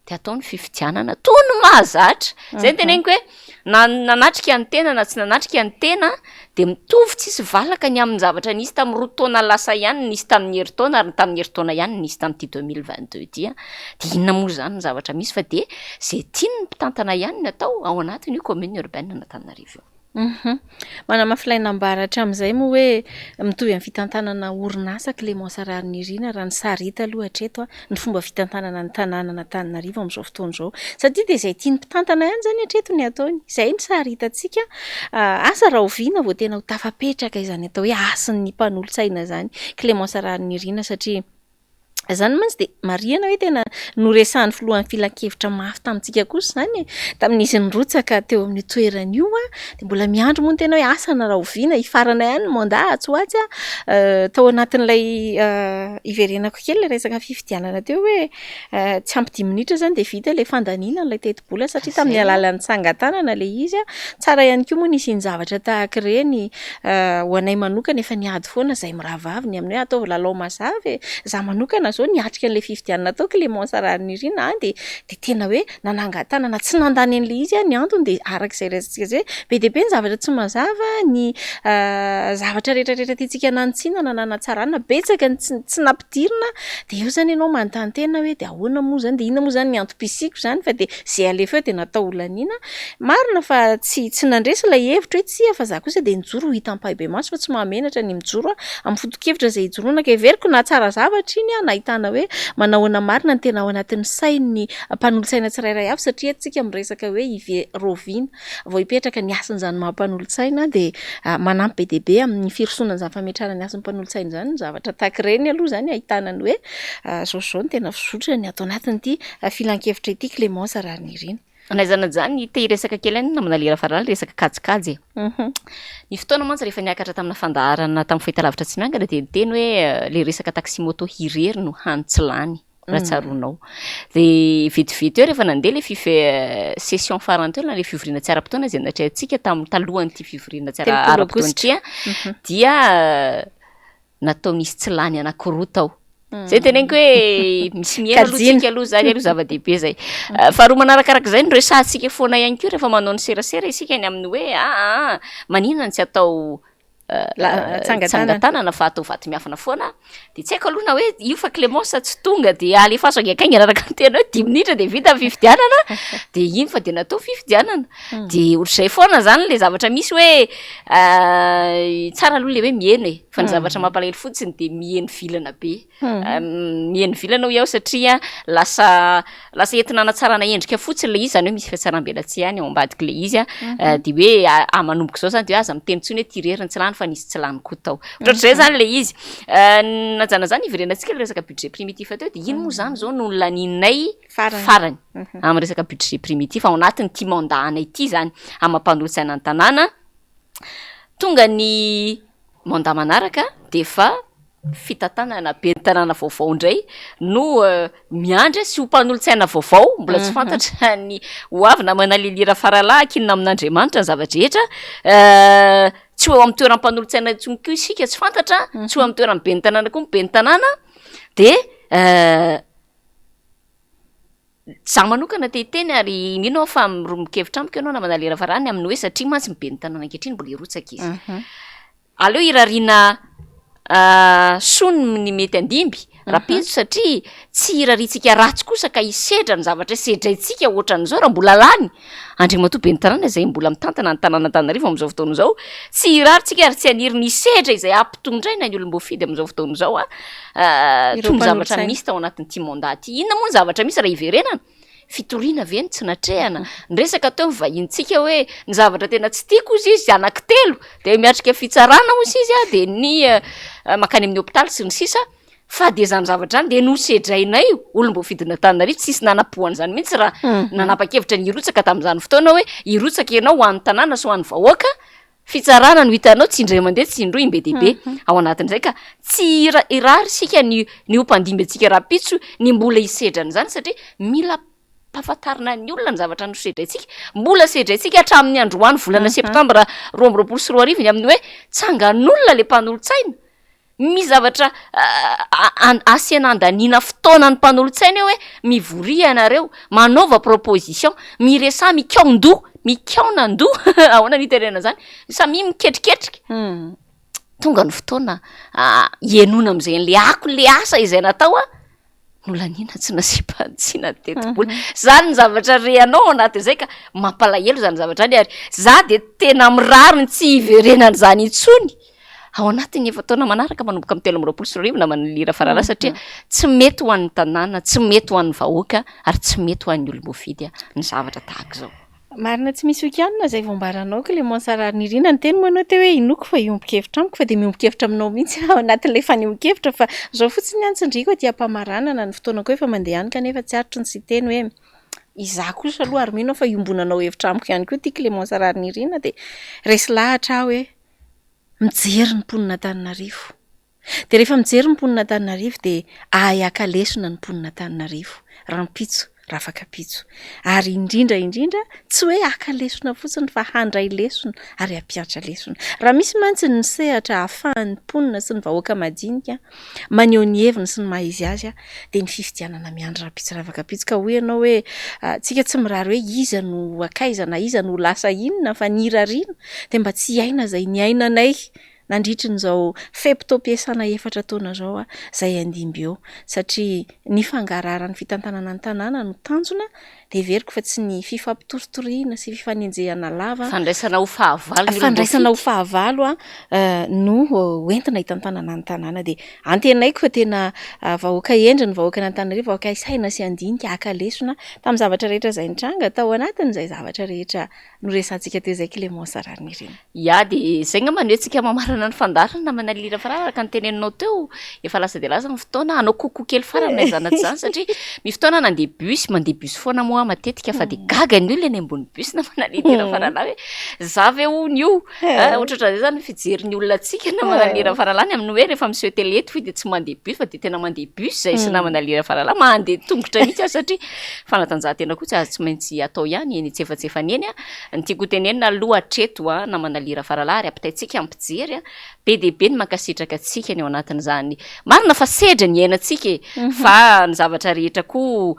[SPEAKER 2] dia atao ny fifidianana toy ny mahazatra. Izay no teneniko hoe na nanatrika ny tena na tsy nanatrika ny tena dia mitovy tsisy valaka ny amin'ny zavatra nisy tamin'ny roa taona lasa ihany ny nisy tamin'ny herintaona ary ny tamin'ny herintaona ihany ny nisy tamin'ity 2022 ity a. Dia inona moa izany ny zavatra misy fa dia izay tian'ny mpitantana ihany no atao ao anatin'io commune urbaine an'Antananarivo io.
[SPEAKER 1] Manamafy ilay nambara hatramin'izay moa hoe mitovy amin'ny fitantanana orinasa Clémence Raharinirina raha ny sary hita aloha hatreto ny fomba fitantanana ny tanànan'Antananarivo amin'izao fotoana izao. Satria dia izay tian'ny mpitantana ihany izany hatreto ny ataony. Izay ny sary hitantsika. Asa rahoviana vao tena ho tafapetraka izany atao hoe hasin'ny mpanolotsaina izany Clémence Raharinirina satria Izany mantsy dia marihana hoe tena noresahan'ny filohan'ny filankevitra mafy tamintsika kosa izany e. Tamin'izy nirotsaka teo amin'io toerana io dia mbola miandry moa ny tena hoe asa na rahoviana hifarana ihany ny mandat atsy ho atsy. Tao anatin'ilay hiverenako kely ilay resaka fifidianana teo hoe tsy ampy dimy minitra izany dia vita ilay fandaniana an'ilay tetibola satria tamin'ny alalan'ny tsangan-tanana ilay izy. Tsara ihany koa moa ny hisian'ny zavatra tahaka ireny. Ho anay manokana efa niady foana izahay mirahavavy ny amin'ny hoe ataovy lalao mazava e! Izaho manokana izao niatrika an'ilay fifidianana tao Clémence Raharinirina an, dia dia tena hoe nanangan-tanana tsy nandany an'ilay izy aho, ny antony dia araka izay resatsika izay hoe be dia be ny zavatra tsy mazava, ny zavatra rehetra rehetra tiantsika nanitsiana na nanatsarana betsaka ny tsy tsy nampidirina, dia eo izany ianao manontany tena hoe dia ahoana moa izany, dia inona moa izany ny antom-pisiako izany fa dia izay alefa eo dia natao holaniana. Marina fa tsy tsy nandresy ilay hevitro hoe tsia fa za kosa dia nijoro ho hita ampahibemaso fa tsy mahamenatra ny mijoro amin'ny foto-kevitra izay ijoroana ka heveriko nahatsara zavatra iny aho nahitana hoe manahoana marina ny tena ao anatin'ny sain'ny mpanolotsaina tsirairay avy satria eto tsika miresaka hoe ive raoviana vao hipetraka ny hasin'izany maha mpanolotsaina dia manampy be dia be amin'ny firosoana an'izany fametrahana ny hasin'ny mpanolotsaina izany ny zavatra tahaka ireny aloha izany ahitana ny hoe zao sy zao no tena fizotrany ato anatin'ity filankevitra ity Clémence Raharinirina.
[SPEAKER 2] N'aiza n'aiza ny te hiresaka kely any namana Lera Faralahy resaka kajikajy e. Ny fotoana mantsy rehefa niakatra tamina fandaharana tamin'ny fahitalavitra tsy miangana dia niteny hoe le resaka taxi moto irery no hany tsy lany raha tsaroanao. Dia vetivety eo rehefa nandeha le fife- session farany teo na le fivoriana tsy ara-potoana izay natrehantsika tamin'ny talohan'ity fivoriana tsy ara- ara-potoana ity an, dia natao nisy tsy lany anankiroa tao. Zay teneniko hoe misy miaina aloha tsika aloha zany aloha zava-dehibe zay. Faharoa manarakarak'izay no resahantsika foana ihany koa rehefa manao ny serasera isika ny amin'ny hoe aa maninona no tsy atao tsangan-tanana fa atao vato miafina foana. De tsy haiko aloha na hoe io fa Clémence tsy tonga de alefaso haingankaingana araka ny tena hoe dimy minitra de vita ny fifidianana de iny fa de natao fifidianana. De ohatr'izay foana zany le zavatra misy hoe tsara aloha le hoe miheno e, fa ny zavatra mampalahelo fotsiny de miheno vilana be, miheno vilana hoy aho satria lasa lasa entina hanatsarana endrika fotsiny le izy, zany hoe misy fihatsaram-belatsihy ihany ao ambadik'le izy a, de hoe manomboka izao zany de hoe aza miteny intsony hoe ty irery no tsy lany fa nisy tsy lany koa tao, ohatrohatr'izay zany le izy. Najana zany hiverenantsika le resaka budget primitif teo de iny moa zany zao no nolaninay farany amin'ny resaka budget primitif ao anatin'ity mandat anay ity zany amin'ny maha mpanolotsaina ny tanàna, tonga ny mandat manaraka de efa fitantanana ben'ny tanàna vaovao indray no miandry sy ho mpanolotsaina vaovao, mbola tsy fantatra ny ho avy namana Lily Rafaralahy, ankinina amin'Andriamanitra ny zava-drehetra, tsy ho eo amin'ny toeran'ny mpanolotsaina intsony koa isika tsy fantatra, tsy ho eo amin'ny toeran'ny ben'ny tanàna koa ny ben'ny tanàna de Za manokana te hiteny ary mino aho fa mirombon-kevitra amiko ianao namana Lera Farany amin'ny hoe satria mantsy ny ben'ny tanàna ankehitriny mbola hirotsaka izy. Aleo hirariana soa ny mety handimby rahampitso satria tsy hirariantsika ratsy kosa ka hisedra ny zavatra sedraintsika ohatran'izao raha mbola lany Andriamatoa ben'ny tanàna izay mbola mitantana ny tanàn'Antananarivo amin'izao fotoana izao, tsy hirary tsika ary tsy haniry ny hisedra izay hampitondraina ny olom-boafidy amin'izao fotoana izao a, toy ny zavatra misy tao anatin'ity mandat ity. Inona moa ny zavatra misy raha hiverenana? Fitoriana ve no tsy natrehana? Niresaka teo ny vahinintsika hoe ny zavatra tena tsy tiako hozy izy anankitelo, dia miatrika fitsarana hozy izy a, dia ny mankany amin'ny hopitaly sy ny sisa. Fa dia izany zavatra izany dia nosedrainay olom-boafidin'Antananarivo, tsisy nanapohana izany mihitsy raha nanapa-kevitra ny hirotsaka tamin'izany fotoana hoe hirotsaka ianao ho an'ny tanàna sy ho an'ny vahoaka, fitsarana no hitanao tsy indray mandeha tsy indroa imbe dia be ao anatin'izay ka tsy hira- hirary isika ny ny ho mpandimby antsika rahampitso ny mbola hisedra an'izany satria mila ampahafantarina ny olona ny zavatra nosedraintsika, mbola sedraintsika hatramin'ny androany volana septambra 2022 ny amin'ny hoe tsangan'olona le mpanolotsaina. Misy zavatra asiana andaniana fotoana ny mpanolotsaina eo hoe mivoria ianareo, manaova proposition, miresaha, mikaon-doha, mikaonan-doha, ahoana no itenenana an'izany? Samia miketriketrika. Tonga ny fotoana hihenoana amin'izay an'le akon'le asa izay natao an. Nolaniana tsy nasiam-panitsiana ny tetibola. Zany ny zavatra re anao ao anatin'izay ka mampalahelo zany zavatra zany ary za de tena mirary ny tsy hiverenan'izany intsony ao anatin'ny efa-taona manaraka manomboka amin'ny 2023 naman'i Lira Faralahy satria tsy mety ho an'ny tanàna, tsy mety ho an'ny vahoaka ary tsy mety ho an'ny olom-boafidy ny zavatra tahaka izao.
[SPEAKER 1] Marina tsy misy hokianina izay voambaranao Clémence Raharinirina, niteny moa ianao teo hoe inoako fa hiombon-kevitra amiko fa dia miombon-kevitra aminao mihitsy aho ao anatin'ilay fanehoan-kevitra fa izao fotsiny ny tsindriako aty am-pamaranana ny fotoana koa efa mandeha any kanefa tsy aritro ny tsy hiteny hoe izaho kosa aloha ary mino aho fa iombonanao hevitra amiko ihany koa ity Clémence Raharinirina dia resy lahatra aho hoe mijery ny mponin'Antananarivo Dia rehefa mijery ny mponin'Antananarivo dia ahay haka lesona ny mponin'Antananarivo, rahampitso, rafakampitso. Ary indrindra indrindra, tsy hoe haka lesona fotsiny fa handray lesona ary hampiantra lesona. Raha misy mantsy ny sehatra ahafahan'ny mponina sy ny vahoaka madinika maneho ny heviny sy ny maha izy azy dia ny fifidianana miandry rahampitso rafakampitso. Ka hoy ianao hoe tsika tsy mirary hoe iza no ho akaiza na iza no ho lasa inona fa ny irariana dia mba tsy hiaina izay niainanay nandritry ny izao fe-potoam-piasana efatra taona izao izay handimby eo satria ny fangaraharan'ny fitantanana ny tanàna no tanjona dia heveriko fa tsy ny fifampitoritoriana sy fifanenjehana lava
[SPEAKER 2] Fandraisana ho fahavalo ny
[SPEAKER 1] fandraisana ho fahavalo no hoentina hitantanana ny tanàna dia antenaiko fa tena vahoaka hendry ny vahoakan'Antananarivo, vahoaka hisaina sy handinika haka lesona tamin'ny zavatra rehetra izay nitranga tao anatin'izay zavatra rehetra noresahantsika teo izay Clémence Raharinirina.
[SPEAKER 2] Ya, dia izay angamba no hetsika mamarana ny fandaharana namana Lira fa raha araka ny teneninao teo, efa lasa dia lasa ny fotoana, hanao coucou kely farany na izany na tsy izany satria misy fotoana aho nandeha bus, mandeha bus foana moa aho matetika fa dia gaga ny olona eny ambony bus namana Lira Faralahy hoe za ve hono io? Ohatrohatran'izay izany ny fijerin'ny olona antsika namana Lira Faralahy ny amin'ny hoe rehefa miseho télé eto dia tsy mandeha bus fa dia tena mandeha bus izahay sy namana Lira Faralahy, mandeha tongotra mihitsy aho satria fanatanjahantena koa tsy azo tsy maintsy atao ihany eny antsefatsefany eny. Ny tiako ho tenenina aloha hatreto a, namana Lira Faralahy ary ampitaintsika amin'ny mpijery a, be dia be ny mankasitraka antsika ny ao anatin'izany. Marina fa sedra ny iainantsika e, fa ny zavatra rehetra koa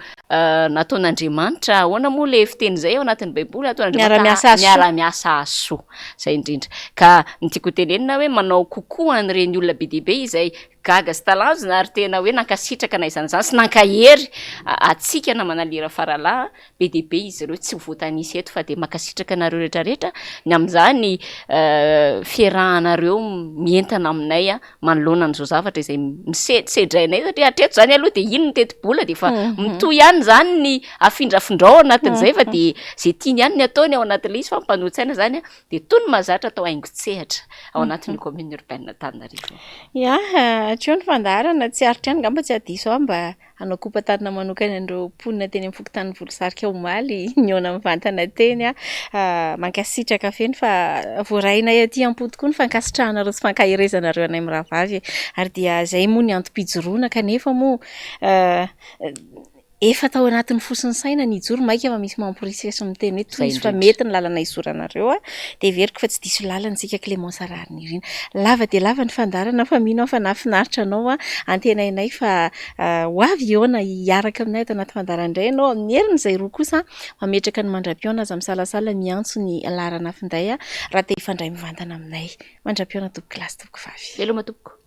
[SPEAKER 2] nataon'Andriamanitra, ahoana moa le fiteny izay ao anatin'ny baiboly,
[SPEAKER 1] nataon'Andriamanitra
[SPEAKER 2] Miara-miasa hahasoa. miara-miasa hahasoa, izay indrindra. Ka ny tiako ho tenenina hoe manao kokoa an'ireny olona be dia be izay Gaga sy talanjona ary tena hoe nankasitraka na izany na izany sy nankahery antsika namana Lira Faralahy, be dia be izy ireo tsy ho voatanisa eto fa dia mankasitraka anareo rehetra rehetra ny amin'izany fiarahanareo mientana aminay manoloana an'izao zavatra izay misedrainay satria hatreto izany aloha dia iny ny tetibola dia efa mitohy ihany izany ny afindrafindrao ao anatin'izay fa dia izay tiany ihany ny ataony ao anatin'ilay izy fa ny mpanohitsaina izany dia toy ny mahazatra atao haingon-tsehatra ao anatin'io commune urbaine Antananarivo io.
[SPEAKER 1] Ya, hatreo ny fandaharana, tsy aritra ihany angamba tsy hahadiso ahy mba hanao kopa-tanana manokana an'ireo mponina teny amin'ny fokontanin'i Volosarika omaly nihaona mivantana teny aho. Mankasitraka feno fa voarainay aty am-po tokoa ny fankasitrahanareo sy fankaherezanareo anay mirahavavy e. Ary dia izay moa ny antom-pijoroana kanefa moa Efa tao anatin'ny fo sy ny saina ny hijoro, maika fa misy mamporisika sy miteny hoe tohizo fa mety ny lalana hizoranareo a! Dia heveriko fa tsy diso lalana isika Clémence Raharinirina. Lava dia lava ny fandaharana fa mino aho fa nahafinaritra anao a! Antenainay fa ho avy hihaona hiaraka aminay ato anaty fandaharana indray ianao amin'ny herin'izay roa kosa mametraka ny mandra-pihaona aza misalasala miantso ny laharana finday raha te hifandray mivantana aminay. Mandra-pihaona tompoko lahy sy tompoko vavy.
[SPEAKER 2] Veloma tompoko.